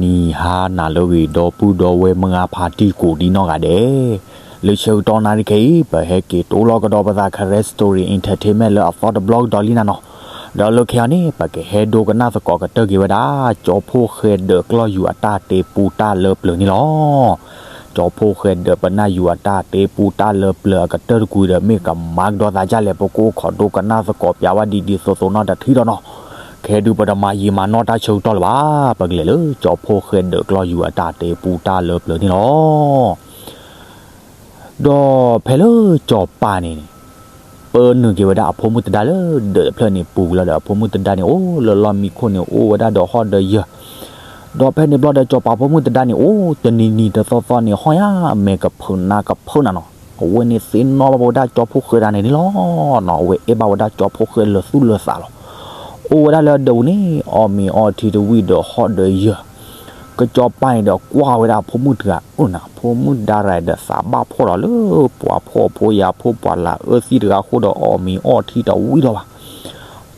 နံၤဟါနၤလၢအဂ့ၤ ဒီပုၢ်ဒီဝဲၢ်မုၢ်ဂၤဖါတံၢ်ကိးဒံနီၢ်ဂၤဒဲး, လၢဆၢကတီၢ်နၣ်ရံၣ်ခဲအံၤ ပဟဲက့ၤတိၢ်လီၤကဒီးပသး Karen Story Entertainment လၢအသီတဘျီကဒီးလံနၤနီၤ, ဒီးလၢခဲအံၤန့ၣ် ပကဟဲဒိကနၣ်သကိးကတၢၢ်က့ၤဝဲဒၣ် ကၠီဖှိၣ်ဃဲဒၢးကျီၢ်ယူၤအတၢ်တဲပူတၢ်လၢပျၢၤန့ၣ်လီၤ. ကၠီဖှိၣ်ဃဲဒၢးပနၢ်ယူၤအတၢ်တဲပူတၢ်လၢပျၢၤအကတၢၢ်တကွံာ်ဒီး မ့ၢ်ကမၤကဒီးသးဒ်လဲၣ် ပကအိၣ်ခိးဒိကနၣ်သကိးပၠးဝဲဒ်ဒ်သိးသိးနီတထံၣ်ဒီးနီၤ, ခဲဒုးပတမၤယံာ်မၤနီၢ်တၢ်ဆၢကတီၢ်လၢၤဘၣ်, ပကလဲၤလၢကၠီဖှိၣ်ဃဲဒၢးကျီၢ်ယူၤအတၢ်တဲပူတၢ်လၢပျၢၤန့ၣ်လီၤ. ဒီးဖဲလၢကၠီၤပၤန့ၣ်န့ၣ် ပၢနုာ်က့ၤဝဲဒၣ်အဖိမုၣ်တဒါလၢဒၢးတဖျၢၣ်န့ၣ် ပူၤလီၤဒီး အဖိမုၣ်တဒါန့ၣ် အိၣ်လၢလီၢ်မံခိၣ်န့ၣ် အိၣ်ဝဲဒၣ်ဒီးဟီၣ်ဒီးယၢၤ, ဒီးဖဲန့ၣ်ဘျီဒီး ကၠီၤပၤဖိမုၣ်တဒါန့ၣ် အိၣ်တနံၤနံၤတသီသီန့ၣ် ဟီၣ်ယါ မဲာ်ကဖုးနးကဖုးနးနီၤ, အဝဲန့ၣ်သ့ၣ်နီၣ်ဘၣ်ဝဲဒၣ်ကၠီဖှိၣ်ဃဲတၢ်န့ၣ်န့ၣ်လီၤနီၤ, အဝဲအဲၣ်ဘၣ်ဝဲဒၣ်ကၠီဖှိၣ်ဃဲလၢသူၣ်လၢသးလီၤ. အိၣ်ဝဲဒၣ်လၢဒၢးပူၤန့ၣ် အီၣ်မ့ၤအီထံတဝံၣ်ဒီးဟီၣ်ဒီးယၢၤ, ကၠီၤပၤန့ၣ်ဒီးကွၢ်ဝဲဒၣ်အဖိမုၣ်တဂၤ အၢနၤ ဖိမုၣ်ဒါရၤဒီးသးဘၣ်ဖှီၣ်ဒီးလၢပှၤဖှီၣ်ဖိယာ်ဖိပှၤလၢအအၢသံတဂၤအဃိဒီး အီၣ်မ့ၤအီထံတဝံၣ်လီၤဘၣ်.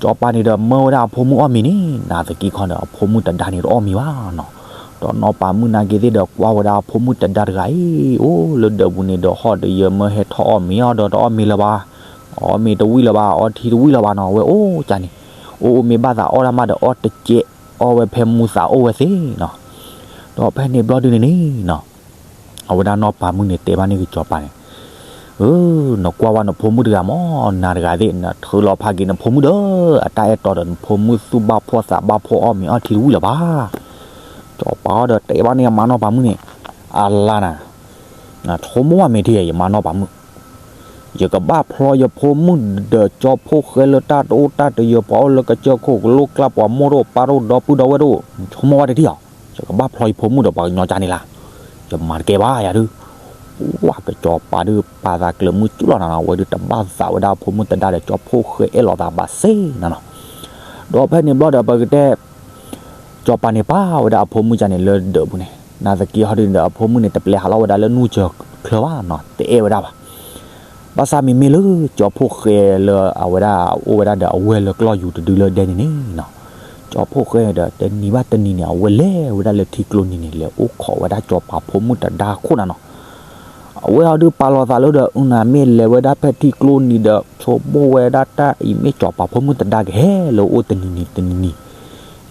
ကၠီၤပၤန့ၣ်ဒီးမၢဝဲဒၣ်အဖိမုၣ်အီၣ်မ့ၤန့ၣ် နာ်သက့ခီဒီး အဖိမုၣ်တဒါန့ၣ်တအီၣ်မ့ၤဘၣ်နီၤ, ဒီးနီၢ်ပၤမုၣ်နာ်က့သ့ၣ်ဒီးကွၢ်ဝဲဒၣ်အဖိမုၣ်တဒါတဂၤအံၤ အိၣ်လၢဒၢးပူၤန့ၣ်ဒီးဟီၣ်ဒီးယၢၤ မၢဟဲထီၣ်အီၣ်မ့ၤအီၤဒီးတအီၣ်မ့ၤလၢၤဘၣ်, အီၣ်မ့ၤတဝံၣ်လၢၤဘၣ် အီထံတဝံၣ်လၢၤဘၣ်နီၤ, အဝဲအိၣ်ကၢန့ၣ် အိၣ်အိၣ်မ့ၢ်ဘၣ်သးအီၣ်တၢ်မးဒီးအီၣ်တကဲး, အီၣ်ဝဲဖဲမူသးအိၣ်ဝဲသ့နီၤ. ဒီးဖဲန့ၣ်ဘျီဒုန့ၣ်န့ၣ်နီၤ အဝဲဒၣ်နီၢ်ပၤမုၣ်န့ၣ်တဲဘၣ်န့ၣ်က့ၤကၠီၤပၤန့ၣ်, အၢ နကွၢ်ဝဲနဖိမုၣ်တဂၤမး နၤတဂၤသ့ၣ် နထုးလီၤဖးက့ၤနဖိမုၣ်ဒီး အတၢ်အဲၣ်တီဒီး နဖိမုၣ်သူၣ်ဘၣ်ဖှီၣ်သးဘၣ်ဖှီၣ်အီၣ်မ့ၤအီထံတဝံၣ်လၢၤဘၣ်. ကၠီၤပၤအီၤဒီးတဲဘၣ်န့ၣ်အမါနီၢ်ပၤမုၣ်န့ၣ်, အလါနၤ နဆိကမိၣ်ဘၣ်မ့ၢ်ထံၣ်ယမါနီၢ်ပၤမုၣ်, ယကဘၣ်ဖျီယဖိမုၣ်ဒီးကၠီဖှိၣ်ဃဲလၢတၢ်တအိၣ်တၢ်တယၢၤ ပှၤအိၣ်လၢကစၢၢ်ခိၣ်ကလိကျါ ပှၤမိၢ်တအိၣ်ပၢ်တအိၣ်ဒီပုၢ်ဒီဝဲၢ်တအိၣ် နဆိကမိၣ်ဘၣ်တထံၣ်ဧါ, ယကဘၣ်ဖျီယဖိမုၣ်ဒီးပှၤကညီကၢန့ၣ်လၢ်, ယမၤတကဲဘၣ်ယၤဒုး. ပှၢ်ကၠီၤပၤဒုးပာ်သးကျၢၤမုၢ်ကၠူလီၤနၤနီၤ, အဝဲဒုးတဘၣ်သးဝဲဒၣ်အဖိမုၣ်တဒါဒီးကၠီဖှိၣ်ဃဲအဲၣ်လီၤသးဘၣ်စ့နီၤနီၤ. ဒီးဖဲန့ၣ်ဘျီဒီးပကတဲ ကၠီၤပၤန့ၣ်ပာ်ဝဲဒၣ်အဖိမုၣ်ကၢန့ၣ်လၢဒၢးပူၤန့ၣ် နာ်သက့ဟီဒုန့ၣ်ဒီး အဖိမုၣ်န့ၣ်တပျဲဟးလီၤဝဲဒၣ်လၢနူၢ်စၢၤချၢဘၣ်နီၤ, တအဲၣ်ဝဲဒၣ်ဘၣ်. ဘၣ်ဆၣ်မ့မ့ၢ်လၢကၠီဖှိၣ်ဃဲလၢအဝဲဒၣ်အိၣ်ဝဲဒၣ်ဒီးအဝဲၢ်လၢကျီၢ်ယူၤတဒုလၢဒဲန့ၣ်န့ၣ်နီၤ, ကၠီဖှိၣ်ဃဲန့ၣ်ဒီး တနံၤဘၣ်တနံၤန့ၣ် အဝဲလဲၤဝဲဒၣ်လၢထံကျိနံၤန့ၣ် လဲၤအိၣ်ခိးဝဲဒၣ်ကၠီၤပၤဖိမုၣ်တဒါခိၣ်နၤနီၤ. အဝဲအီၤဒုးပာ်လီၤသးလၢဒီး အုၣ်နၤမ့ၢ်လဲၤဝဲဒၣ်ဖဲထံကျိနံၤဒီး ဆိကမိၣ်ဝဲဒၣ်တၢ်အံၤမ့ၢ်ကၠီၤပၤဖိမုၣ်တဒါကဟဲလၢအအိၣ်တနံၤနံၤတနံၤနံၤ,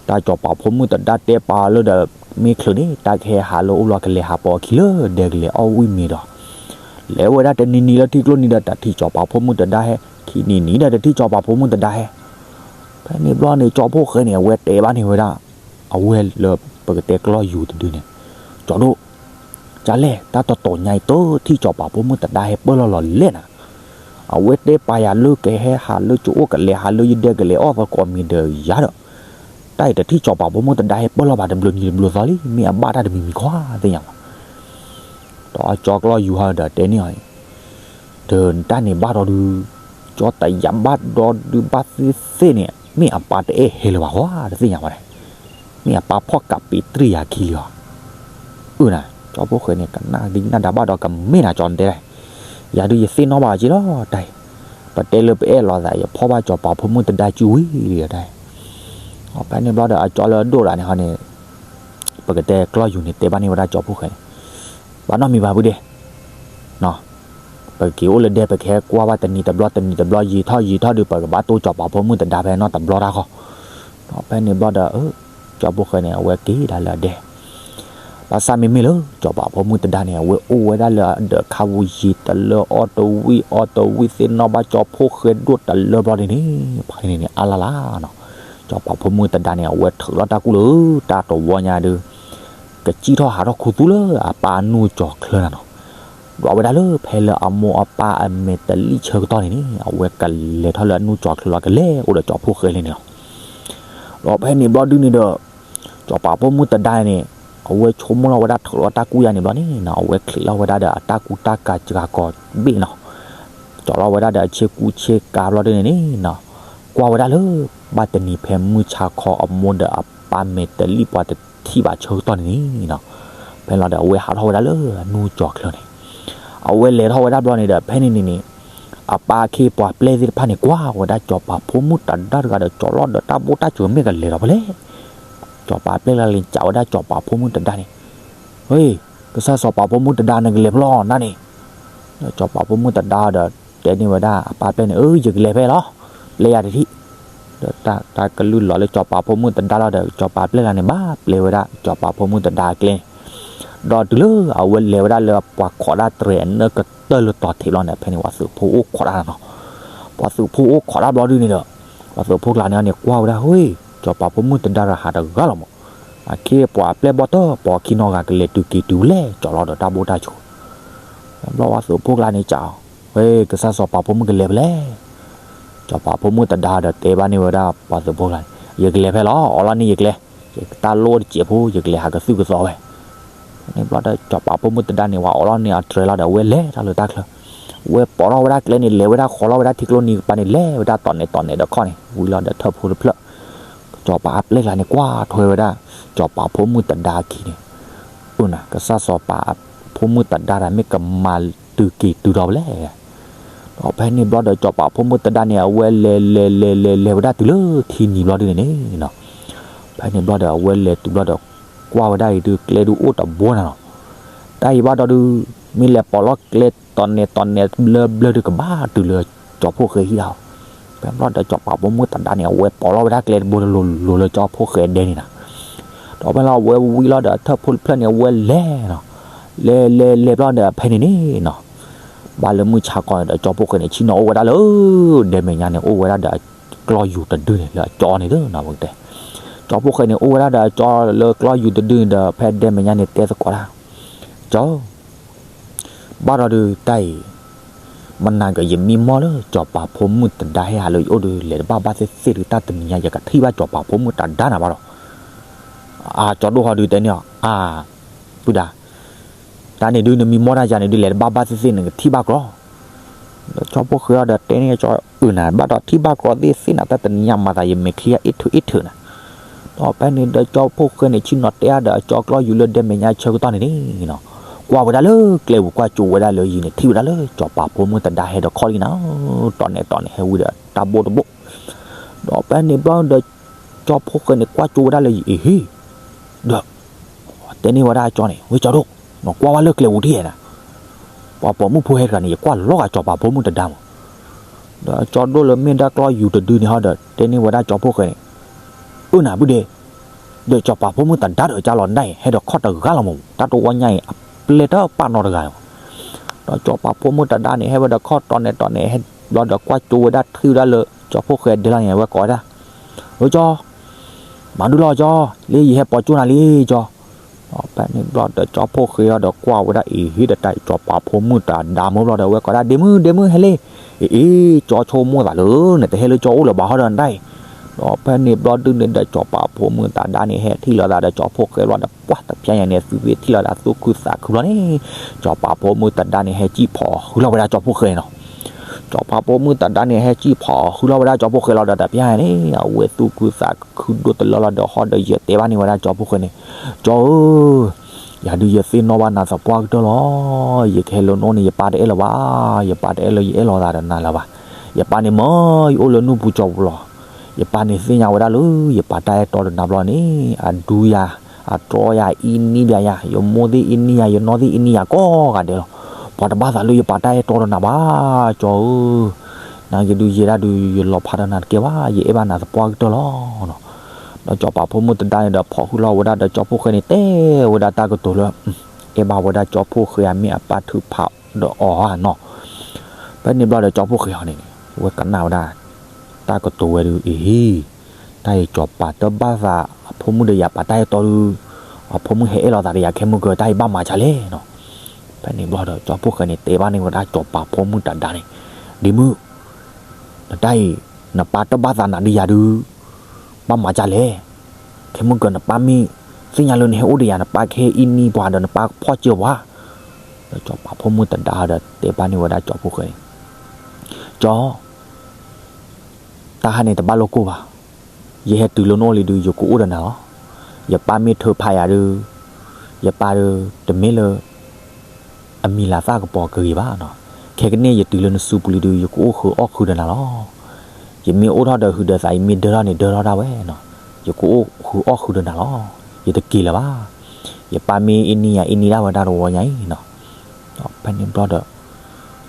တၢ်ကၠီၤပၤဖိမုၣ်တဒါတဲပာ်အီၤလၢဒီး မ့ၢ်ချုးန့ၣ် တၢ်ကဟဲဟးလၢအအိၣ်လီၤကလဲၤဟးပိာ်အခံလၢဒဲကလဲၤအီၣ်ဝံၣ်မ့ၤဒီး လဲၤဝဲဒၣ်တနံၤနံၤလၢထံကျိနံၤဒီး တထံၣ်ကၠီၤပၤဖိမုၣ်တဒါဟဲ, ခံနံၤနံၤဒီးတထံၣ်ကၠီၤပၤဖိမုၣ်တဒါဟဲ. ဖဲန့ၣ်ဘျီန့ၣ် ကၠီဖှိၣ်ဃဲန့ၣ် အဝဲတဲဘၣ်န့ၢ်ဝဲဒၣ် အဝဲၢ်လၢပကတဲကျီၢ်ယူၤတဒုန့ၣ်, ကၠီဒိၣ်, ကလဲၣ် တၢ်တတီၤညါအံၤ တထံၣ်ကၠီၤပၤဖိမုၣ်တဒါဟဲပၢၢ်လီၤလီၤလဲၣ်နၤ, အဝဲတဲပာ်ယၤလၢကဟဲဟးလၢကအိၣ်ကလဲၤဟးလၢယဒဲကလဲၤအီၣ်သကိးမ့ၤဒီးယၤဒီး တၢ်အံၤတထံၣ်ကၠီၤပၤဖိမုၣ်တဒါဟဲပၢၢ်လီၤဘၣ်တဘျုးနံၤတဘျုးသီလံ မ့ၢ်အဘၣ်တၢ်တမံၤမံၤခီသ့ၣ်ညါလီၤ. ဒီးကၠီကျီၢ်ယူၤဟီဒီးတဲန့ၢ်အီၤ, ဒီးတၢ်န့ၣ်ဘၣ်ဒီးဒုး, ကၠီတယာ်ဘၣ်ဒီးဒုးဘၣ်သ့ၣ်သ့ၣ်န့ၣ် မ့ၢ်အပၢ်တအဲၣ်ဟဲလၢၤဘၣ်ဃီ တသ့ၣ်ညါဘၣ်န့ၣ်, မ့ၢ်အပၢ်ဖီၣ်ကးပ့ၤတြံၢ်ယၤခံလီၤ. အၢနၤ ကၠီဖိၣ်ဃဲန့ၣ် ကနၣ်ဒံးနၢ်ဒါဘၣ်ဒီးကမ့ၢ်နၤကၠီတဲဒၣ်, ယၤဒုးယသ့ၣ်နီၣ်ဘၣ်က့လီၤတၢ်အံၤ, ပတဲလၢပအဲၣ်လိာ်သး ယဖီၣ်ဘၣ်ကၠီၤပၤဖိမုၣ်တဒါစုဝံၤလံတၢ်အံၤ, ဖဲန့ၣ်ဘျီဒီးအကၠီလၢအဒိၣ်ဒၣ်န့ၣ်ဟီန့ၣ် ပကတဲကျီၢ်ယူၤန့ၣ် တဲဘၣ်န့ၢ်ဝဲဒၣ်ကၠီဖိၣ်ဃဲန့ၣ်, ဘၣ်နီတမံၤဘၣ်ဖုဒဲး, ပကက့ၤအိၣ်လၢဒဲ ပကဟဲကွၢ်ဘၣ်တနံၤတဘျီတနံၤတဘျီ ယံာ်ထီၣ်ယံာ်ထီၣ်ဒီး ပကဘၣ်တိၢ်ကၠီၤပၤဖိမုၣ်တဒါဖဲနီတဘျီတၢ်ဃီ. ဖဲန့ၣ်ဘျီဒီး ကၠီဖိၣ်ဃဲန့ၣ် အဝဲက့ၤဒၣ်လၢအဒဲ ဘၣ်ဆၣ်မ့မ့ၢ်လၢ ကၠီၤပၤဖိမုၣ်တဒါန့ၣ် အဝဲအိၣ်ဝဲဒၣ်လၢအဒၢးခါပူၤယံာ်တလၢအီၣ်တဝံၣ်အီတဝံၣ်သ့ၣ်နီၣ်ဘၣ်ကၠီဖိၣ်ဃဲဒိၣ်တလၢဘျီန့ၣ်န့ၣ် ဖဲန့ၣ်န့ၣ် အါလၢ်လၢ်နီၤ ကၠီၤပၤဖိမုၣ်တဒါန့ၣ် အဝဲထုးလီၤတၢ်ကူၣ်လၢတၢ်တဝီညါဒီး ကစံၣ်ထီၣ်ဟးထီၣ်ခူသူၣ်လၢအပၢ်အနူၢ်ကၠီၤချၢနၤနီၤ ဘျီဝဲဒၣ်လၢဖဲလၢအမိၢ်အပၢ်အမဲာ်တလံၣ်ဆၢကတီၢ်န့ၣ်န့ၣ် အဝဲကလဲၤထီၣ်လၢအနူၢ်ကၠီၤချၢလီၤ ကလဲၤအိၣ်ဒီးကၠီဖိၣ်ဃဲလံန့ၣ်လီၤ. ဒီးဖဲန့ၣ်ဘျီဒုန့ၣ်ဒီး ကၠီၤပၤဖိမုၣ်တဒါန့ၣ် အဝဲဆိကမိၣ်လီၤဝဲဒၣ်ထုးလီၤတၢ်ကူၣ်ယါန့ၣ်ဘျီန့ၣ်နီၤ အဝဲချံးလီၤဝဲဒၣ်ဒီးအတၢ်ကူတၢ်ကၤစှၤကီးဘ့ၣ်နီၤ ကၠီၤလီၤဝဲဒၣ်ဒီးအဆ့ကူဆ့ကၤဘျီဒုန့ၣ်န့ၣ်နီၤ ကွၢ်ဝဲဒၣ်လၢ ဘၣ်တနံၤဖဲမုၢ်ဆါခီအမိၢ်ဒီးအပၢ်မဲာ်တလံၣ်ပှၤတထံၣ်ဘၣ်ဆၢကတီၢ်န့ၣ်န့ၣ်နီၤ ဖဲလီၤဒီးအဝဲဟးထီၣ်ဝဲဒၣ်လၢအနူၢ်ကၠီၤချၢန့ၣ် အဝဲလဲၤထီၣ်ဝဲဒၣ်ဘျီန့ၣ်ဒီး ဖဲန့ၣ်န့ၣ်န့ၣ် အပၢ်အခ့အပှၤပျဲၢ်သ့ၣ်တဖၣ်န့ၣ် ကွၢ်ဝဲဒၣ်ကၠီၤပၤဖိမုၣ်တဒါတဂၤဒီး ကၠီၤလီၤဒီးတၢ်ဘိၣ်တၢ်စၢၤမ့ၢ်ကလဲၤဒီးဖဲလဲၣ် စီၤပၤအပျဲၢ်ကျါန့ၣ် စံးဝဲဒၣ်စီၤပၤဖိမုၣ်တဒါန့ၣ်, ဝ့ၢ်, ကစၢ်စီၤပၤဖိမုၣ်တဒါ နကလဲၤဖဲလဲၣ်နၤန့ၣ်. ဒီးစီၤပၤဖိမုၣ်တဒါဒီးတဲန့ၢ်ဝဲဒၣ်အပၢ်ပျဲၢ်န့ၣ်, အၢ ယကလဲၤဖဲလီၤ, ပျဲယၤတထံၣ်. ဒီးတၢ်ကလုၢ်လီၤလၢစီၤပၤဖိမုၣ်တဒါလီၤဒီး စီၤပၤအပျဲၢ်ကျါန့ၣ် ဘၣ်ပျဲဝဲဒၣ်စီၤပၤဖိမုၣ်တဒါအကျဲန့ၣ်, ဒီးတုၤလၢအဝဲလဲၤဝဲဒၣ်လၢပှၤခိးတၢ်တြဲၤအနၢၣ်ကတၢၢ်လၢတီၤထံးဘျီန့ၣ် ဖဲန့ၣ် ပှၤသုးဖိအိၣ်ခိးတၢ်လီၤနီၤ. ပှၤသုးဖိအိၣ်ခိးတၢ်ဘျီဒုန့ၣ်ဒီး ပှၤသုးဖိကျါန့ၣ်န့ၣ် ကွၢ်ဝဲဒၣ်, ဝ့ၢ်, စီၤပၤဖိမုၣ်တဒါဒီးဟးတဂၤလီၤမး, အခဲပှၤအပျဲၢ်ဘီၣ်တၢၢ် ပိာ်ခံနီတဂၤကလဲၤတုၤက့ၤတုၤလဲၣ် ကၠီလီၤဒီးတၢ်ဘိၣ်တၢ်ဆိး. ဘျီပှၤသုးဖိကျါန့ၣ်စံး, ဝ့ၢ်, ကစၢ်စီၤပၤဖိမုၣ်ကလဲၤဖဲလဲၣ်. စီၤပၤဖိမုၣ်တဒါဒီးတဲဘၣ်န့ၢ်ဝဲဒၣ်ပှၤသုးဖိကျါန့ၣ်, ယကလဲၤဖဲလီၤ, အီၣ်လီၤန့ၢ်ယကျဲ, ယတၢ်လိၣ်တစဲးဖိ ယကလဲၤဟးကသုၣ်ကသီဝဲ. န့ၣ်ဘျီဒီးစီၤပၤဖိမုၣ်တဒါန့ၣ် ဝဲအီၣ်လီၤန့ၢ်အတြဲၤလီၤဒီး အဝဲလဲၤတၢ်လၢတၢ်ချၢ, ဝဲပိာ်ထီၣ်ဝဲဒၣ်ကျဲန့ၣ် လဲၤဝဲဒၣ်ဃီၤလီၤဝဲဒၣ်ထံကျိနံၤကပၤန့ၣ် လဲၤဝဲဒၣ်တီၤနဲာ်တီၤနဲာ်ဒီးခီၣ်န့ၣ် ဝံၤလီၤဒီးထၢၣ်ဖိတဖျၢၣ်. စီၤပၤအပျဲၢ်ကျါန့ၣ် ကွၢ်ထွဲဝဲဒၣ် စီၤပၤဖိမုၣ်တဒါအခံန့ၣ်, အၢ နၤ ကစၢ်စီၤပၤဖိမုၣ်တဒါတၢ်မ့ၢ်ကမၤတုၤက့ၤတုၤဒီးဖဲလဲၣ်. ဒီးဖဲန့ၣ်ဘျီဒီးစီၤပၤဖိမုၣ်တဒါန့ၣ် အဝဲလဲၤလဲၤလဲၤလဲၤလဲၤဝဲဒၣ်တုၤလၢထံနံၤဘျီဒုန့ၣ်န့ၣ်နီၤ. ဖဲန့ၣ်ဘျီဒီးအဝဲလဲၤတုၤဘျီဒီး ကွၢ်ဝဲဒၣ်အံၤဒုး ကျဲဒုးအိၣ်တဘိနၤလီၤ. တၢ်အံၤဘၣ်ဒီးဒုး မ့ၢ်လဲၤပိာ်လီၤကျဲတီၤနဲာ်တီၤနဲာ်ဘျၢဘျၢဒုး ကဘၣ်တုၤလၢကၠီဖှိၣ်ဃဲဟံၣ်လီၤ. ဖဲဘျီဒီးစီၤပၤဖိမုၣ်တဒါန့ၣ် အဝဲပိာ်လီၤဝဲဒၣ်ကျဲတဘိတလိၤလိၤလၢကၠီဖှိၣ်ဃဲဒဲန့ၣ်နီၤ. ဒီးဖဲလီၤအဝဲဝံၤလီၤဒီးထၢၣ်ဖိတဖျၢၣ်န့ၣ် အဝဲလဲၤနီၤ. လဲၤလဲၤလဲၤဘျီဒီးဖဲန့ၣ်န့ၣ်နီၤ ဘၣ်လၢမုၢ်ဆါခီန့ၣ်ဒီး ကၠီဖှိၣ်ဃဲန့ၣ် ဆ့ၣ်နီၤအိၣ်ဝဲဒၣ်လၢ ဒဲမဲာ်ညါန့ၣ် အိၣ်ဝဲဒၣ်ဒီးကျီၢ်ယူၤတဒုန့ၣ် လၢအကၠီန့ၣ်ဒီးနီၤ ပကတဲ. ကၠီဖှိၣ်ဃဲန့ၣ် အိၣ်ဝဲဒၣ်ဒီးအကၠီလၢကျီၢ်ယူၤတဒုန့ၣ်ဒီး ဖဲဒဲမဲာ်ညါန့ၣ် တဲသကိးတၢ်, ကၠီ ဘၣ်ဒီးဒုးတၢ်အံၤ မနၤက့ၤယမံမီၢ်လၢ ကၠီၤပၤဖိမုၣ်တဒါဟဲဟးလၢယအိၣ်ဒီး လဲၤတဘၣ်ဘၣ်သ့ၣ်သ့ၣ်ဒီး တၢ်တနံၤညါ ယကထံၣ်ဘၣ်ကၠီၤပၤဖိမုၣ်တဒါနၤဘၣ်ဒီး, အကၠီဒိၣ်ဟီဒုးတဲန့ၢ်အီၤ, အၢ ပုၢ်ဒါ, တၢ်န့ၣ်ဒုးနမံမီၢ်တၢ်ယၤန့ၣ်ဒုး လဲၤတဘၣ်ဘၣ်သ့ၣ်သ့ၣ် နကထံၣ်ဘၣ်ကျီၤ. ဒီးကၠီဖိၣ်ဃဲအီၤဒီးတဲန့ၢ်ကၠီ, အၢ နၤ ဘၣ်ဒီးထံၣ်ဘၣ်ကျီၤသ့ၣ်သ့ၣ်နၤ တၢ်တနံၤညါမၤသးယမဲာ်ချံအ့ၣ်ထုးအ့ၣ်ထုးနၤ. ဒီးဖဲန့ၣ်ဒီးကၠီဖိၣ်ဃဲန့ၣ် ဆ့ၣ်နီၤတဲအီၤဒီး အကၠီကျီၢ်ယူၤလၢဒဲမဲာ်ညါဆၢကတီၢ်န့ၣ်န့ၣ်နီၤ, ကွၢ်ဝဲဒၣ်လၢကျဲပူၤ ကွၢ်ကၠိဝဲဒၣ်လၢယံၤန့ၣ် ထံၣ်ဝဲဒၣ်လၢကၠီၤပၤဖိမုၣ်တဒါဟဲဒီးခီၣ်လံနၤ, တီၢ်နဲၣ်တီၢ်နဲၣ်ဟဲဝံၤဒီးတၢ်ဘိၣ်တဘိၣ်. ဒီးဖဲန့ၣ်ဘျီဒီး ကၠီဖိၣ်ဃဲန့ၣ်ကွၢ်ကၠိဝဲဒၣ်လၢယံၤအံၤဟံၣ်, ဒီး တဲန့ၢ်ဝဲဒၣ်အကၠီန့ၣ်, ဝဲကၠီဒိၣ်, နကွၢ်ဝဲလၢကျဲပူၤထံၣ်ဧါနၤ, ပှၤပိာ်မုၣ်ဖိဟဲတဂၤန့ၣ် ယကွၢ်လီၤဂာ်ကၠီၤပၤဖိမုၣ်တဒါမး. ဒီးကၠီဒိၣ်လၢမ့ၢ်ဒၣ်ကျီၢ်ယူၤတဒုန့ၣ်ဟီဒီး တဲန့ၢ်ဝဲဒၣ်ကၠီဖိၣ်ဃဲန့ၣ်, အၢ နၤ ပုၢ်ဒ့, ဒီးကၠီၤပၤဖိမုၣ်တဒါဒီးကၠီလီၤနဒၣ်အံၤ ဟဲဒီးခီၣ်တဂၤလီၤမး, တၢ်တဝီညါအံၤ အပျဲၢ်တပာ်နီတဂၤလီၤ. ဒီးကၠီၤပၤဖိမုၣ်တဒါန့ၣ် ဟဲဝဲဒီးခီၣ်တီၢ်နဲၣ်တီၢ်နဲၣ် ဟဲဘျီဒီးကွၢ်ကၠိဝဲဒၣ်ထံၣ်ဝဲဒၣ်လၢကၠီဖိၣ်ဃဲဒဲလီၤန့ၣ် အဝဲကိးဝဲဒၣ်, ဝဲကၠီ, မၤဒုလီၤကၠီ, လၢယဟဲပိာ်ကၠိနၤလံကၠီ. ဒီးဖဲန့ၣ်ဘျီဒီးကၠီဖိၣ်ဃဲအီၤဒီးကွၢ်ဝဲဒၣ်အံၤဟံၣ်ဒီးတၢ်ကၠီၤပၤဖိမုၣ်တဒါမးဘျီဒီး အဝဲကိးဒၣ် ဒ့မုၣ် ဒ့မုၣ် ဟဲလံ, အ့ အ့ ကၠီဆိကမိၣ်သးလၢ နတဟဲလၢကၠီအိၣ်လၢၤဘၣ်ဟီဒီးနဒၣ်အံၤ. ဒီးဖဲန့ၣ်ဘျီဒုန့ၣ်ဒီးကၠီၤပၤဖိမုၣ်တဒါန့ၣ် ဟဲထံၣ်လိာ်သးဒီးကၠီဖိၣ်ဃဲဘျီဒီး ပှၢ်တဖျါညါန့ၣ် သုသ့ၣ်ထံၣ်လိာ်သးသူၣ်ခုသးခုဘျီန့ၣ်, ကၠီၤပၤဖိမုၣ်တဒါန့ၣ် ဟဲစံၣ်ဖီၣ်ဃုလီၤဝဲဒၣ်ကၠီဖိၣ်ဃဲန့ၣ်နီၤ. ကၠီၤပၤဖိမုၣ်တဒါန့ၣ် ဟဲစံၣ်ဖီၣ်ဃုလီၤဝဲဒၣ်ကၠီဖိၣ်ဃဲလီၤဒီး တဖျါညါန့ၣ် အဝဲသူၣ်ခုသးခုဒိၣ်တလၢလီၤဒီး ဟီဒီးယတဲဘၣ်န့ၢ်ဝဲဒၣ်ကၠီဖိၣ်ဃဲန့ၣ်, ကၠီဧၢ, ယၤဒုးယသ့ၣ်နီၣ်ဘၣ်နၤသပှၢ်ကတၢၢ်လီၤ. ယကဟဲလၢနအိၣ်န့ၣ် ယပၢ်တအဲၣ်လီၤဘၣ်, ယပၢ်တအဲၣ်လၢယအဲၣ်လီၤသးဒီးနၤလၢၤဘၣ်. ယပၢ်န့ၣ်မၢယအိၣ်လၢနူၢ်ပူၤကၠီပူၤလီၤ. ယပၢ်န့ၣ်သ့ၣ်ညါဝဲဒၣ်လၢ ယပၢ်တၢ်အဲၣ်တီဒီးနၤဘျီန့ၣ် အဒူယၤ, အတြီယၤ, အံနံဘၣ်ယၤ, ယမိၢ်သ့ၣ်အံနံယၤ, ယနီၢ်သ့ၣ်အံနံယၤကိးဂၤဒဲးလီၤ. ပှၤတဘၣ်သးလၢယပၢ်တၢ်အဲၣ်တီဒီးနၤဘၣ် ကၠီဧၢ. နက့ၤဒုးယဲဒၣ်ဒုး ယလီၤဖးဒီးနၤတကဲဘၣ်, ယအဲၣ်ဘၣ်နၤသပှၢ်ကတၢၢ်လီၤ. ဒီးကၠီၤပၤဖိမုၣ်တဒါန့ၣ်ဒီး ဖီၣ်ဃုလီၤဝဲဒၣ်ဒီးကၠီဖိၣ်ဃဲန့ၣ် တဲဝဲဒၣ်တၢ်ကတိၤလၢ အဲၣ်ဘၣ်ဝဲဒၣ်ကၠီဖိၣ်ဃဲအမ့ၢ်အပၢ်ထုးဖးဒီးအီၤဧါနီၤ. ဖဲန့ၣ်ဘျီဒီးကၠီဖိၣ်ဃဲအီၤန့ၣ် ဝဲကနၣ်ဝဲဒၣ် တၢ်ကတိၤဝဲဒုး အ့ဟံၣ်, တၢ်အံၤကၠီၤပၤတဘၣ်သးအဖိမုၣ်ဒီးယၤပၢ်တၢ်အဲၣ်တီဒုး, အဖိမုၣ်ဟဲအဲၣ်လီၤသးဒီးယၤခဲမုၢ်ကၢ တၢ်အံၤဘၣ်မၤဒ်လဲၣ်နီၤ. ဖဲန့ၣ်ဘျီဒီးကၠီဖိၣ်ဃဲန့ၣ် တဲဘၣ်န့ၢ်ဝဲဒၣ်ကၠီၤပၤဖိမုၣ်တဒါန့ၣ်, ဒ့မုၣ်, နတၢ်အံၤ နပၢ်တဘၣ်သးနၤဒီးယၤဒုး ဘၣ်မၤဒ်လဲၣ်. ခဲမုၢ်ကၢ နပၢ်မ့ၢ်သ့ၣ်ညါလၢနဟဲအိၣ်ဒီးယၤ နပၢ်ကဟဲအံနံပှၤဒီးနပၢ်ကဖီၣ်စၢၤပှၤ. ဒီးကၠီၤပၤဖိမုၣ်တဒါဒီးတဲဘၣ်န့ၢ်ဝဲဒၣ်ကၠီဖိၣ်ဃဲန့ၣ်, ကၠီ တၢ်ဟါန့ၣ်တဘၣ်လိာ်ကိၢ်ဘၣ်. ယဟဲတုၤလၢနအိၣ်လံဒုး ယကအိၣ်ဒီးနၤလီၤ. ယပၢ်မ့ၢ်ထုးဖးယၤဒုး, ယပၢ်ဒုး တမ့ၢ်လၢ အမံၤလၤသၣ်ကပီၤကဂ့ၤဘၣ်နီၤ. ခဲကနံၣ်ယတုၤလၢနစုပူၤလံဒုး ယကအိၣ်ဃုာ်အီၣ်ဃုာ်ဒီးနၤလီၤ. ယမ့ၢ်အိၣ်ထီၣ်ဒီးဟုးဒီးသး ယမ့ၢ်ဒၢထီၣ်န့ၣ် ဒၢထီၣ်ဒၣ်ဝဲနီၤ. ယကအိၣ်ဃုာ်အီၣ်ဃုာ်ဒီးနၤလီၤ. ယတက့ၤလၢၤဘၣ်. ယပၢ်မ့ၢ်အ့ၣ်နံၣ်ယၤအ့ၣ်နံၣ်ဒၣ်ဝဲဒၣ်တဝီညါအံၤနီၤ. ဖဲန့ၣ်ဘျီဒီး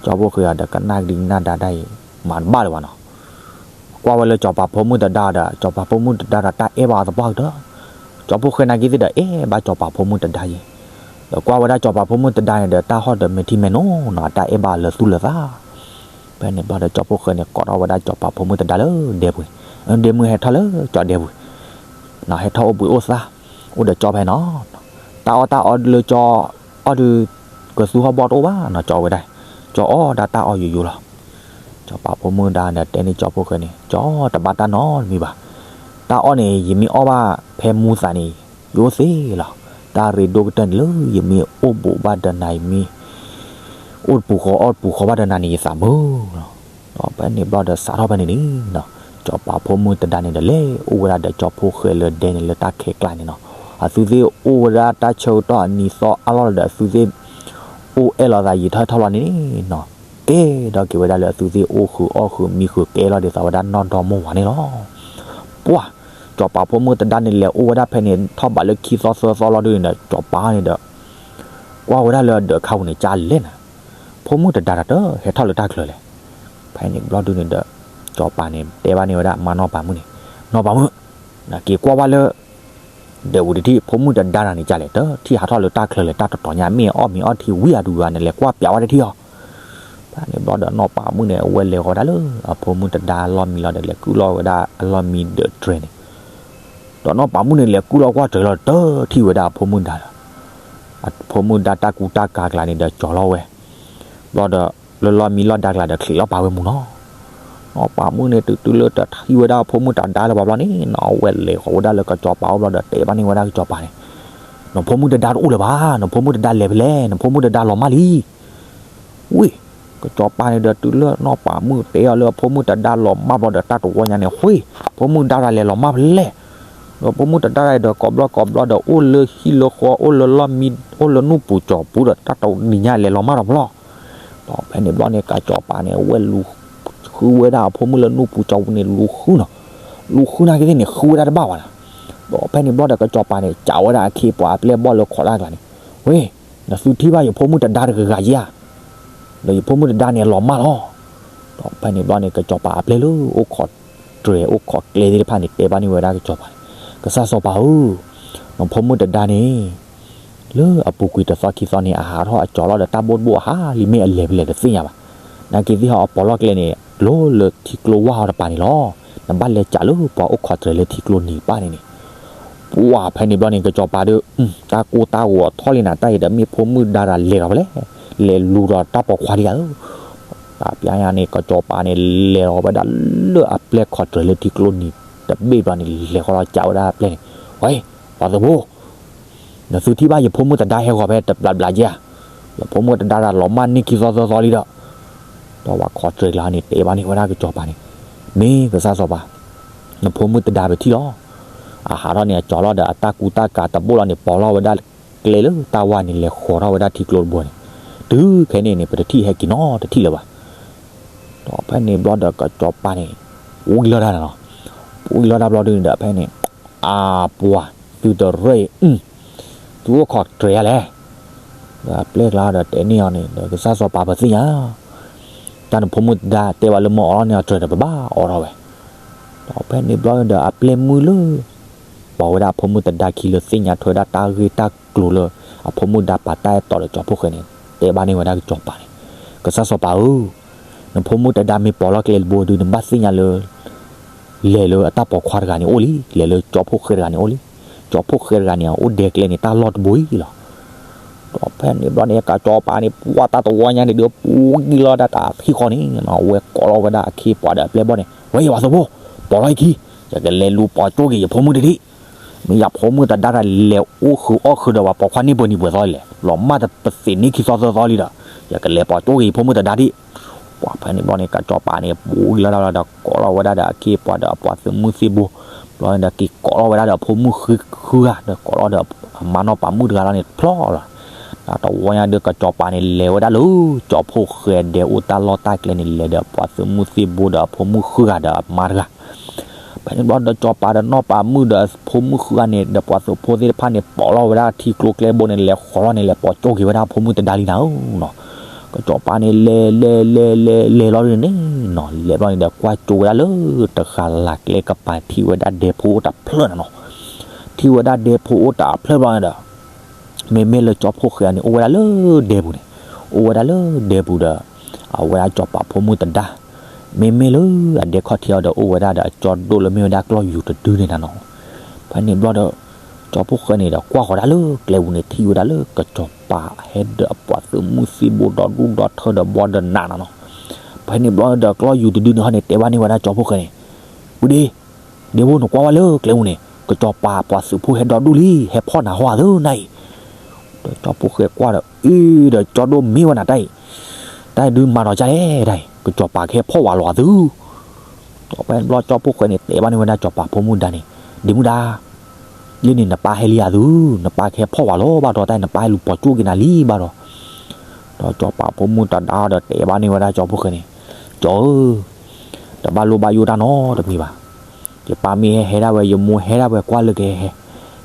ကၠီဖိဃဲဒီးကနၣ်ကဒံကနၣ်ဒါဒၣ်အံၤ မၤတဘၣ်လၢၤဘၣ်နီၤ. ကွၢ်ဝဲလၢကၠီၤပၤဖိမုၣ်တဒါဒီး ကၠီၤပၤဖိမုၣ်တဒါဒီးတၢ်အဲၣ်ဘၣ်အီၤသပှၢ်ကတၢၢ်, ကၠီဖိဃဲနာ်က့သ့ၣ်ဒီးအဲၣ်ဘၣ်ကၠီၤပၤဖိမုၣ်တဒါယဲ, ဒီးကွၢ်ဝဲဒၣ်ကၠီၤပၤဖိမုၣ်တဒါန့ၣ်ဒီး တၢ်ဟီၣ်ဒီးမဲာ်ထံမဲာ်နိနီၤ တၢ်အဲၣ်ဘၣ်လၢသူၣ်လၢသး. ဖဲန့ၣ်ဘျီဒီးကၠီဖိဃဲန့ၣ် ကိးထီၣ်ဝဲဒၣ်ကၠီၤပၤဖိမုၣ်တဒါလၢဒဲပူၤန့ၣ်, ဒဲမုၢ်ဟဲထီၣ်လၢကၠီၤဒဲပူၤ, ဟဲထီၣ်အိၣ်ဘှံးအိၣ်သါ, အိၣ်ဒီးကၠီဖဲနီၤ, တၢ်အီၣ်တၢ်အီလၢကၠီအီၣ်ဒုး ကသူဟီၣ်ဘီၣ်တအိၣ်ဘၣ်နီၤ ကၠီဝဲဒၣ်, ကၠီအီၣ်ဒၣ်တၢ်အီၣ်ယိယိလီၤ. ကၠီၤပၤဖိမုၣ်ဒါန့ၣ် တဲန့ၢ်ကၠီဖိဃဲန့ၣ် ကၠီတဘၣ်တၢ်နီတမံၤဘၣ်. တၢ်အီၣ်န့ၣ် ယမ့ၢ်အီၣ်ဘၣ်ဖဲမူသးန့ၣ် ယအိၣ်သ့လီၤ. တၢ်ရ့ဒိၣ်ကတၢၢ်န့ၣ်လၢယမ့ၢ်အိၣ်ဘူးဘၣ်ဒီးနၤ ယမ့ၢ် အိၣ်တပူၤဃီအီၣ်တပူၤဃီဘၣ်ဒီးနၤန့ၣ် ယသးမုာ်လီၤ. ဒီးဖဲန့ၣ်ဘျီဒီးစးထီၣ်ဖဲန့ၣ်န့ၣ်နီၤ, ကၠီၤပၤဖိမုၣ်တဒါန့ၣ်ဒီး လဲၤအိၣ်ဝဲဒၣ်ဒီးကၠီဖိဃဲလၢဒဲန့ၣ်လၢတၢ်ခဲကျါန့ၣ်နီၤ. အသုသ့ၣ်အိၣ်ဝဲဒၣ်တၢ်ဆၢကတီၢ်အနံၤသီအါလီၢ်လီၤဒီး အသုသ့ၣ်အိၣ်အဲၣ်လိာ်သးယံာ်ထီၣ်ထီၣ်လီၤန့ၣ်နီၤ, ကဲဒီးက့ၤဝဲဒၣ်လၢအသုသ့ၣ်အိၣ်ဃုာ်အီၣ်ဃုာ်မံဃုာ် ကဲလီၤဒ်သိးဝဲဒၣ်နီၢ်ဒီမါဝၤန့ၣ်လီၤ. ပှၢ်, ကၠီၤပၤဖိမုၣ်တဒါန့ၣ် လဲၤအိၣ်ဝဲဒၣ်ဖဲန့ၣ် ထီၣ်ဘးလၢခံသီသၢသီလီၤဒုန့ၣ်ဒီး ကၠီၤပၤန့ၣ်ဒီး ကွၢ်ဝဲဒၣ်လၢအဒၢးခါပူၤန့ၣ် ကလဲၣ်နၤ, ဖိမုၣ်တဒါတၢ်တဟဲထီၣ်လၢတၢ်ချၢလဲၣ်. ဖဲန့ၣ်ဘျီဒုန့ၣ်ဒီး ကၠီၤပၤန့ၣ် တဲဘၣ်န့ၢ်ဝဲဒၣ်မါနီၢ်ပၤမုၣ်န့ၣ်, နီၢ်ပၤမုၣ်, နက့ၤကွၢ်ဝဲလၢ ဒဲပူၤတထံၣ် ဖိမုၣ်တဒါတၢ်န့ၣ် ကလဲၣ် တထံၣ်ဟးထီၣ်လၢတၢ်ချၢလဲၣ် တၢ်တတီၤညါ မ့ၢ်အီၣ်မ့ၤအီထံဝံၤအဒုဂၤန့ၣ် လဲၤကွၢ်ပျးဝဲတထံၣ်အီၤ. ဖဲန့ၣ်ဘျီဒီး နီၢ်ပၤမုၣ်န့ၣ် အဝဲလဲၤဃီၤဒၣ်လၢ အဖိမုၣ်တဒါအလီၢ်မံလီၤဒီး လဲၤကုၢ်လီၤဝဲဒၣ်အလီၢ်မံဒီးတြဲၤန့ၣ်, ဒီးနီၢ်ပၤမုၣ်န့ၣ် လဲၤကုၢ်လီၤကွၢ်တြဲၤလီၤဒီး တထံၣ်ဝဲဒၣ်အဖိမုၣ်ဒါဒီး အဖိမုၣ်ဒါတၢ်ကူတၢ်ကၤကျါန့ၣ်ဒီး ကၠီၤလီၤဝဲ, ဘျီဒီး လၢလီၢ်မံလီၢ်ဒါကျါဒီး ချံးလီၤပာ်ဝဲမူနီၤ. နီၢ်ပၤမုၣ်န့ၣ် တုၤတုၤလၢတထံၣ်ဝဲဒၣ်အဖိမုၣ်တဒါလၢၤဘၣ်ဘျီန့ၣ်နီၤ အဝဲလဲၤဃီၤဝဲဒၣ်လၢကစီၤပၤအိၣ်ဘျီဒီး တဲဘၣ်န့ၢ်ဝဲဒၣ်ကစီၤပၤန့ၣ်, နဖိမုၣ်တဒါတအိၣ်လၢၤဘၣ်, နဖိမုၣ်တဒါလဲၤဖဲလဲၣ်, နဖိမုၣ်တဒါလီၤမၢ်လံ. ဝ့ၢ်, ကစီၤပၤန့ၣ်ဒီး တုၤလၢနီၢ်ပၤမုၣ်တဲအီၤလၢအဖိမုၣ်တဒါလီၤမၢ်ဘျီဒီး တၢ်တဝီညါန့ၣ် ဝ့ၢ်, ဖိမုၣ်ဒါတၢ်လဲၤလီၤမၢ်ဖဲလဲၣ်. ဒီးဖိမုၣ်တဒါဒီး ကိးဘျီကိးဘျီဒီး အိၣ်လၢဟံၣ်လၢဃီ အိၣ်လၢလီၢ်မံ အိၣ်လၢနူၢ်ပူၤကၠီၤပူၤဒီး တၢ်တနံၤညါလဲၤလီၤမၢ်ဒီးဖဲလဲၣ်. ဒီးဖဲန့ၣ်ဘျီန့ၣ် ကစီၤပၤန့ၣ် အဝဲလူၤဃုဝဲဒၣ်အဖိမုၣ်လၢနူၢ်ပူၤကၠီၤပူၤန့ၣ် လူၤဃုနီၤ, လူၤဃုနာ်က့သ့ၣ်န့ၣ် ဃုဝဲဒၣ်တဘၣ်ဘၣ်နီၤ. ဒီးဖဲန့ၣ်ဘျီဒီး ကစီၤပၤန့ၣ် စံးဝဲဒၣ်အခ့အပှၤအပျဲၢ်အဘီၣ်လၢခိးတၢ်ကျါန့ၣ်, ဝ့ၢ်, နသုထံၣ်ဘၣ်ယဖိမုၣ်တဒါတဂၤဧါ, ဒီးယဖိမုၣ်တဒါန့ၣ် အလီၤမၢ်လီၤ. ဒီးဖဲန့ၣ်ဘျီန့ၣ် ကစီၤပၤအပျဲၢ်လၢအိၣ်ခိးတြဲၤအိၣ်ခိးကျဲသ့ၣ်တဖၣ်န့ၣ် တဲဘၣ်န့ၢ်ဝဲဒၣ်ကစီၤပၤန့ၣ်, ကစၢ်စီၤပၤဧၢ, နဖိမုၣ်တဒါန့ၣ် လၢအပူၤကွံာ်တသီခံသီန့ၣ် အဟးထီၣ်အကၠီၤလီၤဒီးတၢ်ဘိၣ်တဘိၣ်အဟးလံ မ့ၢ်အလဲၤဖဲလဲၣ်တသ့ၣ်ညါဘၣ်. နာ်က့သ့ၣ်ဟီအပီးလီၢ်ကျဲန့ၣ် လိၤလၢထံကျိဝၢ်အီၤတပၤန့ၣ်လီၤ. နဘၣ်လဲၤစံးလၢပှၤအိၣ်ခိးတြဲၤလၢထံကျိနံၤတဖၣ်န့ၣ်န့ၣ်. ပှၢ်ဖဲန့ၣ်ဘျီန့ၣ် ကစီၤပၤဒီး တၢ်ကိၢ်တၢ်ဂီၤထီၣ်လံနၤ တၢ်အံၤဒီးမ့ၢ်ဖိမုၣ်ဒါတၢ်လဲၤလီၤဖဲလဲၣ်, လဲၤလူၤဒီးတၢ်ပိာ်ခွါဒံးဧါဧၢ. တၢ်ပျၢ်ညါန့ၣ် ကစီၤပၤန့ၣ် လဲၤလီၤဝဲဒၣ်လၢအပျဲၢ်ခိးတြဲၤလၢထံကျိနံၤတဘ့ၣ်ဘျီန့ၣ် လဲၤဃီၤလီၤစံးဝဲဒၣ်အပျဲၢ်န့ၣ်, ဝဲ, ပှၤသုးဖိ နသုထံၣ်ဘၣ်ယဖိမုၣ်တဒါဟဲဂီၤဖဲတဘျးဘျးက့ဧါ, ယဖိမုၣ်တဒါတၢ်လီၤမၢ်န့ၢ်ခံသီသၢသီလံဒီး. ဒီးပှၤခိးတြဲၤကျါန့ၣ် တဲဘၣ်န့ၢ်ဝဲဒၣ်ကစီၤပၤန့ၣ်, မ့ၢ်ကစၢ်စီၤပၤ, နဖိမုၣ်တဒါပထံၣ်လီၤ. အဟးထီၣ်န့ၣ် အကၠီၤလီၤဒီးအတၢ်ကူတၢ်ကၤတဘိၣ်လီၤန့ၣ် ပိာ်လီၤဝဲဒၣ်ကျဲလၢတၢ်ဝါန့ၣ် လဲၤဃီၤထီၣ်ဝဲဒၣ်ထံကျိတဘိန့ၣ်, တုၤခဲန့ၣ်န့ၣ် ပတထံၣ်ဟဲက့ၤနီတထံၣ်လၢၤဘၣ်. ဒီးဖဲန့ၣ်ဘျီဒီးကစီၤပၤန့ၣ် ပူၤဂံၢ်လီၤတၢ်န့ၣ်လီၤ. ပူၤဂံၢ်လီၤတၢ်ဘျီဒုန့ၣ်ဒီးဖဲန့ၣ်, အါပှၤ, သုတရၢၣ်အံၤ, သုအိၣ်ခိးတြဲၤဧါလဲၣ်. ဒီးအပျဲၢ်ကျါဒီးတဲန့ၢ်အီၤန့ၣ်ဒီး ကစၢ်စီၤပၤပသ့ၣ်ညါ တၢ်နဖိမုၣ်တဒါတဲဘၣ်လၢမ့ၢ်အိးထီၣ်န့ၢ်အီၤတြဲၤဒီး ပဘၣ်အိးထီၣ်ဝဲ. ဒီးဖဲန့ၣ်ဘျီဒီးအပျဲၢ်မုၣ်လၢ ပိာ်ဝဲဒၣ်အဖိမုၣ်တဒါခံလၢသ့ၣ်ညါထွဲဒၣ်တၢ်ဂ့ၢ်တၢ်ကျိၤလၢ အဖိမုၣ်ဒါပာ်တၢ်အဲၣ်တီဒီးကၠီၤဖိၣ်ဃဲန့ၣ် တဲဘၣ်န့ၢ်ဝဲဒၣ်ကစီၤပၤန့ၣ်, ကစၢ်စီၤပၤဧၢ, နဖိမုၣ်တဒါမ့ၢ်ပိာ်လီၤကျဲတဘိဒု နဘၣ်သ့ၣ်ညါလၢ လဲၤလၢအတၢ်ပိာ်ခွါတဂၤန့ၣ်အိၣ်လံ, လဲၤလၢကၠီၤဖိၣ်ဃဲတဂၤန့ၣ်အိၣ်လံ. ကၠီၤဖိၣ်ဃဲတဂၤန့ၣ် အအိၣ်ဒဲကျဲန့ၣ် တၢ်လီၢ်တဘိအံၤလီၤ. ဒီးဖဲန့ၣ်ဘျီန့ၣ် ကစီၤပၤန့ၣ် ပှၢ်တၢ်တဝီညါန့ၣ်ဒီး ပူၤဂံၢ်လီၤတၢ်တၢ်ဟံၣ်ဃီန့ၣ် အဝဲကိးလီၤဝဲဒၣ်အခ့အပှၤဒီးအပျဲၢ်ဘီၣ်န့ၣ်, ဝဲယဝၤသုးဖိ, ပိာ်လီၤအံၤခံ, ယကလဲၤလူၤပိာ်ကၠိက့ၤယဖိမုၣ်တဒံး, မ့ၢ်ယဖိမုၣ်တဒါတၢ်လဲၤအိၣ်ဃုာ်အီၣ်ဃုာ်ဒီးပှၤပိာ်ခွါန့ၢ်ပှဲၤနံၤပှဲၤသီလဲၣ်, လီၤမၢ်တပသ့ၣ်န့ၢ်ခံသီသၢသီလံဒီး ယကလဲၤပိာ်ကၠိက့ၤယဖိမုၣ်တဒါဒံး. ပှၢ်ဖဲန့ၣ်ဘျီန့ၣ် ကစီၤပၤန့ၣ် ပူၤဂံၢ်လီၤတၢ်လီၤဒီး ကိးလီၤဝဲဒၣ်ဒီးအခ့အပှၤဒီးအပှၤသုးမုၢ်သံၣ်ဘိ, ဘျီန့ၣ်ဒီးက့ၤကိးလီၤဝဲဒၣ်ဒီးအဖိမုၣ်ဃုဂၤဒီး ကိးလီၤဒီးအမါနီၢ်ပၤမုၣ်တဂၤလီၤန့ၣ်တဖျီလီၤ. တၢ်တဝီညါဒီး ကစီၤပၤန့ၣ် လဲၤဝဲဒၣ်လၢ ကၠီၤဖိၣ်ဃဲဒဲးအိၣ်တၢ်လီၢ်တၢ်ကျဲန့ၣ် လဲၤဒီးအပှၤသုးမုၢ်သံၣ်ဘိဒီးအဖိမုၣ်ဃုဂၤဒီးအမါတဂၤ. ဖဲ ဘျီဒီးစီၤပၤဒီးနီၢ်ပၤမုၣ်ဒီးဖိမုၣ်ဃုဂၤန့ၣ် ဒီးပှၤသုးဖိသ့ၣ်တဖၣ်န့ၣ် ပိာ်လီၤဝဲဒၣ်ထံကျိကျဲဘိန့ၣ် လဲၤဃီၤလီၤန့ၣ် လဲၤပိာ်ကၠိက့ၤဝဲဒၣ်ဖိမုၣ်တဒါလံနၤဧၢနီၤ. ကစီၤပၤန့ၣ်လဲၤလဲၤလဲၤလဲၤလဲၤလီၤဒ်န့ၣ်နီၤ, လဲၤဘျီန့ၣ်ဒီးကွၢ်ကၠိဝဲဒၣ်လၢတဂၤလၤကျဲကပၤ ထံၣ်ဝဲဒၣ်ဒဲဖိအိၣ်တၢ်ဖျၢၣ်နၤနီၤ. ထံၣ်ဝဲဒၣ်ဒဲဖိအိၣ်တၢ်ဖျၢၣ်ဘျီန့ၣ်ဒီး မ့မ့ၢ်လၢကၠီဖှိၣ်ဃဲန့ၣ် အိၣ်ဝဲဒၣ်လၢဒဲပူၤန့ၣ်, အိၣ်ဝဲဒၣ်လၢဒဲပူၤဒီး အဝဲဒၣ်စီၤပၤဖိမုၣ်တဒါ, မ့မ့ၢ်လၢအဒဲခီၣ်ထံးအီၤဒီး အိၣ်ဝဲဒၣ်ဒီးအကၠီဒိၣ်လၢမ့ၢ်ဝဲဒၣ်ကျီၢ်ယူၤတဒုန့ၣ်နၤနီၤ. ဖဲန့ၣ်ဘျီဒီး ကၠီဖှိၣ်ဃဲန့ၣ်ဒီး ကွၢ်ဃီၤဒၣ်လၢကျဲပူၤန့ၣ် ထံၣ်ဝဲဒၣ်လၢကၠီၤပၤဟဲဒီးအပှၤသုးမုၢ်သံၣ်ဘိဒီဒူၣ်ဒီထၢဒီးဘီဒီးနးနၤနီၤ. ဖဲန့ၣ်ဘျီဒီးကျီၢ်ယူၤတဒုန့ၣ်ဟီန့ၣ် တဲဘၣ်န့ၢ်ဝဲဒၣ်ကၠီဖှိၣ်ဃဲန့ၣ်, ဝံၤဒ့ ဒ့ဖိ နကွၢ်ဝဲလၢကျဲပူၤန့ၣ် ကစီၤပၤပှၤသုးဖိဟဲဒီဒူၣ်လံ, ဟဲဖီၣ်နၤဟီအသုနၤအံၤ. ဒီးကၠီဖှိၣ်ဃဲကွၢ်ဒီး အ့ ဒီးကၠီဒိၣ်မ့ၢ်ဝဲနၤတၢ်အံၤ, တၢ်အံၤဒုးမၤဒီးကၢ်လဲၣ်တၢ်အံၤ, ကစီၤပၤကဟဲဖီၣ်ဝဲလီၤအသု. ဒီးဖဲန့ၣ်ဘျီကၠီဖှိၣ်ဃဲန့ၣ် တဲဘၣ်န့ၢ်ဝဲဒၣ်စီၤပၤဖိမုၣ်ဒါန့ၣ်, ဒ့မုၣ်ဒါ လၢန့ၣ်နပၢ်ဟဲလံအသု, နပၢ်ကဟဲဖီၣ်ဝဲလီၤဘၣ်ဒီး တၢ်အံၤနပၢ်ဟဲလူၤပိာ်ကၠိက့ၤနၤလံဘၣ်ဒီး. ဒီးစီၤပၤဖိမုၣ်တဒါဒီးတဲဘၣ်န့ၢ်ဝဲဒၣ်ကၠီဖှိၣ်ဃဲန့ၣ်, ကၠီဧၢ, တဘၣ်လိၣ်ဘၣ်ယိၣ်တၢ်နီတမံၤဘၣ်. ယပၢ်မ့ၢ်ဟဲဟဲဒၣ်ဝဲ ယမိၢ်ဟဲဒၣ်ဝဲကွၢ်လၢကဟဲ,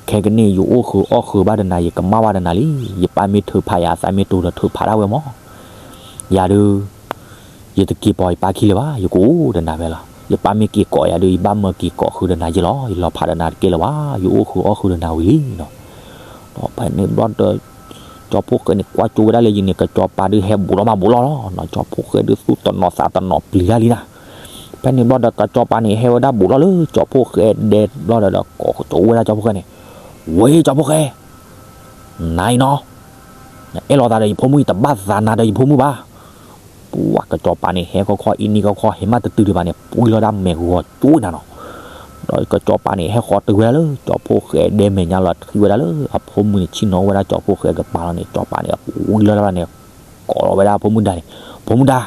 ခဲကနံၣ် ယအိၣ်ဃုာ်အီၣ်ဃုာ်ဘၣ်ဒီးနၤ ယကမၣ်ဘၣ်ဒီးနၤလံ. ယပၢ်မ့ၢ်ထုးဖးယၤ အသးမ့ၢ်တိၤဒီးထုးဖးဒၣ်ဝဲမး. ယၤဒုး ယတက့ၤပိာ်ယပၢ်ခံလၢၤဘၣ်, ယကအိၣ်ဒီးနၤဖဲလီၤ. ယပၢ်မ့ၢ်က့ၤကိးယၤဒုး ယဘၣ်မၢက့ၤကိးဃုာ်ဒီးနၤယဲလီၤ. ယလီၤဖးဒီးနၤတကဲလၢၤဘၣ်, ယအိၣ်ဃုာ်အီၣ်ဃုာ်ဒီးနၤဝံၤလံနီၤ. ဒီးဖဲန့ၣ်ဘျီဒီး ကၠီဖှိၣ်ဃဲန့ၣ် ကွၢ်ကၠိဝဲဒၣ်လၢယန့ၣ် ကစီၤပၤဒုးဟဲဘူးထီၣ်မၤဘူးထီၣ်လီၤ. ကၠီဖှိၣ်ဃဲဒုးသူၣ်တနီၤသးတနီၤပျံၤတၢ်လံနၤ. ဖဲန့ၣ်ဘျီဒီး ကစီၤပၤန့ၣ် ဟဲဝဲဒၣ်ဘူးထီၣ်လၢကၠီဖှိၣ်ဃဲဒဲဘျီဒီး ကိးကၠိဝဲဒၣ်ကၠီဖှိၣ်ဃဲန့ၣ်, ဝဲကၠီဖှိၣ်ဃဲ နၤအံၤနီၤ, နအဲၣ်လိာ်သးဒီးယဖိမုၣ် ယတဘၣ်သးနၤဒီးယဖိမုၣ်ဘၣ်. ပှၤကစီၤပၤန့ၣ် ဟဲခီခီအံၤန့ၣ်ခီခီ ဟဲမးတတုၤဒံးဘၣ်န့ၣ် ပှံၤလီၤဒၣ်မဲာ်ဂီၤကၠိနၤနီၤ. ဒီးကစီၤပၤန့ၣ် ဟဲဃီၤတုၤဝဲဒၣ်လၢကၠီဖှိၣ်ဃဲဒဲမဲာ်ညါလီၤ ထံၣ်ဝဲဒၣ်လၢအဖိမုၣ်န့ၣ် ဆ့ၣ်နီၤဝဲဒၣ်ကၠီဖှိၣ်ဃဲကပၤလီၤန့ၣ် ကစီၤပၤန့ၣ် ပှံၤလီၤဒၣ်န့ၣ် ကိးလီၤဝဲဒၣ်အဖိမုၣ်ဒါန့ၣ်, ဖိမုၣ်ဒါ,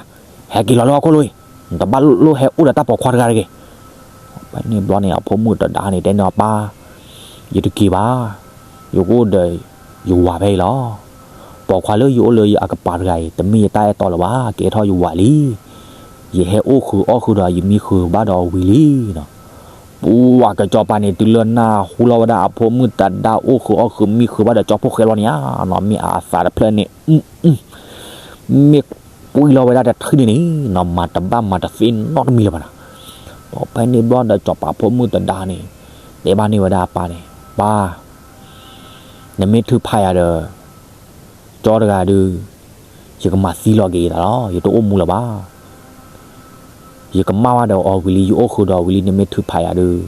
ဟဲက့ၤလီၤလၢဟီၣ်ခိၣ်လိၤအံၤ, နတဘၣ်လိၣ်ဟဲအိၣ်ဒီးတၢ်ပိာ်ခွါတဂၤတဂ့ၤ. ဖဲန့ၣ်ဘျီန့ၣ် အဖိမုၣ်တဒါန့ၣ် တဲန့ၢ်အပၢ်, ယတက့ၤဘၣ်, ယကအိၣ်ဒီးယဝၤဖဲအံၤလီၤ. ပိာ်ခွါလၢယအိၣ်လၢအကပၤတဂၤအံၤ တမ့ၢ်ယတၢ်အဲၣ်တီလၢၤဘၣ်, ကဲထီၣ်ယဝၤလံ. ယဟဲအိၣ်ဃုာ်အီၣ်ဃုာ်ဒီး ယမံဃုာ်ဘၣ်ဒီးဝံၤလံနီၤ. ပှၤကစီၤပၤန့ၣ် တုၤလၢနၢ်ဟူလီၤဝဲဒၣ်အဖိမုၣ်တဒါအိၣ်ဃုာ်အီၣ်ဃုာ် မံဃုာ်ဘၣ်ဒီးကၠီဖှိၣ်ဃဲလီၤန့ၣ်ဧါနီၤ, မ့ၢ်အသးတဖျၢၣ်န့ၣ် မ့ၢ်ပှံၤလီၤဝဲဒၣ်တထံၣ်န့ၣ်န့ၣ်နီၤ, မၤတဘၣ်မၤတသ့နီတမံၤလၢၤဘၣ်နီၤ. ဒီးဖဲန့ၣ်ဘျီဒီး စီၤပၤဖိမုၣ်တဒါန့ၣ် တဲဘၣ်န့ၢ်ဝဲဒၣ်အပၢ်န့ၣ်, ပၢ်, နမ့ၢ်ထုးဖးယၤဒီး ကၠီတဂၤဒုး ယကမၤသံလီၤက့ၤယသးလီၤ, ယတအိၣ်မူလၢၤဘၣ်. ယကမၣ်ဘၣ်ဒီးအီၤဝံၤလံ, ယအိၣ်ဃုာ်ဒီးအီၤဝံၤလံ, နမ့ၢ်ထုးဖးယၤဒုး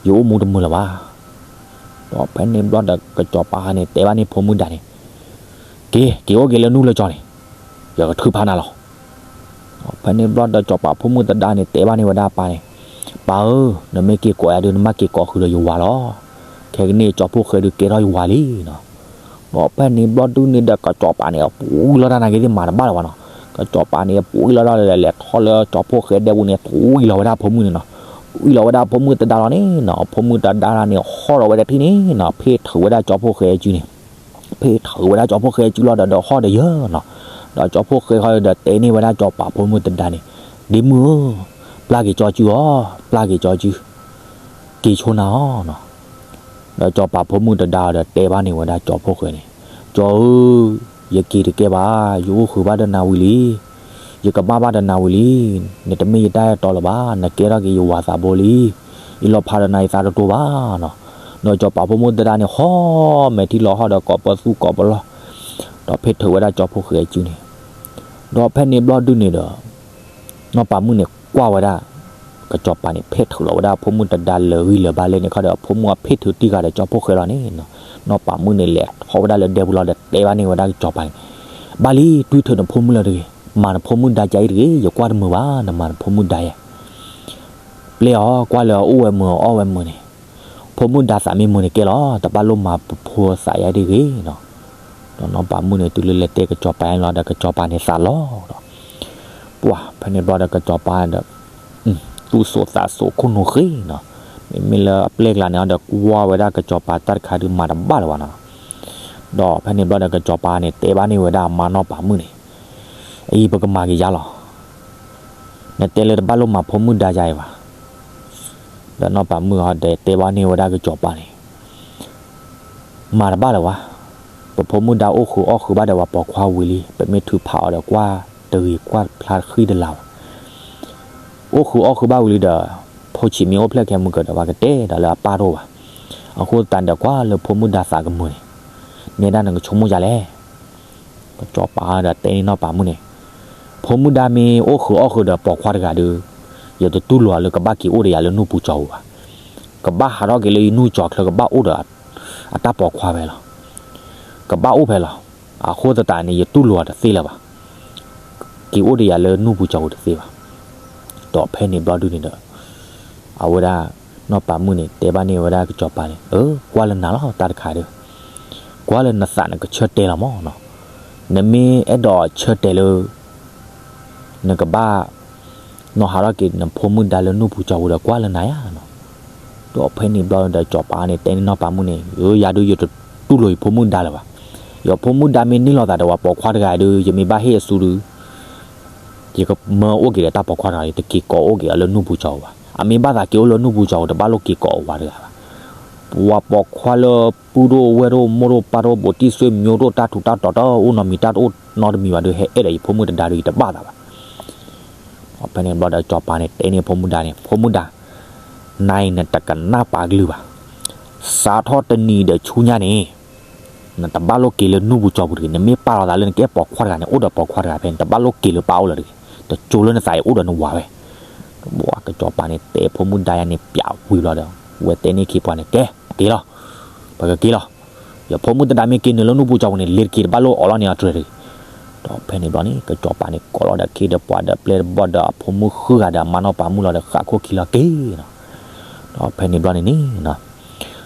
ယအိၣ်မူတမုာ်လၢၤဘၣ်. ဒီးဖဲန့ၣ်ဘျီဒီး ကစီၤပၤန့ၣ် တဲဘၣ်န့ၢ်ဖိမုၣ်ဒါန့ၣ်, က့ၤ, က့ၤအိၣ်က့ၤလၢနူၢ်လၢကၠီန့ၣ်, ယကထုးဖးနၤလီၤ. ဖဲန့ၣ်ဘျီဒီး စီၤပၤဖိမုၣ်တဒါန့ၣ် တဲဘၣ်န့ၢ်ဝဲဒၣ်အပၢ်န့ၣ်, ပၢ်ဧၢ, နမ့ၢ်က့ၤကိးယၤဒုး နမ့ၢ်က့ၤကိးဃုာ်ဒီးယဝၤလီၤ. ခဲကနံၣ် ကၠီဖှိၣ်ဃဲဒုးကဲထီၣ်ယဝၤလံနီၤ. ဒီးဖဲန့ၣ်ဘျီဒုန့ၣ်ဒီး ကစီၤပၤန့ၣ် ပှံၤလီၤတၢ်နာ်က့ၤသ့ၣ်မၤတဘၣ်လၢၤဘၣ်နီၤ. ကစီၤပၤန့ၣ် ပှံၤလီၤတၢ်ဒီး လဲၤထီၣ်လၢကၠီဖှိၣ်ဃဲဒဲပူၤန့ၣ် ပှံၤလီၤဝဲဒၣ်အဖိမုၣ်န့ၣ်နီၤ. ပှံၤလီၤဝဲဒၣ်အဖိမုၣ်တဒါလီၤန့ၣ်နီၤ, အဖိမုၣ်တဒါန့ၣ် ဟီၣ်လီၤဝဲဒၣ်ထံၣ်န့ၣ်နီၤ, ဖ့ၣ်ထုးဝဲဒၣ်ကၠီဖှိၣ်ဃဲအစုန့ၣ် ဖ့ၣ်ထုးဝဲဒၣ်ကၠီဖှိၣ်ဃဲအစုလီၤဒီး ဒီးဟီၣ်ဒီးယၢၤနီၤ. ဒီးကၠီဖှိၣ်ဃဲဃီဒီး တဲန့ၢ်ဝဲဒၣ်စီၤပၤဖိမုၣ်တဒါန့ၣ်, ဒ့မုၣ်ဧၢ, ပျၢ်က့ၤကၠီစုအီၤ, ပျၢ်က့ၤကၠီစု, က့ၤဆိနၤအီၤနီၤ. ဒီးစီၤပၤဖိမုၣ်တဒါဒီး တဲဘၣ်န့ၢ်ဝဲဒၣ်ကၠီဖှိၣ်ဃဲန့ၣ်, ကၠီဧၢ, ယက့ၤတကဲဘၣ်, ယအိၣ်ဃုာ်ဘၣ်ဒီးနၤဝံၤလံ. ယကမၣ်ဘၣ်ဒီးနၤဝံၤလံ. နတမ့ၢ်ယတၢ်အဲၣ်တီလၢၤဘၣ်, နကဲထီၣ်က့ၤယဝၤသးဘိလံ. ယလီၤဖးဒီးနၤ ယသးတတိၤဘၣ်နီၤ. ဒီးစီၤပၤဖိမုၣ်တဒါန့ၣ် ဟီၣ်မဲာ်ထံလီၤဟီၣ်ဒီး ကိးပသူကိးပလီၢ်, ဒီးဖ့ၣ်ထုးဝဲဒၣ်ကၠီဖှိၣ်ဃဲအစုန့ၣ်. ဒီးဖဲန့ၣ်ဘျီဒုန့ၣ်ဒီး နီၢ်ပၤမုၣ်န့ၣ် ကွၢ်ဝဲဒၣ် ကစီၤပၤန့ၣ် ဖ့ၣ်ထုးလီၤဝဲဒၣ်အဖိမုၣ်တဒါလၢာ်ဂံၢ်လၢာ်ဘါလဲၣ်န့ၣ်ခီဒီး အဖိမုၣ်အဖ့ၣ်ထုးတံၢ်ဃာ်ဒီးကၠီဖှိၣ်ဃဲလီၤန့ၣ်နီၤ. နီၢ်ပၤမုၣ်န့ၣ် လဲၤထီၣ်ဝဲဒၣ်လၢဒဲပူၤလီၤဒီး တဲဘၣ်န့ၢ်ဝဲဒၣ်ကစီၤပၤန့ၣ်, ဘၣ်လံ တွံၢ်ထုးနဖိမုၣ်လၢတဂ့ၤ, မၤနဖိမုၣ်ဒါကါအံၤတဂ့ၤ, ယကွၢ်တမုာ်ဘၣ် နမၤနဖိမုၣ်ဒါယၤ. ပျဲအီၤ ကွၢ်လၢအအိၣ်ဝဲမုာ်အီၣ်ဝဲမုာ်န့ၣ်, ဖိမုၣ်ဒါသးမ့ၢ်မုာ်န့ၣ်ကဲလီၤ, တဘၣ်လိၣ်မၤပဖိသးယါတဂ့ၤနီၤ. ဒီးနီၢ်ပၤမုၣ်န့ၣ် တုၤလၢလဲၤတဲကစီၤပၤလီၤဒီး ကစီၤပၤန့ၣ်သးလီၤဒီး ပှၤဖဲန့ၣ်ဘျီဒီး ကစီၤပၤဒီး သူၣ်သိးသးသိးခိၣ်နူာ်ဃ့နီၤ. မ့မ့ၢ်လၢအပျဲၢ်ကျါန့ၣ်ဒီး ကွၢ်ဝဲဒၣ်ကစီၤပၤတၢ်တခါဒုးမၤတဘၣ်လၢၤဘၣ်နီၤ. ဒီးဖဲန့ၣ်ဘျီဒီး ကစီၤပၤန့ၣ် တဲဘၣ်န့ၢ်ဝဲဒၣ်အမါနီၢ်ပၤမုၣ်န့ၣ်, အံၤပကမၤက့ၤယါလီၤ. နတဲလၢတဘၣ်လိၣ်မၤဖိမုၣ်ဒါယါအံၤဘၣ်. ဒီးနီၢ်ပၤမုၣ်ဟီဒီးတဲဘၣ်န့ၢ်ဝဲဒၣ်ကစီၤပၤန့ၣ်, မၤတဘၣ်လၢၤဘၣ်, ပဖိမုၣ်ဒါအိၣ်ဃုာ်အီၣ်ဃုာ်ဘၣ်ဒီးပှၤပိာ်ခွါဝံၤလံ, ပမ့ၢ်ထုးဖးအီၤဒီးကွၢ်တဂ့ၤကွၢ်ဖျါဃံတလၤဘၣ်. အိၣ်ဃုာ်အီၣ်ဃုာ်ဘၣ်ဝံၤလံဒီး ဖိဆံးမ့ၢ်အိၣ်ဖျဲၣ်ခဲမုၢ်ကဒီး ပှၤကတဲဒီးလၢအပၢ်တအိၣ်ဘၣ်. အဃိသတးန့ၣ်ဒီး ကွၢ်လၢဖိမုၣ်ဒါသးကမုာ်န့ၣ်, နဲဒၣ်နကဆိကမိၣ်ယၤလဲၣ်. ကစီၤပၤဒီးတဲန့ၢ်နီၢ်ပၤမုၣ်န့ၣ်, ဖိမုၣ်ဒါမ့ၢ်အိၣ်ဃုာ်အီၣ်ဃုာ်ဒီးပိာ်ခွါတဂၤဒီး, ယတတူၢ်လိာ်အီၤလၢကဘၣ်က့ၤအိၣ်ဒီးယၤလၢနူၢ်ပူၤကၠီၤပူၤဘၣ်. ကဘၣ်ဟးထီၣ်က့ၤလၢယနူၢ်ကၠီၤချၢ ကဘၣ်အိၣ်ဒီးအတၢ်ပိာ်ခွါဖဲလီၤ. ကဘၣ်အိၣ်ဖဲလီၤ. အဃိသတးန့ၣ် ယတူၢ်လိာ်အီၤတသ့လၢၤဘၣ်. က့ၤအိၣ်ဒီးယၤလၢနူၢ်ပူၤကၠီၤပူၤတသ့ဘၣ်. ဒီးဖဲန့ၣ်ဘျီဒုန့ၣ်ဒီး အဝဲဒၣ် နီၢ်ပၤမုၣ်န့ၣ် တဲဘၣ်န့ၢ်ဝဲဒၣ်ကစီၤပၤန့ၣ်, အၢ ကွၢ်လၢနၤလီၤ တၢ်တခါဒီး, ကွၢ်လၢနသးနကဆၢတဲာ်လီၤမးနီၤ. နမ့ၢ်အဲၣ်ဒိးဆၢတဲာ်လၢ နကဘၣ် နီၤဟးထီၣ်က့ၤနဖိမုၣ်ဒါလၢနူၢ်ပူၤကၠီၤပူၤဒီး ကွၢ်လၢနၤယါနီၤ. ဒီးဖဲန့ၣ်ဘျီဒီး စီၤပၤန့ၣ်တဲန့ၢ်နီၢ်ပၤမုၣ်န့ၣ်, ယၤဒုးယတတူၢ်လိာ်ယဖိမုၣ်ဒါလၢၤဘၣ်. ယဖိမုၣ်ဒါမ့ၢ်န့ၢ်လိာ်သးဒီးပှၤပိာ်ခွါတဂၤဒီး ယမ့ၢ်ဘၣ်ဟ့ၣ်အစုဒုး ယကမၢအိၣ်က့ၤဒီးတၢ်ပိာ်ခွါတဂၤ, ယတက့ၤကိးအိၣ်က့ၤအီၤလၢနူၢ်ပူၤကၠီၤပူၤဘၣ်. အမ့ၢ်ဘၣ်သးက့ၤအိၣ်လၢနူၢ်ပူၤကၠီၤပူၤ တဘၣ်လိၣ်က့ၤကိးအဝၤတဂၤဘၣ်. ပှၤပိာ်ခွါလၢပုၢ်ဒိၣ်ဝဲၢ်ဒိၣ် မိၢ်ဒိၣ်ပၢ်ဒိၣ် ဘူးတံၢ်ဆွေမျိုးဒိၣ် တၢ်ထူးတၢ်တီၤတအိၣ်နီတမံၤဘၣ်ဒီး ဟဲအဲၣ်ဒီးယဖိမုၣ်တဒါဒီး ယတဘၣ်သးဘၣ်. ဖဲန့ၣ်ဘျီဒီးစီၤပၤန့ၣ်တဲန့ၢ်ဖိမုၣ်ဒါန့ၣ်, ဖိမုၣ်ဒါ, နၤအံၤနတကနၣ်ပာ်ကလုၢ်ဘၣ်. စးထီၣ်တနံၤဒီးဆူညါန့ၣ် နတဘၣ်လိၣ်က့ၤလၢနူၢ်ပူၤကၠီၤပူၤတဂ့ၤ. နမ့ၢ်ပာ်လီၤသးလၢနကဲပိာ်ခွါတဂၤန့ၣ် အိၣ်ဒီးပိာ်ခွါတဂၤဖဲန့ၣ် တဘၣ်လိၣ်က့ၤလၢပၢ်အိၣ်လၢၤတဂ့ၤ. တကၠိလၢနသးအံၤအိၣ်ဒီးနဝၤဝဲ. ကစီၤပၤန့ၣ်တဲဖိမုၣ်ဒါယါန့ၣ် ပျးဝံၤဘျီဒီး ဝဲတဲန့ၢ်ခံပှၤန့ၣ်, ကဲ, က့ၤလီၤ, ပကက့ၤလီၤ. ယဖိမုၣ်တဒါမ့ၢ်က့ၤနုာ်လၢနူၢ်ပူၤကၠီၤပူၤန့ၣ် လ့ၤတက့ၤ တဘၣ်လိၣ်အီၣ်လီၤန့ၢ်အီၤတြဲၤတဂ့ၤ. ဒီးဖဲန့ၣ်ဘျီန့ၣ် ကစီၤပၤန့ၣ်ကိးလီၤဒီးခ့ဒီးပှၤဒီးပျဲၢ်တဘီၣ်ဒီးအဖိမုၣ်ဃုဂၤဒီးမါနီၢ်ပၤမုၣ်လီၤဒီးဃၣ်ခိၣ်ခံလီၤက့ၤနီၤ. ဒီးဖဲန့ၣ်ဘျီန့ၣ်န့ၣ်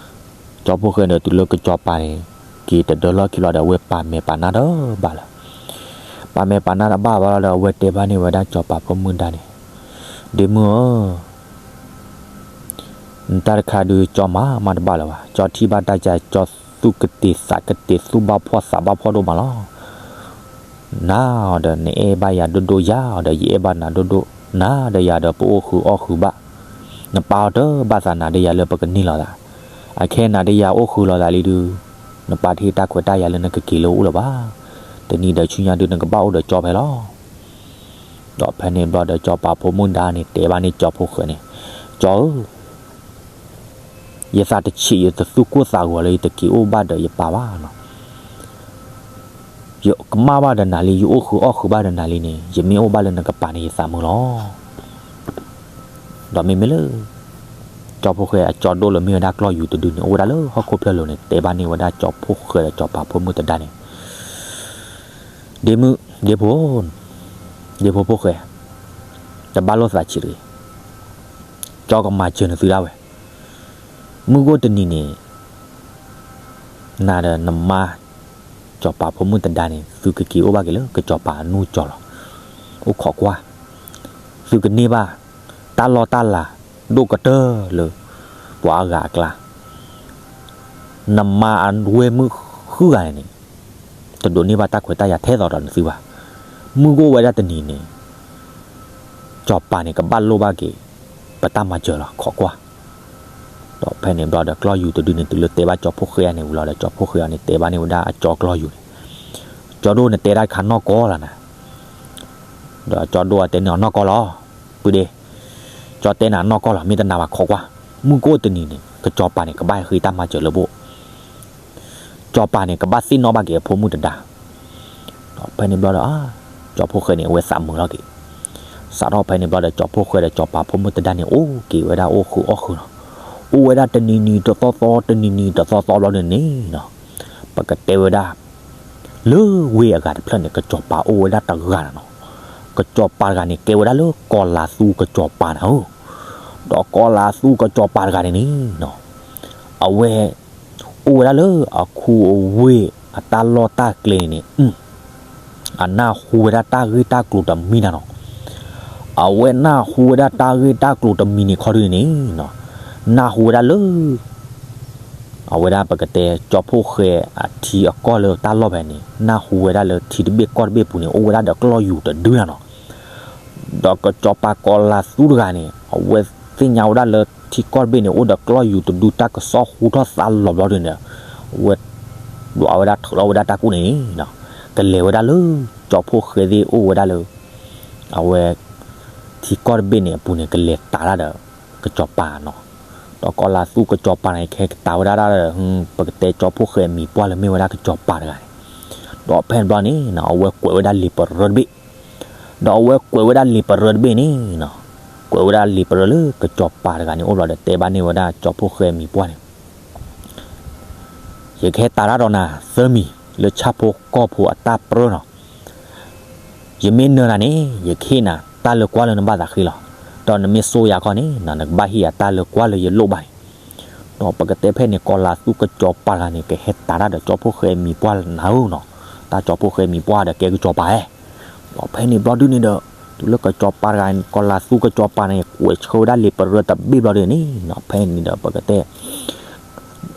ကၠီဖီၣ်ဃဲဒီးတုၤလၢကစီၤပၤန့ၣ် က့ၤတဒၢလီၢ်ခံလီၤဒီး အဝဲပာ်မဲာ်ပာ်နါတဘၣ်လၢၤ. ပာ်မဲာ်ပာ်နါတဘၣ်ဘၣ်လီၤဒီး အဝဲတဲဘၣ်န့ၢ်ဝဲဒၣ်ကစီၤပၤဖိမုၣ်ဒါန့ၣ်, ဒ့မုၣ်ဧၢ, နတၢ်တခါဒုး ကၠီမၤမၤတဘၣ်လၢၤဘၣ်. ကၠီထံၣ်ဘၣ်တၢ်ကါ ကၠီသူၣ်ကတ့ၤသးကတ့ၤ သူၣ်ဘၣ်ဖှီၣ်သးဘၣ်ဖှီၣ်ဒိၣ်မးလီၤ. နၤအီၤဒီးနအဲၣ်ဘၣ်ယၤဒိၣ်ဒိၣ်, ယၤအီၤဒီးယအဲၣ်ဘၣ်နၤဒိၣ်ဒိၣ်, နၤဒီးယၤဒီးပအိၣ်ဃုာ်အီၣ်ဃုာ်ဘၣ်, နပာ်အီၤတဘၣ်သးနၤဒီးယၤလၢပကန့ၢ်လိာ်သး, အခဲနၤဒီးယၤအိၣ်ဃုာ်လိာ်သးလံဒုး, နပာ်တဟ့ၣ်တၢ်ခွဲးတၢ်ယာ်လၢနကက့ၤလၢအိၣ်လၢၤဘၣ်. တနံၤဒီးဆူညါဒုး နကဘၣ်အိၣ်ဒီးကၠီဖဲလီၤ. ဒီးဖဲန့ၣ်ဘျီဒီး စီၤပၤဖိမုၣ်ဒါန့ၣ် တဲဘၣ်န့ၢ်ကၠီဖီၣ်ဃဲန့ၣ်, ကၠီဧၢ, ယသးတဆံး ယတသူၣ်ကိၢ်သးဂီၤလၢ ယတက့ၤအိၣ်ဘၣ်ဒီးယပၢ်ဘၣ်နီၤ. ယကမၣ်ဘၣ်ဒီးနၤလံ, ယအိၣ်ဃုာ်အီၣ်ဃုာ်ဘၣ်ဒီးနၤလံန့ၣ်, ယမ့ၢ်အိၣ်ဘၣ်လၢနကပၤန့ၣ် ယသးမုာ်လီၤ. ဒီးမ့မ့ၢ်လၢ ကၠီဖီၣ်ဃဲအကၠီဒိၣ်လၢမ့ၢ်ဝဲဒၣ်ကျီၢ်ယူၤတဒုန့ၣ် အိၣ်ဝဲဒၣ်လၢဟီၣ်ခိၣ်ဖျၢၣ်လိၤန့ၣ် တဲဘၣ်န့ၢ်ဝဲဒၣ်ကၠီဖီၣ်ဃဲဒီးစီၤပၤဖိမုၣ်တဒါန့ၣ်, ဒ့မုၣ်, ဒ့ဖိ, ဒ့ဖိဖီၣ်ဃဲ, တဘၣ်လိာ်သးဆံးတဂ့ၤ. ကၠီကမၤစၢၤနသုဒၣ်ဝဲ. မုၢ်ဂီၢ်တနံၤန့ၣ် နၤဒီးနမါ စီၤပၤဖိမုၣ်တဒါန့ၣ် သုကက့ၤအိၣ်ဘၣ်က့ၤလၢကစီၤပၤအနူၢ်ကၠီလီၤ. အိၣ်ခိးကွၢ်, သုကန့ၢ်ဘၣ် တၢ်လီၢ်တၢ်လၤဒိၣ်ကတၢၢ်လၢ ပှၤအါဂၤအကျါ, နမါအဝဲၢ်မုၣ်ဃုဂၤန့ၣ်န့ၣ် တဒိးန့ၢ်ဘၣ်တၢ်ခွဲးတၢ်ယာ်ထဲသိးဒီးနသုဘၣ်. မုၢ်ဂီၢ်ဝဲဒၣ်တနံၤန့ၣ် စီၤပၤန့ၣ် ကဘၣ်လိၣ်ဘၣ်က့ၤ ပတၢ်မၤစၢၤလီၤ, ခိးကွၢ်. ဒီးဖဲန့ၣ်ဘျီဒီး ကျီၢ်ယူၤတဒုန့ၣ် တုၤလၢတဲဘၣ်ကၠီဖီၣ်ဃဲအံၤန့ၣ်ဝံၤလီၤဒီး ကၠီဖီၣ်ဃဲအံၤန့ၣ် တဲဘၣ်န့ၢ်ဝဲဒၣ်အကၠီကျီၢ်ယူၤန့ၣ်, ကၠီဒိၣ် နတဲတၢ်တခါနီၢ်ကီၢ်လီၤနၤ. ဒီးကၠီဒိၣ်အတဲန့ၢ်အီၤနီၢ်ကီၢ်လီၤ, ပုၢ်ဒ့, ကၠီတဲနၤနီၢ်ကီၢ်လီၤ, မ့ၢ်တနာ်ဘၣ် ခိးကွၢ်. မုၢ်ဂီၢ်တနံၤန့ၣ် ကစီၤပၤန့ၣ် ကဘၣ်ဟဲဃ့တၢ်မၤစၢၤလၢဘိၣ် စီၤပၤန့ၣ် ကဘၣ်သ့ၣ်နီၣ်ဘၣ်က့ၤအဖိမုၣ်တဒါ. ဒီးဖဲန့ၣ်ဘျီဒီး ကၠီဖီၣ်ဃဲန့ၣ် အဝဲသးမုာ်လီၤက့ၤ. စးထီၣ်ဖဲန့ၣ်ဘျီဒီး ကၠီဖီၣ်ဃဲဒီးစီၤပၤဖိမုၣ်တဒါန့ၣ် အိၣ်က့ၤဝဲဒၣ်အိၣ်ဃုာ်အီၣ်ဃုာ်လီၤ. အိၣ်ဝဲဒၣ်တနံၤနံၤတသီသီ တနံၤနံၤတသီသီဘျီန့ၣ်န့ၣ်နီၤ, ပကတဲဝဲဒၣ် လၢဝ့ၢ်အဂၤတဖျၢၣ်န့ၣ် ကစီၤပၤအိၣ်ဝဲဒၣ်တဂၤနၤနီၤ. ကစီၤပၤတဂၤန့ၣ် ကဲဝဲဒၣ်လၢကီၤလၤသူကစီၤပၤနၤဧၢ. ဒီးကီၤလၤသူကစီၤပၤတဂၤန့ၣ်န့ၣ်နီၤ, အဝဲ အိၣ်ဝဲဒၣ်လၢအခူအဝ့ၢ်အတၢ်လီၢ်တၢ်ကျဲန့ၣ်န့ၣ်, အနၢ်ဟူဝဲဒၣ်တၢ်ဂ့ၢ်တၢ်ကျိၤတမံၤနၤနီၤ. အဝဲနၢ်ဟူဝဲဒၣ်တၢ်ဂ့ၢ်တၢ်ကျိၤတမံၤန့ၣ်ခီဒုန့ၣ်န့ၣ်နီၤ, နၢ်ဟူဝဲဒၣ်လၢ အဝဲဒၣ်ပကတဲ ကၠီဖီၣ်ဃဲအထံအကီၢ်လၢတၢ်လီၢ်ဖဲန့ၣ် နၢ်ဟူဝဲဒၣ်လၢထံတဘ့ၣ်ကီၢ်တဘ့ၣ်ပူၤန့ၣ် အိၣ်ဝဲဒၣ်ဒီးကျီၢ်ယူၤတဒုနၤနီၤ. ဒီးကစီၤပၤကီၤလၤသူတဂၤန့ၣ် အဝဲ သ့ၣ်ညါဝဲဒၣ်လၢထံကီၢ်တဘ့ၣ်န့ၣ် အိၣ်ဒီးကျီၢ်ယူၤတဒု တၢ်ကစီၣ်ဟူထီၣ်သါလီၤဘျီဒုန့ၣ် အဝဲ ဒွးဝဲဒၣ်ထုးထီၣ်ဝဲဒၣ်တၢ်ကူၣ်န့ၣ် ကလဲၤဝဲဒၣ်လၢ ကၠီဖီၣ်ဃဲသ့ၣ်အိၣ်ဝဲဒၣ်လၢ အဝဲ ထံကီၢ်တဘ့ၣ်န့ၣ်အပူၤန့ၣ် ကလဲၤတၢ်တၢ်ဒီး ကစီၤပၤနီၤ. ဒီးကီၤလၤသူကစီၤပၤန့ၣ် ကဟဲကတၢ်ဝဲဒၣ်တၢ်ဒီး ပကတဲကၠီဖီၣ်ဃဲအမံၤပှၢ်လၢမ့ၢ်ဝဲဒၣ်ကစီၤပၤတဂၤန့ၣ်, ဒီးဖဲန့ၣ်ဘျီန့ၣ်နီၤ အဝဲကွဲးဝဲဒၣ်လံာ်ပရၢတဘ့ၣ်, ဒီးအဝဲကွဲးဝဲဒၣ်လံာ်ပရၢတဘ့ၣ်န့ၣ်နီၤ, ကွဲးဝဲဒၣ်လံာ်ပရၢလၢကစီၤပၤတဂၤန့ၣ်အိၣ်ဘျီဒီး တဲဘၣ်န့ၢ်ဝဲဒၣ်ကၠီဖီၣ်ဃဲအမံၤပှၢ်န့ၣ် ယကဟဲတၢ်တၢ်ဒီးနၤသၢမံၤ လၢဆၣ်ဖိကီၢ်ဖိအတၢ်ပြၢနီၤ. ယမ့ၢ်နၢၤနၤန့ၣ် ယကဟ့ၣ်နၤတၢ်လၢကွၢ်လၢနဘၣ်သးဃ့လီၤ. ဒီးနမ့ၢ်စိယၤခီန့ၣ် နကဘၣ်ဟ့ၣ်ယၤတၢ်လၢကွၢ်လၢယလိၣ်ဘၣ်န့ၣ်. ဒီးပကတဲဖဲန့ၣ် ကီၤလၤသူကစီၤပၤတဂၤန့ၣ် ကဟဲတၢ်တၢ်ဒီးကၠီဖီၣ်ဃဲအမံၤပှၢ်နၤဧၢနီၤ. တၢ်ကၠီဖီၣ်ဃဲအမံၤပှၢ်ဒီးကဲကစီၤပၤဧၢ. ဒီးဖဲန့ၣ်ဘျီဒုန့ၣ်ဒီး တုၤလၢကစီၤပၤတဂၤန့ၣ် ကီၤလၤသူကစီၤပၤန့ၣ် ကွဲးဆှၢဝဲဒၣ်လံာ်ပရၢတဘ့ၣ်ဘျီဒုန့ၣ်နီၤ ဖဲန့ၣ်ဒီးပကတဲ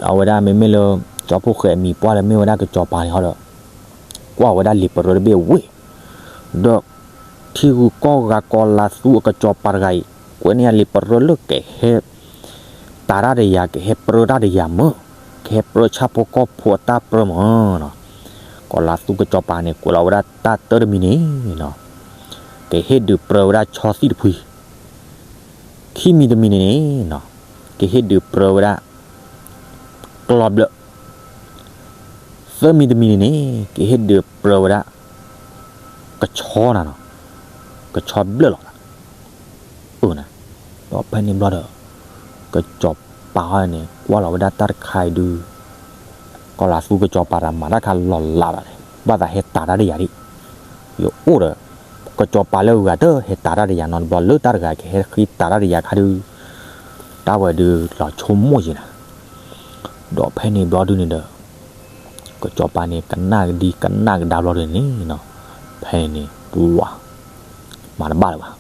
အဝဲဒၣ်မ့မ့ၢ်လၢ ကၠီဖီၣ်ဃဲအမံၤပှၢ်လၢမ့ၢ်ဝဲဒၣ်ကစီၤပၤန့ၣ်ဟီဒီး ကွၢ်ဝဲဒၣ်လံာ်ပရၢတဘ့ၣ်ဝံၤ ဒီး ထံဂုၤကီၢ်ဂၤကီၤလၤသူအကစီၤပၤတဂၤအံၤ ကွဲးန့ၢ်ယၤလံာ်ပရၢလၢကဟဲ တၢ်တၢ်ဒီးယၤ ကဟဲပြၢတၢ်ဒီးယၤမ့ၢ် ကဟဲပြၢဆၣ်ဖိကီၢ်ဖိအတၢ်ပြၢမ့ၢ်နီၤ. ကီၤလၤသူကစီၤပၤန့ၣ် ကွဲးလီၤဝဲဒၣ်တၢ်တၢတမံၤန့ၣ်နီၤ ကဟ့ၣ်ဒုးပြၢဝဲဒၣ်ဆီသံၣ်တဖှံ ခံမံၤတမံၤန့ၣ်န့ၣ်နီၤ ကဟ့ၣ်ဒုးပြၢဝဲဒၣ် ကျီၢ်ဘျၢၣ်, သၢမံၤတမံၤန့ၣ်န့ၣ် ကဟ့ၣ်ဒုးပြၢဝဲဒၣ် ကဆီနၤနီၤ, ကဆီဘျၢၣ်လီၤသး အၢနၤ, ဒီးဖဲန့ၣ်ဘျီဒီး ကစီၤပၤဟီန့ၣ် ကွၢ်လီၤဝဲဒၣ်တၢ်တခါအံၤဒုး ကီၤလၤသူကစီၤပၤတဂၤမၤတၢ်ခါလီၤလးလီၤန့ၣ် ဘၣ်သးဟဲတၢ်တၢ်ဒီးယၤဒံး, ယအိၣ်ဒီး ကစီၤပၤလၢအဂၤတဟဲတၢ်တၢ်ဒီးယၤနီတဘျီ လၢတၢ်တဂၤကဟဲဃ့တၢ်တၢ်ဒီးယၤခါဒုး တၢ်ဝဲဒုးလီၤဆိကမိၣ်ယံၤနၤ, ဒီးဖဲန့ၣ်ဘျီဒုန့ၣ်ဒီး ကစီၤပၤန့ၣ် ကနၣ်ကဒံကနၣ်ကဒါဘျီဒုန့ၣ်နီၤ, ဖဲန့ၣ် ပှၤ မၤတဘၣ်လၢၤဘၣ်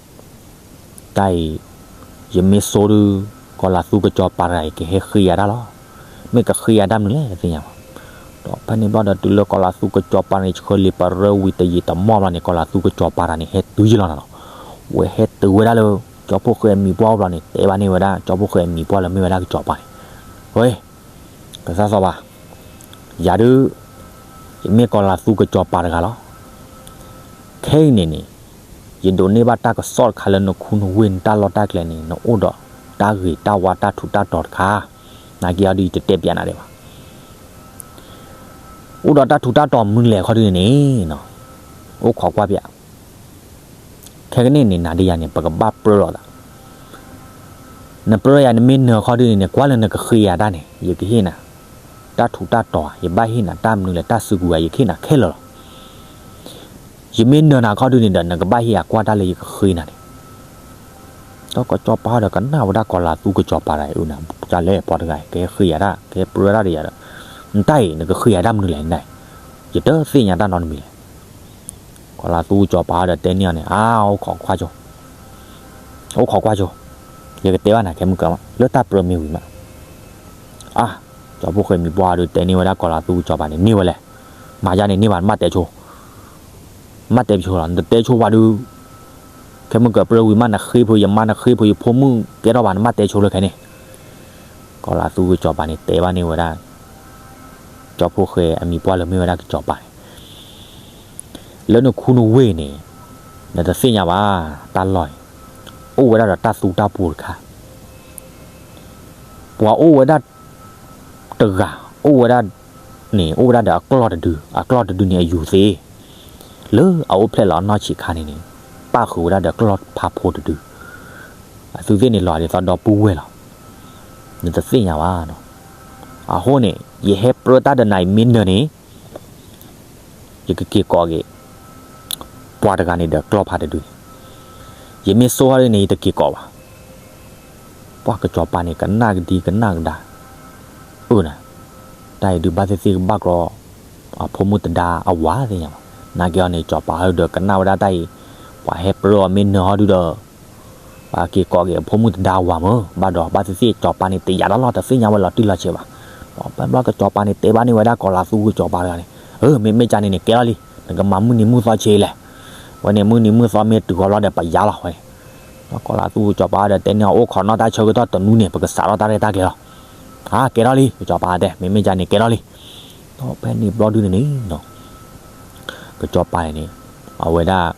တၢ်အံၤ ယမ့ၢ်စိဒုး ကီၤလၤသူကစီၤပၤတဂၤအံၤ ကဟဲဃ့ယၤတၢ်လီၤ. မ့ၢ်ကဃ့ယၤတၢ်မနုၤလဲၣ်တသ့ၣ်ညါဘၣ်. ဒီးဖဲန့ၣ်ဘျီဒီးတုၤလၢကီၤလၤသူကစီၤပၤန့ၣ် ဆှၢလံာ်ပရၢဝံၤတယံာ်တမီၢ်ဘျီန့ၣ် ကီၤလၤသူကစီၤပၤတဂၤန့ၣ် ဟဲတုၤယံၤလီၤနၤလီၤ. ဝဲဟဲတုၤဝဲဒၣ်လၢ ကၠီဖီၣ်ဃဲအမံၤပှၢ်ဘျီန့ၣ် တဲဘၣ်န့ၢ်ဝဲဒၣ် ကၠီဖီၣ်ဃဲအမံၤပှၢ်လၢမ့ၢ်ဝဲဒၣ်ကစီၤပၤန့ၣ်, ဝဲ ကစၢ်စီၤပၤ, ယၤဒုး ယမ့ၢ်ကီၤလၤသူကစီၤပၤတဂၤလီၤ. ခဲအံၤန့ၣ်န့ၣ် ယဒိးန့ၢ်ဘၣ်တၢ်ကစီၣ်တခါလၢနခူနဝ့ၢ်နတၢ်လီၢ်တၢ်ကျဲန့ၣ် နအိၣ်ဒီးတၢ်ဂ့ၤတၢ်ဝါတၢ်ထူးတၢ်တီၤတခါ, နာ်က့အီၤဒုးယတတဲပျးနၤဒံးဘၣ်. အိၣ်ဒီးတၢ်ထူးတၢ်တီၤမနုၤလဲၣ်အခီဒုးန့ၣ်န့ၣ်, အိၣ်ခိးကွၢ်ပျး ခဲကနံၣ်န့ၣ် နၤဒီးယၤန့ၣ် ပကဘၣ်ပြၢလိာ်သး, နပြၢယၤနမ့ၢ်နၢၤအခီဒုးန့ၣ်န့ၣ် ကွၢ်လၢနကဃ့ယၤတၢ်န့ၣ် ယကဟ့ၣ်နၤ, တၢ်ထူးတၢ်တီၤ ယဘၣ်ဟ့ၣ်နၤတၢ်မနုၤလဲၣ် တၢ်စုကဝဲၤ ယကဟ့ၣ်နၤခဲလၢာ်လီၤ. ယမ့ၢ်နၢၤနၤအခီဒုးန့ၣ်ဒီး နကဘၣ်ဟ့ၣ်ယၤကွၢ်တၢ်လၢယကဃ့နၤန့ၣ်, ဒီးကစီၤပၤဒီးကနၣ်ဝဲဒၣ်ကီၤလၤသူကစီၤပၤတဂၤအံၤ အၢနၤ တၢ်လဲၣ်ပှၤတဂၤအံၤ ကဟဲဃ့ယၤတၢ် ကဟဲပြၢတၢ်ဒီးယၤဒီး, နတၢ်အံၤ နကဃ့ယၤတၢ်မနုၤလဲၣ်နတၢ်အံၤ, ယတသ့ၣ်ညါတၢ်နီတမံၤလဲၣ်. ကီၤလၤသူကစီၤပၤဒီးတဲန့ၢ်အီၤန့ၣ် အါ အိၣ်ခိးကွၢ်ဆိ, အိၣ်ခိးကွၢ်ဆိ, ယကတဲဘၣ်နၤခဲမုၢ်ကၢၤမး လၢတၢ်ပြၢမ့ၢ်ဝံၤမး, အါ, ကၠီဖီၣ်ဃဲမံၤပှၢ်ဒီးတဲန့ၢ်ဝဲဒၣ်ကီၤလၤသူကစီၤပၤန့ၣ် န့ၢ်ဝဲလဲၣ်, မၤယါန့ၣ်န့ၢ်ဘၣ် နဘၣ်တဲဆိ မ့ၢ်တဲဆိလီၤ နတတဲဆိပှၤဒုး, ခဲမုၢ်ကၢၤပြၢဝံၤမး နဃ့ဖိယမါ နဃ့ဖိယဖိမုၣ်ကဲထီၣ်ဘၣ် နဘၣ်တဲဆိလၢခဲန့ၣ်, ကီၤလၤသူကစီၤပၤန့ၣ် တဲဘၣ်န့ၢ်ဝဲဒၣ် ကၠီဖီၣ်ဃဲအမံၤပှၢ်လၢမ့ၢ်ဝဲဒၣ်ကစီၤပၤန့ၣ်, လၢနခူနဝ့ၢ်န့ၣ် နတသ့ၣ်ညါဘၣ်, တၢ်လီၢ်အံၤ အိၣ်ဝဲဒၣ်ဒီးတၢ်သူတၢ်ပှီၤတခါ, ပှၤအိၣ်ဝဲဒၣ်တဂၤ အိၣ်ဝဲဒၣ်န့ၣ် အိၣ်ဝဲဒၣ်ဒီးအကျီၢ်တဒု, အကျီၢ်တဒုန့ၣ်အယူၤသ့, လၢအအိၣ်ဖျဲၣ်လီၤအနီၢ်ဆံးခါန့ၣ်န့ၣ် ပၣ်ဃုာ်ဝဲဒၣ်ဒီးကျီၢ်ဖးဖိတဒု, အသုသ့ၣ်န့ၣ်လီၤဒ်သိးဒီပုၢ်ဝဲၢ်လီၤ, နတသ့ၣ်ညါဘၣ်နီၤ, အဃိန့ၣ် ယဟဲပြၢတၢ်ဒီးနၤအံၤမ့ၢ်နၢၤန့ၣ် ယကက့ၤကိးက့ၤ ပှၤတဂၤန့ၣ်ဒီးကျီၢ်ဖးတဒုန့ၣ်, ယမ့ၢ်စိဟီဒ်န့ၣ် ယတက့ၤကိးဘၣ်, ပှၤကစီၤပၤန့ၣ် ကနၣ်ကဒံကနၣ်ကဒါ, အၢနၤ, တၢ်အံၤဒုးဘၣ်သ့ၣ်သ့ၣ်ကဘၣ်ကျီ အဖိမုၣ်တဒါအဝၤသ့ၣ်ညါဘၣ်, နာ်က့အီၤန့ၣ် ကစီၤပၤဟီဒုးဒီးကနၣ်ဝဲဒၣ်တၢ်အံၤ, ပှၤဟဲပြၢအီၤမ့ၢ်နၢၤဟီဒုးဒီး ပှၤက့ၤကိးက့ၤအဖိမုၣ်တဒါအဝၤမ့ၢ်, ဘၣ်ဒီးဘၣ်သ့ၣ်သ့ၣ် ကစီၤပၤန့ၣ် တယာ်တၢ်လီၤ တသ့ၣ်ညါဝဲလီၤတံၢ်လီၤဆဲးဘၣ်, ဒီးဖဲဘျီကစီၤပၤန့ၣ် တဲဘၣ်န့ၢ်ဝဲဒၣ်ကီၤလၤသူကစီၤပၤတဂၤန့ၣ်, အၢ မ့မ့ၢ်ကန့ၣ်န့ၣ် ကဲလီၤလံ, နကမၤမုၢ်နံၤမုၢ်သီဆဲးလဲၣ်, ဝဲန့ၣ်မုၢ်နံၤမုၢ်သီမ့ၢ်တုၤဃီၤလီၤဒီးပယၤလီၤဝဲန့ၣ်, ကီၤလၤသူကစီၤပၤဒီးတဲန့ၢ်အီၤ အိၣ်ခိးနီၣ်တၢ်ဆၢကတီၢ်တနွံန့ၣ် ပကစးထီၣ်တၢ်ရဲၣ်တၢ်ကျဲၤလီၤ. အါ ကဲထီၣ်လံ ကစီၤပၤတဲ မ့မ့ၢ်ဒ်န့ၣ် ကဲထီၣ်လံ. ဒီးဖဲန့ၣ်ဘျီဒုန့ၣ်န့ၣ် ကစီၤပၤန့ၣ်န့ၣ် အဝဲဒၣ်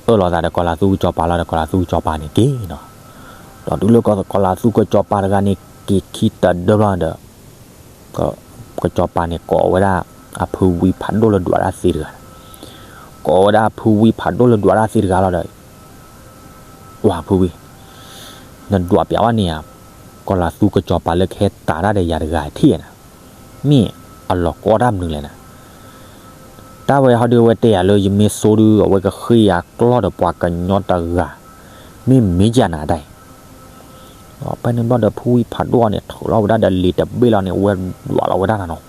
အၢၣ်လီၤသးဒီးကီၤလၤသူကစီၤပၤလီၤဒီး ကီၤလၤသူကစီၤပၤန့ၣ်က့ၤနီၤ. ဒီးတုၤလၢကီၤလၤသူကစီၤပၤတဂၤန့ၣ် က့ၤခံတဒၢဘျီဒီး ကစီၤပၤန့ၣ် ကိးဝဲဒၣ်အဖုဝံဖးဒိၣ်လၢဒွးတၢ်သ့တဂၤ, ကိးဝဲဒၣ်အဖုဝံဖးဒိၣ်လၢဒွးတၢ်သ့တဂၤလီၤဒီး ဝဲဖုဝံ, နဒွးပျးဝဲန့ၣ်ဧါ, ကီၤလၤသူကစီၤပၤလၢကဟဲတးတၢ်ဒီးယၤတဂၤထံၣ်နၤ, မ့ၢ်အလီၤကီတၢ်မနုၤလဲၣ်နၤ. တၢ်ဝဲဟီဒုးအဝဲတဲယၤလၢယမ့ၢ်ဆိဒုး အဝဲကဃ့ယၤကျီၢ်ဒီးပှၤကညီတဂၤ, မ့ၢ်မ့ၢ်ကနၤတၢ်အံၤ ဖဲန့ၣ်ဘျီဒီးဖုဝံဖးဒိၣ်န့ၣ် ထုးလီၤဝဲဒၣ်ဒီးလံာ်တဘ့ၣ်လီၤန့ၣ် အဝဲဒွးလီၤဝဲဒၣ်နၤနီၤ,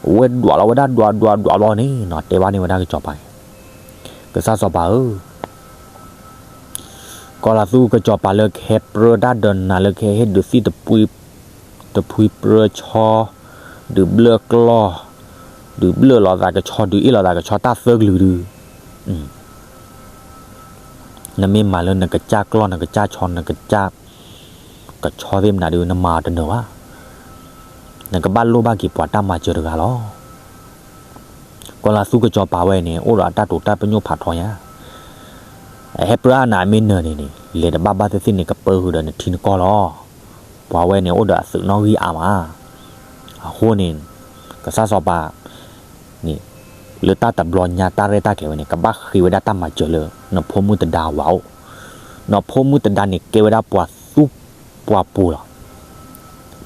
အဝဲဒွးလီၤဝဲဒၣ်ဒွးဒွးဒွးဘျီန့ၣ်နီၤ တဲဘၣ်န့ၢ်ဝဲဒၣ်ကစီၤပၤန့ၣ်, ကစၢ်စီၤပၤဧၢ, ကီၤလၤသူကစီၤပၤလၢကဟဲပြၢတၢ်ဒီးနၤလၢကဟဲဟ့ၣ်ဒုးသံၣ်တဖှံပြၢဆီ, ဒုးဘျၢၣ်ကျီၢ်, ဒုးဘျၢၣ်လီၤသးကဆီ, ဒုးအ့ၣ်လီၤသးကဆီ တၢ်သၢကလုာ်ဒုး နမ့ၢ်မၤလၢနကစၢ်ကျီၢ် နကစၢ်ဆီ နကစၢ်ကဆီသ့ၣ်မနုၤဒုး နမၤအီၤတနၢၤဘၣ်. နကဘၣ်လိၣ်ဘၣ်က့ၤပှၤတၢ်မၤစၢၤတဂၤလီၤ. ကီၤလၤသူကစီၤပၤဝဲန့ၣ် အိၣ်ဒီးအတၢ်တိာ်တၢ်ပညိၣ်ဖးထီညါ, အဟဲပြၢအနၤမ့ၢ်နၢၤန့ၣ်န့ၣ် လဲၤတဘၣ်ဘၣ်သ့ၣ်သ့ၣ်န့ၣ် ကပၢဃုာ်ဒီးနထံနကီၢ်လီၤ. ပှၤဝဲန့ၣ်အိၣ်ဒီးအသုးနီၣ်ဂံၢ်အါမး. အဃိန့ၣ် ကစၢ်စီၤပၤန့ၣ် လၢတၢ်တဘျီညါတၢ်ရဲၣ်တၢ်ကျဲၤဝဲန့ၣ် ကဘၣ်ဃ့ဝဲဒၣ်တၢ်မၤစၢၤလၢ နဖိမုၣ်တဒါအဝၤအိၣ်, နဖိမုၣ်တဒါန့ၣ်ကဲဝဲဒၣ်ပှၤသူပှၤပူၤလီၤ.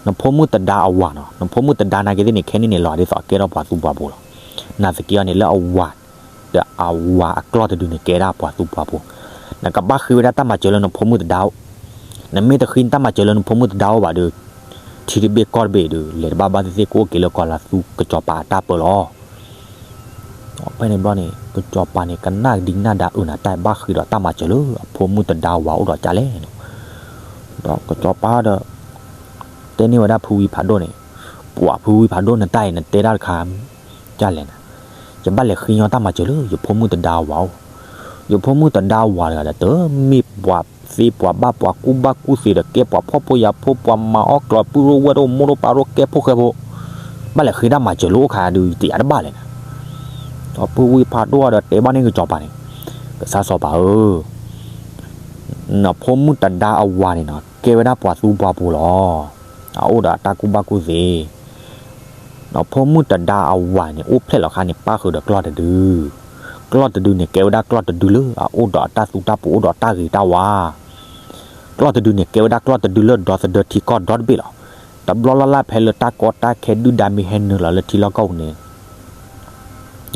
နဖိမုၣ်တဒါအဝၤနီၤ, နဖိမုၣ်တဒါနာ်က့သ့ၣ်န့ၣ် ခဲန့ၣ်န့ၣ် လီၤဒ်သိးအကဲထီၣ်ပှၤသူပှၤပူၤလီၤ. နာ်သက့အီၤန့ၣ် လၢအဝၤ ဒီးအဝၤအကျီၢ်တဒုန့ၣ် ကဲဒၣ်ပှၤသူပှၤပူၤ, နကဘၣ်ဃ့ဝဲဒၣ်တၢ်မၤစၢၤလၢနဖိမုၣ်တဒါအိၣ်, နမ့ၢ်တဃ့တၢ်မၤစၢၤလၢနဖိမုၣ်တဒါအိၣ်ဘၣ်ဒီး ထံတဘ့ၣ်ကီၢ်တဘ့ၣ်ဒီး လဲၤတဘၣ်ဘၣ်သ့ၣ်သ့ၣ် ကအိၣ်က့ၤလၢကီၤလၤသူကစီၤပၤအတၢ်ပၢလီၤ. ဖဲန့ၣ်ဘျီန့ၣ် ကစီၤပၤန့ၣ် ကနၣ်ဒံးနၢ်ဒါအုးနၤ တၢ်ဘၣ်ဃ့ဒီးတၢ်မၤစၢၤလၢအဖိမုၣ်တဒါဝၤအိၣ်ဒီးကလဲၣ်န့ၣ်, ဒီးကစီၤပၤဒီး တဲန့ၢ်ဝဲဒၣ်ဖုဝံဖးဒိၣ်န့ၣ်, ပှၤဖုဝံဖးဒိၣ် နတၢ်အံၤနတဲတၢ်တခါ ကလဲၣ်နၤ, ယဘၣ်လဲၤဃ့ညီတၢ်မၤစၢၤလၢယဖိမုၣ်တဒါအဝၤအိၣ်, ယဖိမုၣ်တဒါအဝၤတဂၤဒီး တမ့ၢ်ပှၤသ့ပှၤဘၣ် ပှၤကူၣ်ဘၣ်ကူၣ်သ့ဒီး ကဲပှၤဖှီၣ်ဖိယာ်ဖိ ပှၤမၤအီၣ်ကျီၤ ပုၢ်ရိဝဲၢ်တအိၣ် မိၢ်တအိၣ်ပၢ်တအိၣ် ကဲဖိဃဲဖိ, ဘၣ်လဲၤဃ့တၢ်မၤစၢၤလၢအိၣ်ခါဒုး ယတယၤတဘၣ်လဲၣ်နၤ. ဒီးဖုဝံဖးဒိၣ်ဒီးတဲဘၣ်န့ၢ်ကစီၤပၤန့ၣ်, ကစၢ်စီၤပၤဧၢ, နဖိမုၣ်တဒါအဝၤန့ၣ်နီၤ ကဲဝဲဒၣ်ပှၤသူပှၤပူၤလီၤ. အအိၣ်ဒီးအတၢ်ကူၣ်ဘၣ်ကူၣ်သ့, နဖိမုၣ်တဒါအဝၤန့ၣ် အိၣ်ဖျဲၣ်လီၤခါန့ၣ် ပၣ်ဃုာ်ဒီးကျီၢ်တဒု, ကျီၢ်တဒုန့ၣ် ကဲဝဲဒၣ်ကျီၢ်တဒုလၢအအိၣ်ဒီးအတၢ်သူတၢ်ပူၤ အိၣ်ဒီးတၢ်ဂ့ၤတၢ်ဝါ, ကျီၢ်တဒုန့ၣ် ကဲဝဲဒၣ်ကျီၢ်တဒုလၢဒီသဒၢထံကီၢ်ဒီတဘ့ၣ်လီၤ. တဘျီလၢ်လၢ်ဖဲလၢတၢ်ကီတၢ်ခဲဒုၣ်ဒါမ့ၢ်ဟဲနုာ်လီၤလၢထံလီၢ်ကီၢ်ပူၤန့ၣ်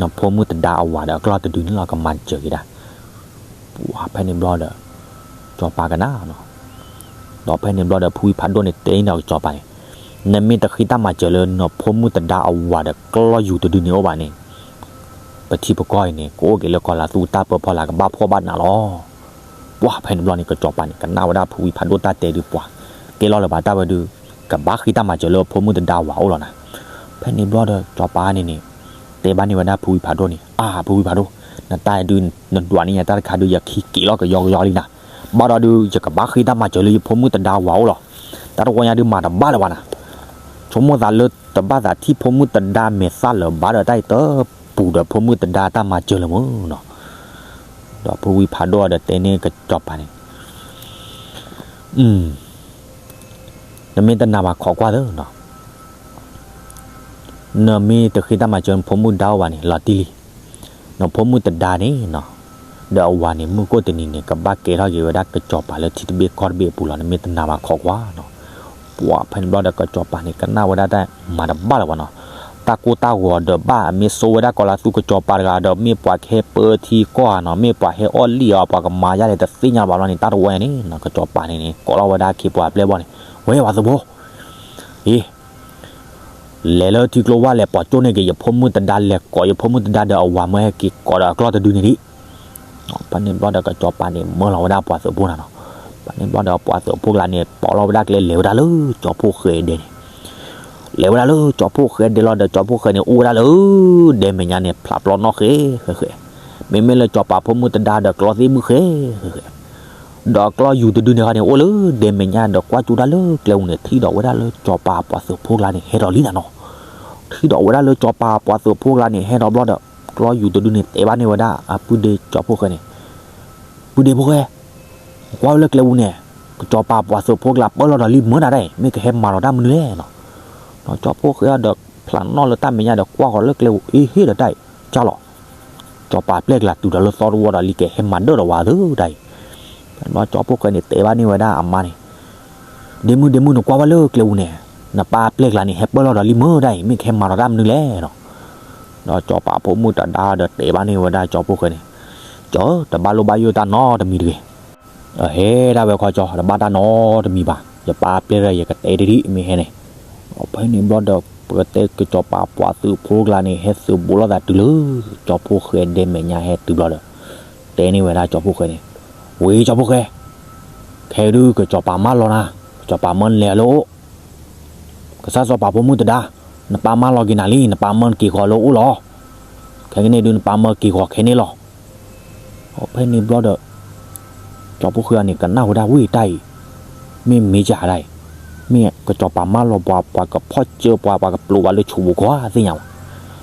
နဖိမုၣ်တဒါအဝၤဒီးအကျီၢ်တဒုန့ၣ်လီၤ ကမၤစၢၤက့ၤဒၣ်. ပှၤဖဲန့ၣ်ဘျီဒီး စီၤပၤကနၣ်နီၤ, ဒီးဖဲန့ၣ်ဘျီဒီး ဖုဝံဖးဒိၣ်န့ၣ် တဲန့ၢ်ဒီးကစီၤပၤန့ၣ်, နမ့ၢ်တဃ့တၢ်မၤစၢၤလၢနဖိမုၣ်တဒါအဝၤဒီးကျီၢ်ယူၤတဒုန့ၣ်အိၣ်ဘၣ်န့ၣ်, ပထံပကီၢ်အံၤန့ၣ် ကအိၣ်က့ၤလၢကီၤလၤသူတၢ်ပၢဖီလာ် ကဘၣ်ဖှီၣ်ဘၣ်နးလီၤ. ပှၤဖဲန့ၣ်ဘျီန့ၣ် ကစီၤပၤန့ၣ် ကနၣ်ဝဲဒၣ်ဖုဝံဖးဒိၣ်တၢ်တဲဒုး ပှၤကဲလီၤလၢၤဘၣ်တၢ်ဝဲဒုး ကဘၣ်ဃ့တၢ်မၤစၢၤလၢဖိမုၣ်တဒါဝၤအိၣ်လီၤနၤ. ဖဲန့ၣ်ဘျီဒီး စီၤပၤန့ၣ်န့ၣ် တဲဘၣ်န့ၢ်ဝဲဒၣ်ဖုဝံဖးဒိၣ်န့ၣ်, အါ ဖုဝံဖးဒိၣ်, နတၢ်အံၤဒုး နဒွးန့ၢ်ယၤတၢ်တခါဒုး ယခံက့ၤလီၤကယီကယီလံနၤ. ဘၣ်ဒီးဒုး ယကဘၣ်ဃ့တၢ်မၤစၢၤလၢယဖိမုၣ်တဒါဝၤအိၣ်လီၤ. တၢ်တဝီညါဒုးမၤတဘၣ်လၢၤဘၣ်နၤ. ဆိကမိၣ်သးလၢတဘၣ်သးထံၣ်ဖိမုၣ်တဒါမဲာ်သၣ်လၢၤဘၣ်ဒီး တၢ်အံၤတပူၤဒီးဖိမုၣ်တဒါတၢ်မၤစၢၤလၢၤမုၢ်နီၤ. ဒီးဖုဝံဖးဒိၣ်ဒီးတဲန့ၢ်ကစီၤပၤန့ၣ်, နမ့ၢ်တနာ်ဘၣ်ခိးကွၢ်သၢနီၤ, နမ့ၢ်တဃ့တၢ်မၤစၢၤနဖိမုၣ်ဒါအိၣ်ဘၣ်န့ၣ် လီၤတံၢ်လံ. နဖိမုၣ်တဒါန့ၣ်နီၤ, ဒီးအဝၤန့ၣ် မုၢ်ကိၣ်တနံၤန့ၣ် ကဘၣ်ကဲထီၣ်က့ၤဝဲဒၣ်ကစီၤပၤလၢထံတဘ့ၣ်ကီၢ်တဘ့ၣ်အပူၤလီၤ. နမ့ၢ်တနာ်ဘၣ်ခိးကွၢ်နီၤ. ပှၤဖဲန့ၣ်ဘျီဒီးကစီၤပၤန့ၣ် ကနၣ်ဝဲဒၣ်တၢ်မၤတဘၣ်လၢၤဘၣ်နီၤ. တၢ်ကိၢ်တၢ်ဂီၤဒီးဘၣ် အမ့ၢ်ဆိဝဲဒၣ်ကီၤလၤသူကစီၤပၤတဂၤဒီး မ့ၢ်ပှၤကဟဲပၢထံကီၢ်ဧါနီၤ, မ့ၢ်ပှၤဟဲအီၣ်လံၣ်အီၤ ပှၤကမၤယါလဲၣ်တသ့ၣ်ညါလၢၤဘၣ်ဘျီန့ၣ် တၢ်တဝီညါန့ၣ်နီၤ ကစီၤပၤန့ၣ်န့ၣ် ကိးလီၤဝဲဒၣ်ခ့ပှၤအပျဲၢ်ဘီန့ၣ်, ဝဲပှၤသုးဖိ, အ့ လဲၤလၢထံကျိဝါလဲၤပိာ်ကၠိန့ၢ်က့ၤယဖိမုၣ်တဒါ လဲၤကိးယဖိမုၣ်တဒါဒီးအဝၤမၢဟဲက့ၤကိးဒီးအကျီၢ်တဒုန့ၣ်ဒံး. ဖဲန့ၣ်ဘျီဒီးကစီၤပၤန့ၣ် မၢလီၤဝဲဒၣ်ပှၤသုးဖိနၤနီၤ. ဖဲန့ၣ်ဘျီဒီးပှၤသုးဖိကျါန့ၣ် ပိာ်လီၤဝဲဒၣ်ကျဲလဲၤဝဲဒၣ်လၢကၠီၤဖိဃဲဒဲန့ၣ် လဲၤဝဲဒၣ်လၢကၠီၤဖိဃဲဒဲလီၤဒီး ကၠီၤဖိဃဲန့ၣ် အိၣ်ဝဲဒၣ်လၢဒဲမဲာ်ညါန့ၣ် ဖျးပျီနီၣ်ဃဲဃဲဃဲ, မ့မ့ၢ်လၢစီၤပၤဖိမုၣ်တဒါဒီးကျီသ့ၣ်မုၣ်ဃဲဃဲဃဲ. ဒီးကျီၢ်ယူၤတဒုန့ၣ်ခီန့ၣ် အိၣ်လၢဒဲမဲာ်ညါဒီးကွၢ်ကၠိတၢ်လၢကျဲပူၤန့ၣ် ထံၣ်ဒီးဝဲဒၣ်လၢစီၤပၤပှၤသုးဖိကျါန့ၣ် ဟဲထီၣ်လံနၤနီၤ. ထံၣ်ဒီးဝဲဒၣ်လၢစီၤပၤပှၤသုးဖိကျါန့ၣ် ဟဲထီၣ်ဘျီဒီး ကျီၢ်ယူၤတဒုန့ၣ် တဲဘၣ်န့ၢ်ဝဲဒၣ်အပုၢ်ဒ့ကၠီဖှိၣ်ဃဲန့ၣ်, ပုၢ်ဒ့ဖိဃဲ, ကွၢ်ဝဲလၢကျဲပူၤန့ၣ် ကစီၤပၤပှၤသုးဖိကျါပၢလီၤဒီးလံမုၢ်နၤဒၣ်အံၤ မ့ၢ်ကဟဲမၤလီၤတၢ်မနုၤလဲၣ်နီၤ. ဒီးကၠီဖှိၣ်ဃဲဒီးဖျးနီၣ်လၢတၢ်မဲာ်ညါဒီးကွၢ်ဃီၤလၢကျဲပူၤ အ့ဟ့ၣ်ဒီးတၢ်အံၤ ကၢ်လီၤ. စီၤပၤပျဲၢ်ကျါတုၤဒီးလၢသီတဝီဒီးလံ ကဟဲမၤဒၢၣ်ဒီးဝဲသၢတၢ်အံၤ. ဒီးကၠီဖှိၣ်ဃဲန့ၣ် တဲဘၣ်န့ၢ်ဝဲဒၣ်အမါန့ၣ်, ဒ့မုၣ်ဒ့မုၣ် နကွၢ်ဝဲလၢကျဲပူၤန့ၣ် နပၢ်ပျဲၢ်ကျါန့ၣ် ဟဲပၢလီၤဒီးလံမုၢ်ဒၣ်အံၤ မ့ၢ်ကဟဲမၤလီၤတၢ်မနုၤလဲၣ်နီၤ. ဒီးစီၤပၤဖိမုၣ်တဒါဒီးတဲဘၣ်န့ၢ်ဝဲဒၣ်ကၠီဖှိၣ်ဃဲန့ၣ်, ကၠီဧၢ တဘၣ်လိၣ်ဘၣ်ယိၣ်တၢ်နီတမံၤတဂ့ၤ. အဟဲဒၣ်ဝဲခီကၠီ တဘၣ်တၢ်နီတမံၤဘၣ်. ယပၢ်ပျဲၢ်ဒီးယကတဲတဒံၣ်မ့ၢ်ဟဲန့ၣ်. ဒီးဖဲန့ၣ်ဘျီဒီး ပကတဲကစီၤပၤပှၤသုးဖိကျါန့ၣ် ဟဲသုးဘူးလိာ်သးတုၤလၢ ကၠီဖှိၣ်ဃဲဒဲမဲာ်ညါဟဲတုၤဘျီဒီး တဲန့ၢ်ဝဲဒၣ်ကၠီဖှိၣ်ဃဲန့ၣ်, ဝံၤကၠီဖှိၣ်ဃဲ, ခဲဒုးကစီၤပၤမၢလီၤနၤ, ကစီၤပၤမၢနလဲၤလၢအအိၣ် ကစၢ်စီၤပၤဖိမုၣ်တဒါ, နပၢ်မၢလီၤက့ၤနၤလံ, နပၢ်မၢနက့ၤဃီၤလၢအအိၣ်လီၤ. ခဲကနံၣ်ဒုးနပၢ်မၢက့ၤဃီၤခဲန့ၣ်လီၤ. ဖဲန့ၣ်ဘျီဒီး ကၠီဖှိၣ်ဃဲအံၤန့ၣ် ကနၣ်ဝဲဒၣ်ဝံၤတၢ်အံၤ, မ့ၢ်မ့ၢ်ကဒၣ်အံၤ, မ့ၢ်ကစီၤပၤမၢလီၤပှၤ, ပှၤကဖီၣ်စၢၤပှၤ, ပှၤကပျိးပှၤလၢဆိးပူၤကီၢ်သ့ၣ်ညါဝဲ.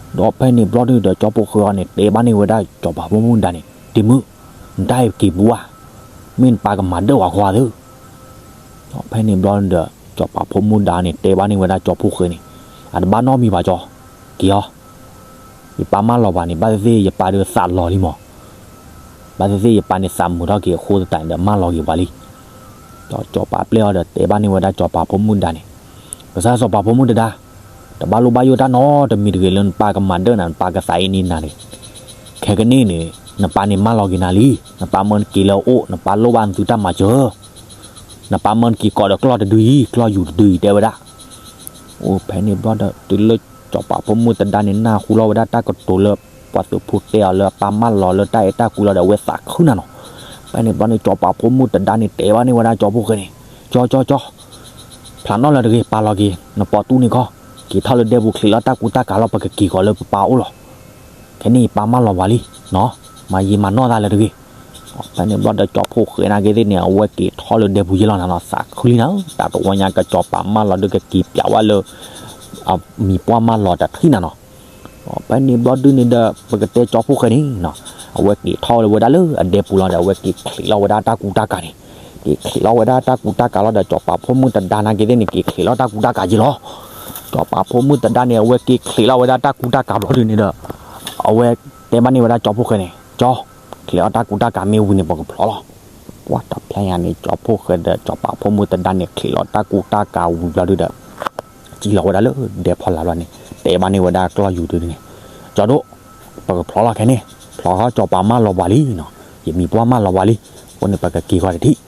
ဒီးဖဲန့ၣ်ဘျီဒုးဒီး ကၠီဖှိၣ်ဃဲအံၤန့ၣ် တဲဘၣ်န့ၢ်ဝဲဒၣ်စီၤပၤဖိမုၣ်တဒါန့ၣ်, ဒ့မုၣ်, နတၢ်အံၤက့ၤဘူးဧါ, မ့ၢ်နပၢ်ကမၤဒၢၣ်ဝဲဃီသ့. ဒီးဖဲန့ၣ်ဘျီဒီး စီၤပၤဖိမုၣ်ဒါန့ၣ် တဲဘၣ်န့ၢ်ဝဲဒၣ်ကၠီဖှိၣ်ဃဲန့ၣ်, အတဘၣ်နီတမံၤဘၣ်ကၠီ, က့ၤအီၤ, ယပၢ်မၢလီၤပှၤန့ၣ် ဘၣ်သ့ၣ်သ့ၣ်ယပၢ်ဒုးသးလီၤလံမး, ဘၣ်သ့ၣ်သ့ၣ်ယပၢ်န့ၣ်သးမုာ်ထီၣ်က့ၤအဃိသတးန့ၣ်ဒီး မၢလီၤက့ၤပှၤလံ. ဒီးစီၤပၤပျဲၢ်အံၤဒီးတဲဘၣ်န့ၢ်ဝဲဒၣ်စီၤပၤဖိမုၣ်ဒါန့ၣ်, ကစၢ်စီၤပၤဖိမုၣ်တဒါ, တဘၣ်လိၣ်ဘၣ်ယိၣ်တၢ်နီတမံၤတဂ့ၤလၢနပၢ်ကမၤဒၢၣ်နၤ, နပၢ်ကသးအ့န့နၤန့ၣ်, ခဲကနံၣ်န့ၣ် နပၢ်န့ၣ်မၢလီၤက့ၤနၤလံ, နပၢ်မၢနက့ၤလၢအအိၣ်, နပၢ်လိၣ်ဘၣ်နသုတၢ်မၤစၢၤ, နပၢ်မၢနက့ၤကိးဒီးကျီၢ်တဒုအံၤ, ကျီၢ်ယူၤတဒုအံၤ တဲဝဲဒၣ်. အိၣ်ဖဲန့ၣ်ဘျီဒီး တုၤလၢစီၤပၤဖိမုၣ်တဒါန့ၣ် နၢ်ဟူလီၤဝဲဒၣ်တၢ်ကတိၤလၢ ပှၤသုးဖိတဲအီၤလၢအပၢ်မၢလီၤလၢတၢ်အဲၣ်တၢ်ကွံလီၤဒီး အဝဲသးခုနၤနီၤ. ဖဲန့ၣ်ဘျီန့ၣ် စီၤပၤဖိမုၣ်တဒါန့ၣ် တဲဘၣ်န့ၢ်ဝဲဒၣ်ကၠီဖှိၣ်ဃဲန့ၣ်, ကၠီ ကၠီ ကၠီ, ဖျးနီၣ်လၢၤတဂ့ၤ, ပာ်လီၤက့ၤ နပိာ်တူန့ၣ်ခီ, က့ၤထီၣ်လၢဒဲပူၤ ချံးလီၤတၢ်ကူတၢ်ကၤလီၤ, ပကက့ၤဃီၤလၢပပၢ်အိၣ်လီၤ. ခဲန့ၣ်ယပၢ်မၢလီၤပှၤလံ, မၤယံာ်မၤနီၢ်သးလၢၤတဂ့ၤ. ဖဲန့ၣ်ဘျီဒီး ကၠီဖှိၣ်ဃဲနာ်က့သ့ၣ်န့ၣ် အဝဲက့ၤထီၣ်လၢဒဲပူၤယဲလီၤနၤနီၤ, သးခုလံနၤ, တၢ်တဝီညါ ကစီၤပၤမၢလီၤဒုး ကက့ၤပျးဝဲလၢ အမံၤပှၢ်မၢလီၤတထံၣ်နၤနီၤ. ဖဲန့ၣ်ဘျီဒုန့ၣ်ဒီး ပကတဲကၠီဖှိၣ်ဃဲန့ၣ်နီၤ, အဝဲက့ၤထီၣ်ဝဲဒၣ်လၢအဒဲပူၤလီၤဒီး အဝဲက့ၤချံးလီၤဝဲဒၣ်တၢ်ကူတၢ်ကၤန့ၣ်, က့ၤချံးလီၤဝဲဒၣ်တၢ်ကူတၢ်ကၤလီၤဒီး စီၤပၤဖိမုၣ်တဒါနာ်က့သ့ၣ်န့ၣ် က့ၤချံးလီၤတၢ်ကူတၢ်ကၤယဲလီၤ. စီၤပၤဖိမုၣ်တဒါန့ၣ် အဝဲက့ၤချံးလီၤဝဲဒၣ်တၢ်ကူတၢ်ကၤဘျီဒုန့ၣ်ဒီး အဝဲတဲဘၣ်န့ၢ်ဝဲဒၣ်ကၠီဖှိၣ်ဃဲန့ၣ်, ကၠီ, ချံးလီၤတၢ်ကူတၢ်ကၤမ့ၢ်ဝံၤန့ၣ် ပကဖျီလီၤ. ပှၤတဖျဲညါန့ၣ် ကၠီဖှိၣ်ဃဲဒီး စီၤပၤဖိမုၣ်တဒါန့ၣ် ချံးလီၤတၢ်ကူတၢ်ကၤဝံၤဘျီဒုဒီး စံၣ်လီၤဝဲဒၣ်လၢဒဲဖီလာ်ဘျီန့ၣ် တဲဘၣ်န့ၢ်ဝဲဒၣ်ကျီၢ်ယူၤဒုန့ၣ်, ကၠီဒိၣ်, ပကဖျီလီၤခဲန့ၣ်, ဖျီဃီ စီၤပၤမၢလီၤပှၤလံနီၤ, ယမံၤပှၢ်မၢလီၤပှၤလံ, အဃိန့ၣ် ပကက့ၤဃီတထံၣ်.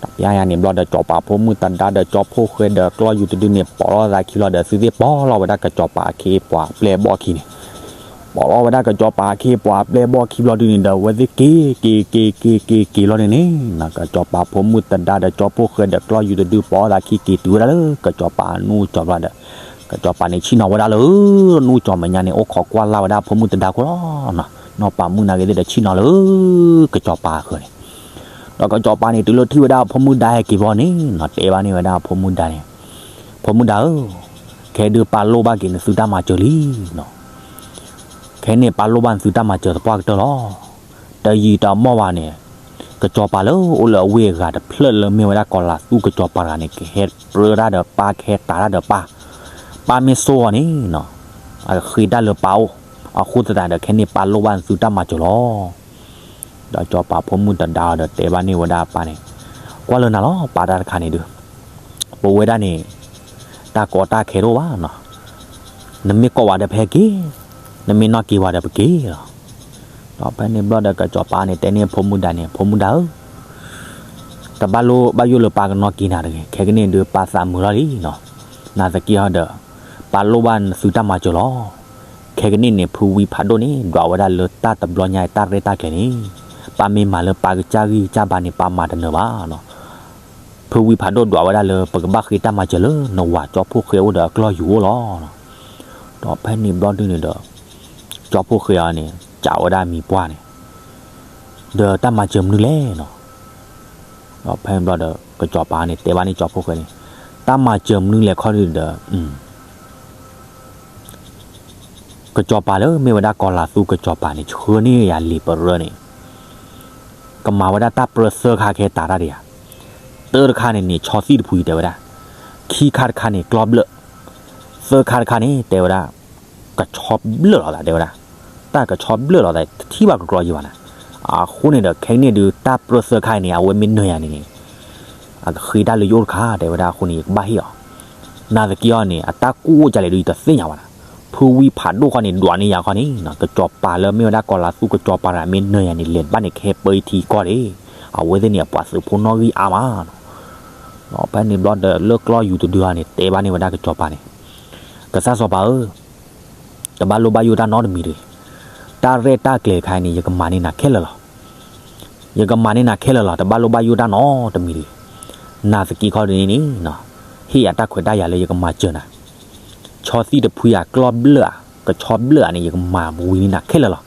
တဖျဲညါန့ၣ်ဘျီဒီး စီၤပၤဖိမုၣ်တဒါဒီး ကၠီဖှိၣ်ဃဲဒီးကျီၢ်ယူၤတဒုန့ၣ် ပိာ်လီၤသးခံလီၤဒီး သုသ့ၣ်ပိာ်လီၤဝဲဒၣ်ကစီၤပၤအခ့အပှၤအပျဲၢ်အဘီၣ်ခံန့ၣ် ပိာ်လီၤဝဲဒၣ်ကစီၤပၤအခ့အပှၤအပျဲၢ်အဘီၣ်ခံဘျီဒုန့ၣ်ဒီး အဝဲသ့ၣ်က့ၤ က့ၤ က့ၤ က့ၤ က့ၤ က့ၤလီၤန့ၣ်န့ၣ် ကစီၤပၤဖိမုၣ်တဒါဒီး ကၠီဖှိၣ်ဃဲဒီး ကျီၢ်ယူၤတဒု ပိာ်သးခံက့ၤတုၤဝဲဒၣ်လၢကစီၤပၤအနူၢ်ကၠီၤဘျီဒီး ကစီၤပၤန့ၣ်ဆ့ၣ်နီၤဝဲဒၣ်လၢ နူၢ်ကၠီၤမဲာ်ညါန့ၣ် အိၣ်ခိးကွၢ်လၢ်ဝဲဒၣ်အဖိမုၣ်တဒါခိၣ်လီၤ. နီၢ်ပၤမုၣ်နာ်က့သ့ၣ်ဒီး ဆ့ၣ်နီၤလၢကစီၤပၤအဃၢၤန့ၣ် ဒီးကစီၤပၤန့ၣ် တုၤလၢထံၣ်ဝဲဒၣ်အဖိမုၣ်ဒါဟဲက့ၤဘျီန့ၣ်နီၤ တဲဘၣ်န့ၢ်ဝဲဒၣ်အဖိမုၣ်ဒါန့ၣ်, ဖိမုၣ်ဒါဧၢ, ခဲဒုးပၢ်လိၣ်ဘၣ်က့ၤနသုတၢ်မၤစၢၤလံနီၤ. ခဲန့ၣ်ပၢ်လိၣ်ဘၣ်နသုတၢ်မၤစၢၤသပှၢ်ကတၢၢ်လီၤ. တယံာ်တမီၢ်ဘၣ်န့ၣ် ကစီၤပၤလၢအိၣ်လၢအဝ့ၢ်အဂၤတဖျၢၣ်လၢမ့ၢ်ဝဲဒၣ်ကီၤလၤသူကစီၤပၤတဂၤန့ၣ် ကဟဲပြၢတၢ်ဒီးပၢ် ကဟဲတၤတၢ်ဒီးပၢ်, ပၢ်မ့ၢ်စိအီၤန့ၣ်နီၤ အကဃ့တၢ်လၢပၢ်အိၣ်, အဃိသတးဒီးခဲန့ၣ်ပၢ်လိၣ်ဘၣ်နသုတၢ်မၤစၢၤလီၤ. ဒီးကစီၤပၤဖိမုၣ်တဒါဒီးတဲဘၣ်န့ၢ်ဝဲဒၣ်ပၢ်န့ၣ်, ကွၢ်လၢနၤလီၤ ပၢ်တၢ်တခါန့ၣ်ဒုး, ပဝဲဒၣ်န့ၣ် တၢ်ကီတၢ်ခဲတအိၣ်ဘၣ်နီၤ, နမ့ၢ်ကိးဝဲဒီးပဟဲက့ၤ, နမ့ၢ်နီၢ်က့ၤဝဲဒီးပက့ၤလီၤ. ဒီးဖဲန့ၣ်ဘျီဒီးကစီၤပၤန့ၣ် တဲန့ၢ်ဖိမုၣ်ဒါန့ၣ် ဖိမုၣ်ဒါဧၢ, တဘၣ်လိၣ်ဘၣ်ယိၣ်လၢပၢ်ကနီၢ်က့ၤနၤတဂ့ၤ, ခဲကနံၣ်ဒုးပၢ်သးမုာ်လီၤလံနီၤ, နာ်သက့ဟီဒီး ပၢ်လိၣ်ဘၣ်နသုတၢ်မၤစၢၤလီၤ. ခဲကနံၣ်န့ၣ် ဖုဝံဖးဒိၣ်န့ၣ် ဒွးဝဲဒၣ်လၢတၢ်တဘျီညါအံၤတၢ်ရဲၣ်တၢ်ကျဲၤန့ၣ်, ပၢ်မ့ၢ်မၤလၢပၢ်ကစၢ်ဂံၢ်ကစၢ်ဘါန့ၣ် ပၢ်မၤတနၢၤဘၣ်နီၤ. ဖုဝံဖးဒိၣ်ဒွးဝဲဒၣ်လၢ ပကဘၣ်ဃ့တၢ်မၤစၢၤလၢနဝၤကၠီဖှိၣ်ဃဲအိၣ်ဒီးအကျီၢ်ယူၤအိၣ်လီၤ. ဒီးဖဲန့ၣ်ဘျီဒုန့ၣ်ဒီး ကၠီဖှိၣ်ဃဲအံၤန့ၣ် စံးဝဲဒၣ်မံၤပှၢ်န့ၣ် ဒီးတၢ်မၤစၢၤမနုၤလဲၣ်နီၤ. ဖဲန့ၣ်ဘျီဒီး ကစီၤပၤန့ၣ် တဲဘၣ်န့ၣ်ကၠီဖှိၣ်ဃဲန့ၣ်, တၢ်မၤစၢၤမနုၤလဲၣ်ခီဒုဒီး ကစီၤပၤလၢမ့ၢ်ဝဲဒၣ်ကီၤလၤသူကစီၤပၤန့ၣ် ဆှၢန့ၢ်ယၤလံာ်ပရၢန့ၣ်, ကမၤဝဲဒၣ်တၢ်ပြၢသၢခါကဟဲတးတၢ်ဒီးယၤ, တၢတခါန့ၣ်န့ၣ် ဆီသံၣ်တဖုတဲဝဲဒၣ်, ခံခါတခါန့ၣ် ကျီဘျၢၣ်, သၢခါတခါန့ၣ် တဲဝဲဒၣ် ကဆီဘျၢၣ်လီၤသးတဲဝဲဒၣ်, တၢ်ကဆီဘျၢၣ်လီၤသး တထံၣ်ဘၣ်ကကျီယံၤဘၣ်နၤ, အဃိန့ၣ်ဒီး ခဲကနံၣ်အံၤဒုး တၢ်ပြၢသၢခါအံၤန့ၣ် အဝဲမ့ၢ်နၢၤယၤန့ၣ်န့ၣ် အကဃ့တၢ်လၢယအိၣ်တခါ တဲဝဲဒၣ်အဃိန့ၣ် ယကဘၣ်ဟ့ၣ်အီၤ, နာ်သက့အီၤန့ၣ် အတၢ်ကူၣ်အိၣ်ကလဲၣ်ဒုး ယတသ့ၣ်ညါဘၣ်နၤ, ဖုဝံဖးဒိၣ်ဃီန့ၣ် ဒွးန့ၢ်ယၤခီန့ၣ် ကစီၤပၤလၢမ့ၢ်ဝဲဒၣ်ကီၤလၤသူကစီၤပၤတဂၤမ့ၢ်နၢၤယၤန့ၣ် လဲၤဘၣ်န့ၣ် ကဟဲပၢအံၤထံကီၢ်န့ၣ်, အဝဲသ့ၣ်န့ၣ် အပှၤသုးဖိနီၣ်ဂံၢ်အါမးနီၤ, ဖဲန့ၣ်ဘျီဒီး လၢကျီယူၤတဒုအံၤန့ၣ် တဲဘၣ်န့ၢ်ဝဲဒၣ်ကစီၤပၤန့ၣ်, ကစၢ်စီၤပၤဧၢ, တဘၣ်လိၣ်ဘၣ်ယိၣ်တၢ်နီတမံၤတဂ့ၤ, တၢ်ရဲၣ်တၢ်ကျဲၤတခါအံၤန့ၣ် ယကမၤန့ၢ်နၤခဲလၢာ်လီၤ ယကမၤန့ၢ်နၤခဲလၢာ်လီၤ, တဘၣ်လိၣ်ဘၣ်ယိၣ်တၢ်နီတမံၤတဂ့ၤ, နာ်သက့ခီဒုးန့ၣ်န့ၣ်, ဟ့ၣ်ယၤတၢ်ခွဲးတၢ်ယာ်လၢယကမၤစၢၤနၤ, ဆီသံၣ်တဖှံဧါ ကျီဘျၢၣ်ဧါ ကဆီဘျၢၣ်ဧါန့ၣ် ယကမၤဝံၤန့ၢ်နၤခဲလၢာ်လီၤ,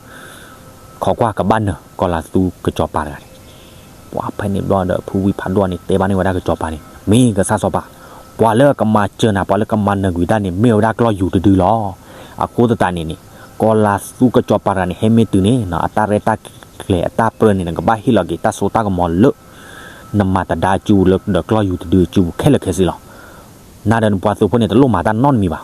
ခိးကွၢ်ကဘၣ်နၢၤ ကီၤလၤသူကစီၤပၤတဂၤန့ၣ်, ပှၤဖဲန့ၣ်ဘျီဒီး ဖုဝံဖးဒိၣ်န့ၣ် တဲဘၣ်န့ၢ်ဝဲဒၣ်ကစီၤပၤန့ၣ် မ့ၢ်ကစၢ်စီၤပၤ, ပှၤလၢကမၤစၢၤနၤ ပှၤလၢကမၤနၢၤကွံာ်တၢ်န့ၣ် မ့ၢ်ဝဲဒၣ်ကျီယူၤတဒုလီၤ, အဃိသတးန့ၣ်န့ၣ်, ကီၤလၤသူကစီၤပၤတဂၤန့ၣ် ဟဲမ့ၢ်တုၤန့ၣ် အတၢ်ရဲၣ်တၢ်ကျဲၤအတၢ်ပြၢန့ၣ် နကဘၣ်ဟ့ၣ်လီၤက့ၤတၢ်စိတၢ်ကမီၤလၢ နမၤတဒါအစုပူၤလၢဒီးကျီယူၤတဒုအစုပူၤခဲလၢာ်ခဲဆ့လီၤ, နၤဒီးနပှၤသုးဖိန့ၣ် တလိၣ်မၤတၢ်နီတမံၤ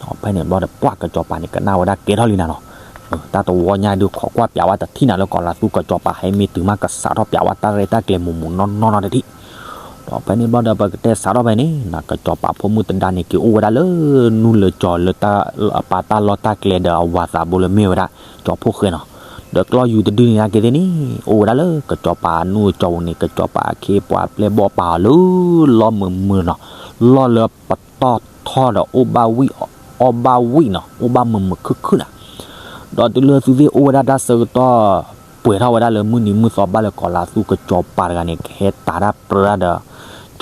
ဘၣ် ဖဲန့ၣ်ဘျီဒီး ပှၤကစီၤပၤန့ၣ် ကနၣ်ဝဲဒၣ်ကဲထီၣ်လံနၤလီၤ, တၢ်တဝီညါဒုး ခိးကွၢ်ပျးဝဲတထံၣ်နၤလၢကီၤလၤသူကစီၤပၤ ဟဲမ့ၢ်တုၤမး ကစးထီၣ်ပျးဝဲတၢ်ရဲၣ်တၢ်ကျဲၤမူးမူးနီၢ်နီၢ်နီၢ်တထံၣ်, ဒီးဖဲန့ၣ်ဘျီဒီး ပကတဲစးထီၣ်ဖဲန့ၣ် ကစီၤပၤဖိမုၣ်သဒါန့ၣ် က့ၤအိၣ်ဝဲဒၣ်လၢနူလၢကၠီၤလၢ အပာ်တၢ်လီၢ်တၢ်ကျဲဒီးအဝၤသးဘိလၢမ့ၢ်ဝဲဒၣ် ကၠီဖှိၣ်ဃဲနီၤ, ဒီးကျီယူၤတဒုန့ၣ်နာ်က့သ့ၣ်န့ၣ် အိၣ်ဝဲဒၣ်လၢကစီၤပၤအနူအကၠီၤပူၤန့ၣ် ကစီၤပၤအခ့အပှၤအပျဲၢ်အဘီၣ်ပာ်အီၤလၢ လီၢ်မုာ်မုာ်နီၤ, လီၢ်လၢပတီၢ်ထီၣ်ဒီးအိၣ်ဘၣ်ဝံၣ်အီၣ်ဘၣ်ဝံၣ်နီၤ, အိၣ်ဘၣ်မုာ်မုာ်ခုၣ်ခုၣ်နၤ, ဒီးတုၤလၢသုသ့ၣ်အိၣ်ဝဲဒၣ်တၢ်ဆၢကတီၢ် ပှဲၤထီၣ်ဝဲဒၣ်လၢမုၢ်နံၤမုၢ်သီဘၣ်လၢကီၤလၤသူကစီၤပၤတဂၤန့ၣ် ကဟဲတးတၢ်ပြၢဒီး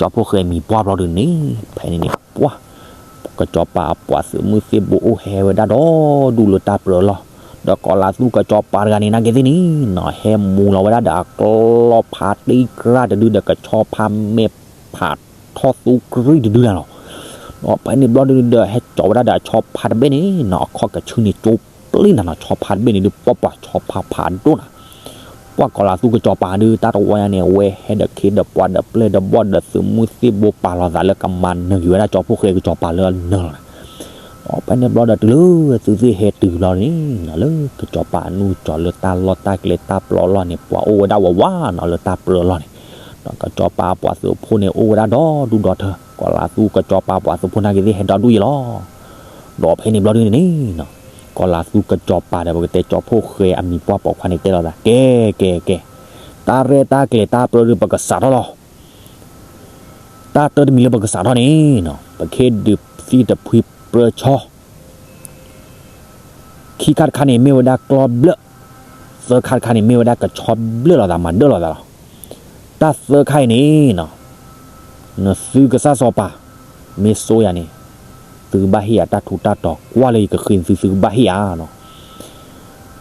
ကၠီဖှိၣ်ဃဲမံၤပှၢ်ဘျီဒုန့ၣ် ဖဲန့ၣ်န့ၣ် ပှၢ် ကစီၤပၤအပှၤသုးမုၢ်သ့ၣ်ဘိအိၣ်ဟဲဝဲဒၣ်ဒီဒူၣ်လၢတၢ်ပြၢအလီၢ်, ဒီးကီၤလၤသူကစီၤပၤတဂၤန့ၣ်နာ်က့သ့ၣ်န့ၣ်နီၤ ဟဲမူလီၤဝဲဒၣ်ဒီးအကျီဖးတံၢ်ကြၢ်တဒုဒီးကဆီဖါမဲာ်ဖးထီၣ်သူကြံၢ်တဒုနၤလီၤ, ဒီးဖဲန့ၣ်ဘျီဒုဒီး ဟဲကၠီၤဝဲဒၣ်ဒီးအဆီဖါတဘ့ၣ်န့ၣ်နီၤ အခီၣ်ကဆူန့ၣ် ကၠိပျံၤနၤနီၤ ဆီဖါတဘ့ၣ်န့ၣ်ဒုး ပှၢ်ပှၢ်ဆီဖါဖးဒိၣ်နၤ ပှၢ်ကီၤလၤသူကစီၤပၤဒုး တၢ်တဝီညါန့ၣ် အဝဲဟဲဒီးခ့ဒီးပှၤဒီးပျဲၢ်ဒီးဘီၣ်ဒီးသုးမုၢ်သ့ၣ်ဘိပာ်လီၤသးလၢကမၤနၢၤကွံာ်ဝဲဒၣ် ကၠီဖှိၣ်ဃဲကစီၤပၤလၢအနၢၤလီၤန့ၣ်, ဒီးဖဲန့ၣ်ဘျီဒီးတုၤလၢသုသ့ၣ်ဟဲတုၤဘျီန့ၣ်နီၤ လၢကစီၤပၤအနူကၠီၤလၢတၢ်လီၢ်တၢ်ကျဲတၢ်ပြၢအလီၢ်န့ၣ် ပှၤအိၣ်ဝဲဒၣ်ဝးဝးနီၤ လၢတၢ်ပြၢအလီၢ်န့ၣ်, ဒီးကစီၤပၤပှၤသုးဖိန့ၣ် အိၣ်ဝဲဒၣ်ဒီဒူၣ်ဒီထၢ ကီၤလၤသူကစီၤပၤပှၤသုးဖိနာ်က့သ့ၣ်ဟဲဒီဒူၣ်ယံၤလီၤ ဒီးဖဲန့ၣ်ဘျီဒုန့ၣ်နီၤ ကီၤလၤသူကစီၤပၤဒီး ပကတဲကၠီဖှိၣ်ဃဲအမံၤပှၢ်ပိာ်ခွါန့ၣ်တဲလီၤသး ကဲ ကဲ ကဲ တၢ်ရဲၣ်တၢ်ကျဲၤတၢ်ပြၢဒုး ပကစးထီၣ်လီၤ. တၢ်တၢတမံၤလၢပကစးထီၣ်န့ၣ်နီၤ ပကဟ့ၣ်ဒုးသံၣ်တဖှံပြၢဆီ ခံခါတခါန့ၣ် မ့ၢ်ဝဲဒၣ်ကျီဘျၢၣ်, သၢခါတခါန့ၣ် မ့ၢ်ဝဲဒၣ်ကဆီဘျၢၣ်လိာ်သး မၤဒၢၣ်လိာ်သးလီၤ. တၢ်သၢခါအံၤန့ၣ်နီၤ နသုကစၢ်စီၤပၤ မ့ၢ်စိယၤန့ၣ် သုကဘၣ်ဟ့ၣ်ယၤတၢ်ထူးတၢ်တီၤ ကွၢ်လၢယကဃ့နသု သုကဘၣ်ဟ့ၣ်ယၤနီၤ.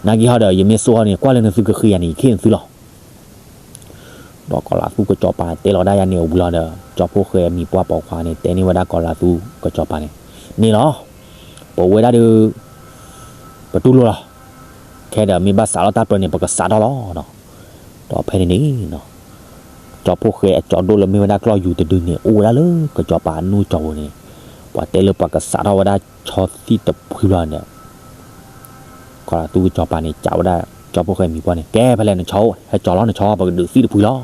နာ်က့ဟီဒီး ယမ့ၢ်စိဟီန့ၣ် ကွၢ်လၢနသုကဃ့ယၤန့ၣ် ယကဃ့နသုလီၤ. ဒီးကီၤလၤသူကစီၤပၤတဲလီၤဒၣ်ယၤန့ၣ်အဝံၤလီၤဒီး ကၠီဖှိၣ်ဃဲအမံၤပှၢ်ပိာ်ခွါန့ၣ် တဲန့ၢ်ဝဲဒၣ်ကီၤလၤသူကစီၤပၤန့ၣ် န့ၣ်လီၤ. ပဝဲဒၣ်ဒီး ပတူၢ်လိာ်လီၤ. ခဲဒီးမ့ၢ်ဘၣ်စးထီၣ်တၢ်ပြၢန့ၣ် ပကစးထီၣ်လီၤ. ဒီးဖဲန့ၣ်န့ၣ် ကၠီဖှိၣ်ဃဲအကၠီဒိၣ်လၢမ့ၢ်ဝဲဒၣ်ကျီၢ်ယူၤတဒုန့ၣ် အိၣ်ဝဲဒၣ်လၢကစီၤပၤအနူကၠီပူၤန့ၣ် ပှၤတဲလၢပှၤကစးထီၣ်ဝဲဒၣ်ဆီသံၣ်တဖှံဘျီန့ၣ်ဒီး ကီၤလၤသူကစီၤပၤန့ၣ် စံးဝဲဒၣ် ကၠီဖှိၣ်ဃဲမံၤပှၢ်န့ၣ် ကဲဖဲလဲၣ်နဆီအိၣ် ဟဲကၠီလီၤနဆီ ပကဒုးသံၣ်တဖှံလီၤ.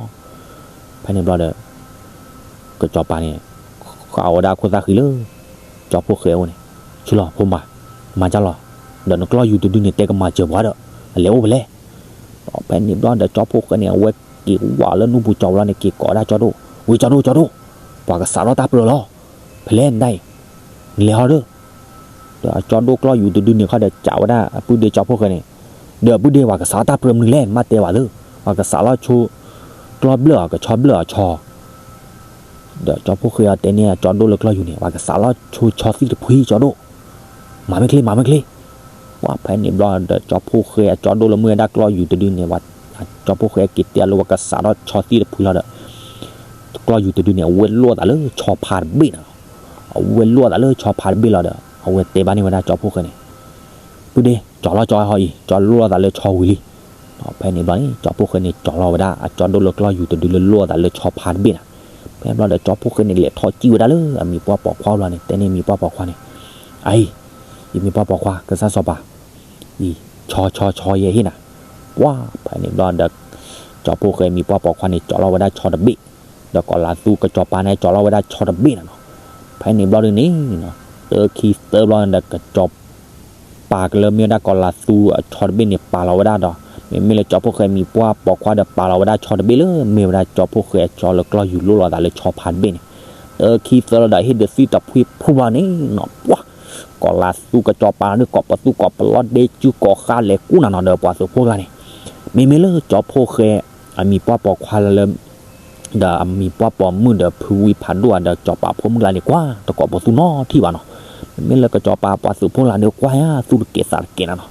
ဖဲန့ၣ်ဘျီဒီး ကစီၤပၤန့ၣ် ဃၣ်ဝဲဒၣ်ခိၣ်သၣ်ဃံလၢ ကၠီဖှိၣ်ဃဲအအိၣ်န့ၣ် ဆူလီၤဖိမၤ မၤကၢ်လီၤ ဒီးနကျီၢ်ယူၤတဒုန့ၣ် တဲကမၤစၢၤပှၤဒီး အလဲၤအိၣ်ဖဲလဲၣ်. ဒီးဖဲန့ၣ်ဘျီဒီး ကၠီဖှိၣ်ဃဲန့ၣ် အဝဲက့ၤဝးလၢနူပူၤကၠီဝဲလီၤန့ၣ် က့ၤကိးဒၣ်ကၠီဒိၣ် ဝံၤကၠီဒိၣ် ကၠီဒိၣ် ပှၤကစးထီၣ်တၢ်ပြၢလီၤ ဖဲလဲၣ်နဒၣ်အံၤ နလဲၤဟီဒီး ဒီးအကၠီဒိၣ်ကျီၢ်ယူၤတဒုန့ၣ်ခီဒီး စံးဝဲဒၣ်အပုၢ်ဒ့ကၠီဖှိၣ်ဃဲန့ၣ် ဒီးအပုၢ်ဒ့ ပှၤကစးထီၣ်တၢ်ပြၢမနုၤလဲၣ် နဘၣ်တဲဝဲလၢ ပှၤကစးလီၤဆိ ကျီၢ်ဘျၢၣ်အီၤ ကဆီဘျၢၣ်အီၤဆီ ဒီးကၠီဖှိၣ်ဃဲအီၤတဲန့ၢ်အကၠီဒိၣ်လၢကျီၢ်ယူၤန့ၣ် ပှၤကစးလီၤဆိဆီသံၣ်တဖှံကၠီဒိၣ် မၤမ့ၢ်ချ့ မၤမ့ၢ်ချ့. ပှၢ်ဖဲန့ၣ်ဘျီဒီး ကၠီဖှိၣ်ဃဲအကၠီဒိၣ်လၢမ့ၢ်ဝဲဒၣ်ကျီၢ်ယူၤတဒုန့ၣ် ကၠီဖှိၣ်ဃဲက့ၤတဲအီၤလၢပှၤကစးထီၣ်ဆီသံၣ်တဖှံလီၤဒီး ကျီၢ်ယူၤတဒုန့ၣ် အဝဲလိၣ်သးလၢဆီဖါတဘ့ၣ်န့ၣ်လီၤ. အဝဲလိၣ်သးလၢဆီဖါတဘ့ၣ်လီၤဒီး အဝဲတဲဘၣ်န့ၢ်ဝဲဒၣ်ကၠီဖှိၣ်ဃဲန့ၣ်, ပုၢ်ဒ့, ကၠီလီၤကၠီဟီအံၤ, ကၠီလိၣ်သးလၢဆီဝံၤလံ. ဖဲန့ၣ်ဘျီန့ၣ် ကၠီဖှိၣ်ဃဲန့ၣ် ကၠီလီၤဝဲဒၣ် အကၠီဒိၣ်လၢကျီၢ်ယူၤတဒုလၢလိၣ်သးလၢဆီဖါတဘ့ၣ်န့ၣ်. ဖဲဘျီဒီး ကၠီဖှိၣ်ဃဲန့ၣ် လဲၤထီၣ်ကံၣ်ဝဲဒၣ်လၢအမံၤပှၢ်ပိာ်ခွါဘျီန့ၣ် တဲန့ၢ်မံၤပှၢ်ပိာ်ခွါန့ၣ်, အအံၤ, ယမံၤပှၢ်ပိာ်ခွါ ကစၢ်စီၤပၤ အံၤ, ဆီဆီဆီယဲဟ့ၣ်နၤ. ပှၢ် ဖဲန့ၣ်ဘျီဒီး ကၠီဖှိၣ်ဃဲမံၤပှၢ်ပိာ်ခွါန့ၣ် ကၠီလီၤဝဲဒၣ်ဆီတဘ့ၣ်, ဒီးကီၤလၤသူကစီၤပၤန့ၣ် ကၠီလီၤဝဲဒၣ်ဆီတဘ့ၣ်န့ၣ်လီၤ. ဖဲန့ၣ်ဘျီဒုန့ၣ်, တခံသၢဘျီန့ၣ်ဒီး ကစီၤပၤကလၢမ့ၢ်ဝဲဒၣ်ကီၤလၤသူအဆီတဘ့ၣ်န့ၣ် ပာ်လီၤဝဲဒၣ်ဒီး မ့မ့ၢ်လၢကၠီဖှိၣ်ဃဲမံၤပှၢ်ပိာ်ခွါဒီး ပာ်လီၤဝဲဒၣ်ဆီတဘ့ၣ်လၢမ့ၢ်ဝဲဒၣ်ကၠီဖှိၣ်ဃဲအကၠီလၢကျီၢ်ယူၤလိၣ်လီၤသးလၢဆီဖါတဘ့ၣ်န့ၣ်. တခံသၢလီၤဒီး ဟ့ၣ်ဒုးသံၣ်တဖှံဖုဘျီန့ၣ်နီၤ ပှၢ် ကီၤလၤသူကစီၤပၤဒုး ကိးပသူကိးပလီၢ်ဒ့စုကိးဃါလဲၤကူၣ်နၤနီၤဒီးပှၤသုးဖိကျါန့ၣ်, မ့မ့ၢ်လၢကၠီဖှိၣ်ဃဲအမံၤပှၢ်ပိာ်ခွါလၢ ဒီးအမံၤပှၢ်ပိာ်မုၣ်ဒီးဖုဝံဖးဒိၣ်ဧါဒီးကစီၤပၤဖိမုၣ်ကျါန့ၣ် ကွၢ်တကိးပသူနီတထံၣ်ဘၣ်နီၤ. မ့မ့ၢ်လၢကစီၤပၤပှၤသုးဖိကျါန့ၣ် ကွၢ်ယါသူၣ်တကဲးသးတကဲးနၤနီၤ.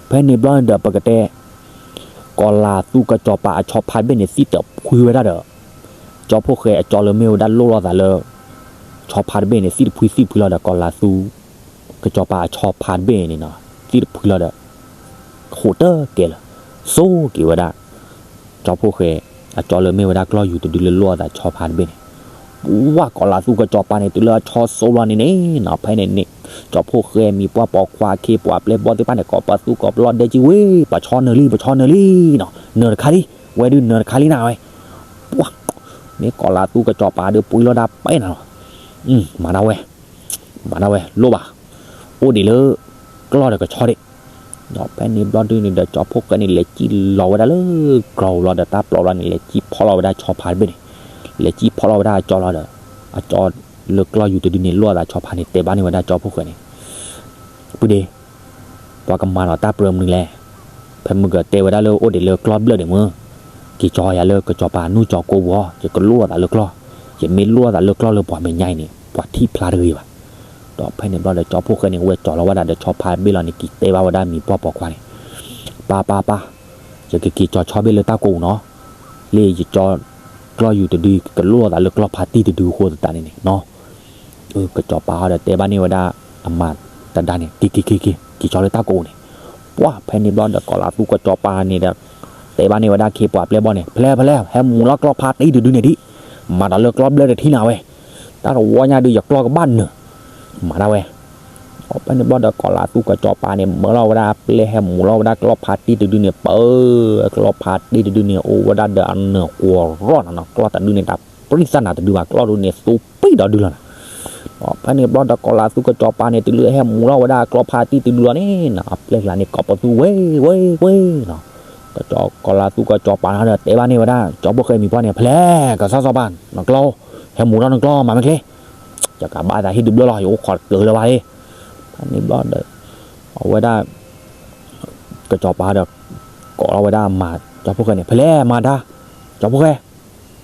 ဖဲန့ၣ်ဘျီန့ၣ်ဒီး ပကတဲ ကီၤလၤသူကစီၤပၤအဆီဖါတဘ့ၣ်န့ၣ် သံၣ်တဖှံဝဲဒၣ်ဒီး ကၠီဖှိၣ်ဃဲအကၠီလၢမ့ၢ်ဝဲဒၣ်လိၣ်လီၤသးလၢ ဆီဖါတဘ့ၣ်န့ၣ် သံၣ်တဖှံသံၣ်တဖှံလီၤဒီး ကီၤလၤသူ ကစီၤပၤအဆီဖါတဘ့ၣ်န့ၣ်နီၤ သံၣ်တဖှံလီၤဒီး ဟိးတကဲလၢာ် စိက့ၤဝဲဒၣ် ကၠီဖှိၣ်ဃဲ အကၠီလၢမ့ၢ်ဝဲဒၣ်ကျီၢ်ယူၤတဒုလၢလိၣ်အသးဆီဖါတဘ့ၣ်န့ၣ်, ပှၢ်ကီၤလၤသူကစီၤပၤန့ၣ် တုၤလၢအဆီစိလီၤန့ၣ်န့ၣ်နီၤ ဖဲန့ၣ်န့ၣ် ကၠီဖှိၣ်ဃဲမံၤပှၢ်ပိာ်ခွါအခ့အပှၤအပျဲၢ်ဘီၣ်သ့ၣ်တဖၣ်န့ၣ် ကိးပသူကိးပလီၢ်ဒ့ကံဝ့ ပှၤဆီနၢၤလံ ပှၤဆီနၢၤလံနီၤ နၢၤတခါလံ ဝဲဒုးနၢၤတခါလံနၤဝဲ, ပှၢ် မ့ၢ်ကီၤလၤသူကစီၤပၤဒုးပှံၤလီၤဒၣ်ပဲနၤလီၤ, မၤဒၣ်ဝဲ မၤဒၣ်ဝဲ လိၣ်ဘၣ်, အိၣ်ဒံးလၢ ကျီၢ်ဒီးကဆီဒ့ၣ်, ဒီးဖဲန့ၣ်ဘျီဒုန့ၣ်ဒီး ကၠီဖှိၣ်ဃဲန့ၣ် လဲၤကံၣ်လီၤဝဲဒၣ်လၢ ကျီၢ်ပူၤလီၤဒီးတၢ်ပျီဘျီန့ၣ် လဲၤကံၣ်ဖီၣ်လီၤဝဲဒၣ်ဆီဖါတဘ့ၣ်န့ၣ်, လဲၤကံၣ်ဖီၣ်လီၤဝဲဒၣ်အကၠီလီၤဒီး အကၠီလၢကျီၢ်ယူၤတဒုန့ၣ် လိၣ်အသးဆီဖါန့ၣ် တဲဘၣ်န့ၢ်ဝဲဒၣ်ကၠီဖှိၣ်ဃဲန့ၣ်, ပုၢ်ဒ့ ပှၤကမၤလီၤတၢ်ပြၢမနုၤလဲၣ်, ဖဲမုၢ်ကတဲဝဲဒၣ်လၢအိၣ်ဒံးလၢကျီၢ်ဘျၢၣ်ဒံးမုၢ်, က့ၤကၠီယၤလၢကစီၤပၤနူၢ်ကၠီကိပူၤအီၤ ယကလိၣ်အသးလၢကျီၢ်, ယမ့ၢ်လိၣ်အသးလၢကျီၢ်လၢပှၤမဲာ်ညါအံၤန့ၣ် ပှၤထံၣ်ဖျါတဂ့ၤဘၣ်, ဒီးဖဲန့ၣ်ဘျီဒီးကၠီဖှိၣ်ဃဲန့ၣ် ဝဲကၠီလီၤဝဲဒၣ်ဒီးဆီဖါတဘ့ၣ်လီၤန့ၣ် က့ၤတဲဘၣ်ဝဲဒၣ်မံၤပှၢ်ပိာ်ခွါန့ၣ်, ပၢ်ပၢ်ပၢ်, ယကက့ၤကၠီဆီဘ့ၣ်လၢတၢ်ကိပူၤနီၤ, လၢယကၠီ ကျီၢ်ယူၤတဒု ကလိၣ်အသးလၢကျီၢ်ဖါတံၢ်တဒုအဃိသတးန့ၣ်န့ၣ်နီၤ ကစီၤပၤဟီဒီးတဲဘၣ်န့ၢ်ဝဲဒၣ် အမၤတဒါန့ၣ် က့ၤက့ၤက့ၤက့ၤ က့ၤကၠီလၢတၢ်ကိပူၤန့ၣ်, ပှၢ်ဖဲန့ၣ်ဘျီဒီးကီၤလၤသူကစီၤပၤန့ၣ်ဒီး တဲဘၣ်န့ၢ်ဝဲဒၣ်ခ့ပှၤပျဲၢ်ဘီၣ်န့ၣ် ဖဲလဲၣ်ဖဲလဲၣ် ဟဲမူၤလီၤကျီၢ်ဖါတံၢ်တဒုန့ၣ်ဒံး, မၤဒီးလၢကျီၢ်ဘျၢၣ်တထံၣ်နၤဝဲ, တၢ်တဝီညါဒုးယကျီၢ်ကဘၣ်နၢၤ, မၤဒၣ်ဝဲ ဖဲန့ၣ်ဘျီဒီးကီၤလၤသူကစီၤပၤန့ၣ် မၢလီၤဝဲဒၣ်အပျဲၢ်ဟဲမူၤလီၤဝဲဒၣ်ကျီၢ်ဖါတံၢ်တဒုန့ၣ် ပၢ ကျီၢ်ဖါတံၢ်တဒုန့ၣ် အိၣ်ဝဲဒၣ်ဒီးအနၢၤကွီၢ်ရီၣ်နၤနီၤ ကျီၢ်တဒုန့ၣ် တၢ်ပြံသၣ်နၤတဒုဘၣ် ကျီၢ်တဒုန့ၣ် သူပံဒီးဒုလီၤနၤ ဖဲန့ၣ်ဘျီဒီးကီၤလၤသူကစီၤပၤန့ၣ် တုၤလၢဟဲမူၤလီၤဝဲဒၣ်ကျီၢ်ဖါတံၢ်တဒုလီၤန့ၣ်နီၤ အပျဲၢ်ကျါန့ၣ် ကိးပသူဝဲဝဲဝဲနီၤ, ကီၤလၤသူကစီၤပၤန့ၣ်ဒီးတဲဘၣ်န့ၢ်ဝဲဒၣ် ကၠီဖှိၣ်ဃဲမံၤပှၢ်န့ၣ် ဖဲလဲၣ် ကစၢ်စီၤပၤ နကျီၢ် ဟဲမူၤလီၤနကျီၢ် မၤမ့ၢ်ချ့ ယကဘၣ်သးဟ့ၣ်ဒုးဘျၢၣ်လီၤ ယအိၣ်ခိးတကၢၤလၢၤဘၣ်လံ, ဖဲန့ၣ်ဘျီဒီး အဝဲဒၣ် ကစီၤပၤဒီး ကိးလီၤဝဲဒၣ်အမါ ကၠီဖှိၣ်ဃဲန့ၣ် ဖဲလဲၣ်မၤဒါ ကၠီဖှိၣ်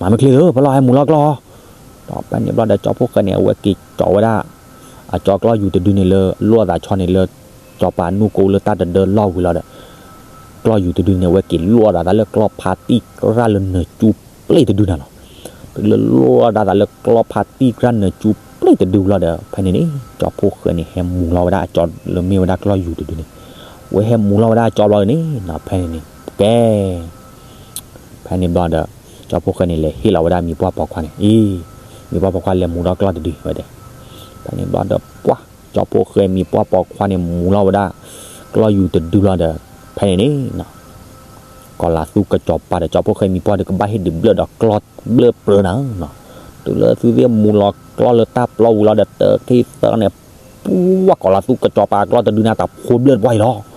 ဃဲ မၤမ့ၢ်ချ့ဧၢ ဖဲလီၤဟဲမူၤလီၤကျီၢ် ဒီးဖဲန့ၣ်ဘျီဒီးကၠီဖှိၣ်ဃဲန့ၣ် အဝဲက့ၤကၠီဝဲဒၣ် အကၠီကျီၢ်ယူၤတဒုန့ၣ်လၢ လိၣ်အသးဆီန့ၣ်လၢ ကၠီၤပၤနူၢ်ကိလၢတၢ်တဒၢလီၢ်ဝံၤလီၤဒီး ကျီၢ်ယူၤတဒုန့ၣ် အဝဲက့ၤလိၣ်အသးလၢကျီၢ်ဖါတံၢ်ကြၢးလၢနၢၤကူပျ့ၢ်တဒုနၤလီၤ. တုၤလၢလိၣ်အသးလၢကျီၢ်ဖါတံၢ်ကြၢးနၢၤကူပျ့ၢ်တဒုလီၤဒီး ဖဲန့ၣ်န့ၣ် ကၠီဖှိၣ်ဃဲန့ၣ် ဟဲမူၤလီၤဝဲဒၣ်အကၠီလၢမ့ၢ်ဝဲဒၣ်ကျီၢ်ယူၤတဒုန့ၣ် ဝဲဟဲမူၤလီၤဝဲဒၣ်အကၠီဘျီန့ၣ် ဖဲန့ၣ်န့ၣ် ကဲ ဖဲန့ၣ်ဘျီဒီး ကၠီဖှိၣ်ဃဲန့ၣ် လဲၤဟ့ၣ်လီၤဝဲဒၣ်မံၤပှၢ်ပိာ်ခွါန့ၣ် အံၤ မံၤပှၢ်ပိာ်ခွါလဲၤမူၤဒီးကျီၢ်တဒုဝဲဒၣ် ဖဲန့ၣ်ဘျီဒီး ပှၢ် ကၠီဖှိၣ်ဃဲမံၤပှၢ်ပိာ်ခွါန့ၣ် မူၤလီၤဝဲဒၣ် ကျီၢ်ယူၤတဒုလီၤဒီး ဖဲန့ၣ်န့ၣ် ကီၤလၤသူကစီၤပၤဒီးကၠီဖှိၣ်ဃဲမံၤပှၢ်ဒီး ကဘၣ်ဟ့ၣ်ဒုးဘျၢၣ်ဒီးကျီၢ်ဘျၢၣ်ပြၢနၤ တုၤလၢသုသ့ၣ်မူၤလီၤကျီၢ်လၢတၢ်ပျီဝံၤလီၤဒီး တၢ်ခံသၢန့ၣ် ပှၢ် ကီၤလၤသူကစီၤပၤကျီၢ်တဒုန့ၣ် တၢ်ဖိဘျၢၣ်တပှၢ်အံၤလီၤ.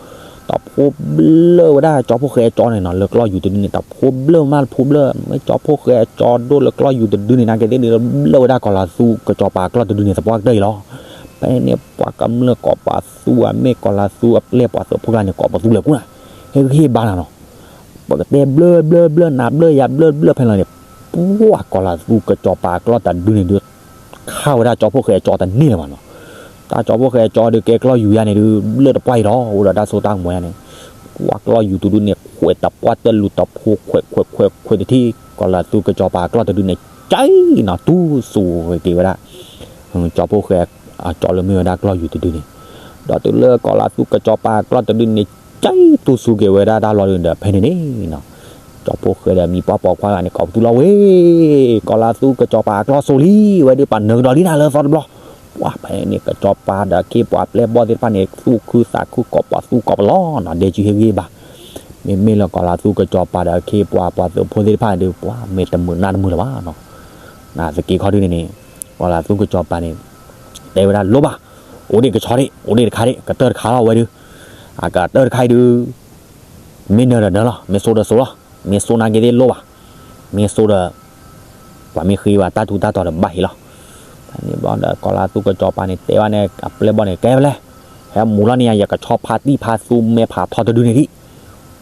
တၢ်ဖိဘျၢၣ်ဝဲဒၣ်ကၠီဖှိၣ်ဃဲအကၠီန့ၣ်နီၤ လၢကျီၢ်ယူၤတဒုန့ၣ် တၢ်ဖိဘျၢၣ်မးတဖိဘျၢၣ် မ့ၢ်ကၠီဖှိၣ်ဃဲအကၠီဒိၣ်လၢကျီၢ်ယူၤတဒုန့ၣ် နာ်က့သ့ၣ်ဒုး ဘျၢၣ်ဝဲဒၣ်ကီၤလၤသူကစီၤပၤကျီၢ်တဒုန့ၣ် သပှၢ်ကတၢၢ်အံၤလီၤ. ဖဲန့ၣ် ပှၤကမျၢၢ်ကိးပသူအမ့ၢ်ကီၤလၤသူအပျဲၢ်ပှၤသုးဖိကျါန့ၣ် ကိးပသူလဲၤကူၣ်နၤ ဟဲကဟ့ၣ်ဘါနၤနီၤ ပကတဲဘျၢဘျၢဘျၢ နၤဘျၢယၤဘျၢဘျၢဖဲန့ၣ်လီၤန့ၣ် ပှၢ် ကီၤလၤသူကစီၤပၤကျီၢ်တဒုန့ၣ်ဒုး ခးဝဲဒၣ်ကၠီဖှိၣ်ဃဲအကၠီတန့ၢ်လၢၤဘၣ်နီၤ. တၢ်ကၠီဖှိၣ်ဃဲအကၠီဒုးကဲကျီၢ်ယူၤယါန့ၣ်ဒုး ဘျၢၣ်တပှၢ်အံၤလီၤ အိၣ်ဒီးတၢ်စိတၢ်ကမီၤယါန့ၣ် ပှၢ် ကျီၢ်ယူၤတဒုန့ၣ် ခွဲးတပှၢ်တလူၤတဖိခွဲးခွဲးခွဲးခွဲးတထံၣ် ကီၤလၤသူကစီၤပၤကျီၢ်တဒုန့ၣ် ကၠဲနီၤ တူၢ်စူၤက့ၤဝဲဒၣ် ကၠီဖှိၣ်ဃဲအကၠီလၢမ့ၢ်ဝဲဒၣ်ကျီၢ်ယူၤတဒုန့ၣ်, ဒီးတုၤလၢကီၤလၤသူကၠီပၤအကျီၢ်တဒုန့ၣ် ကၠဲတူၢ်စူၤက့ၤဝဲဒၣ်တၢ်လီၢ်ဒုဒီး ဖဲန့ၣ်န့ၣ်နီၤ ကၠီဖှိၣ်ဃဲဒီးမံၤပှၢ်ပိာ်ခွါဂၤန့ၣ် ကိးပသူလီၤဝဲ, ကီၤလၤသူကၠီပၤအကျီၢ်စိၤလံ, ဝဲဒုးပာ်နၢၤကဒီးလံနၤလၢသီတဘျီ. ပှၤဖဲန့ၣ် ကၠီပၤဒီးအခ့အပှၤပျဲၢ်ဘီၣ်သ့ၣ်တဖၣ်န့ၣ် သူၣ်ခုသးခု ကိးပသူကိးပလီၤနီၤ ဒဲကၠုဟ့ၣ်ဂံၢ်ဘါ, မ့မ့ၢ်လၢကီၤလၤသူကၠီပၤဒီးအခ့အပှၤပှၤသုးဖိသ့ၣ်တဖၣ်န့ၣ်ဒုး ပှၤမ့ၢ်တမုာ်နးတမုာ်လၢၤဘၣ်နီၤ. နာ်သက့ခီဒုန့ၣ်န့ၣ် ကီၤလၤသူကၠီပၤန့ၣ် တဲဝဲဒၣ်လိၣ်ဘၣ်, အိၣ်ဒံးကဆီဒံး အိၣ်ဒံးတခါဒံး ကတၢၢ်တခါလီၤဝဲဒုး, အကတၢၢ်တခါအံၤဒုး မ့ၢ်နၢၤဒီးနၢၤလီၤ, မ့ၢ်စိဒီးစိလီၤ, မ့ၢ်စိနာ်က့သ့ၣ်လိၣ်ဘၣ်, မ့ၢ်စိဒီး ပှၤမ့ၢ်ဃ့ဘၣ်တၢ်ထူးတၢ်တီၤဒီးဘၣ်ဟ့ၣ်လီၤ. ဖဲန့ၣ်ဘျီဒီး ကီၤလၤသူကၠီပၤန့ၣ် တဲဘၣ်န့ၣ်အပျဲၢ်ဘီၣ်န့ၣ် ကဲဝဲလဲၣ်, ဟဲမူၤလီၤန့ၢ်ယၤ ယကဆီဖါတံၢ်ဖါသူမဲဖးထီတဒုန့ၣ်ဒံး.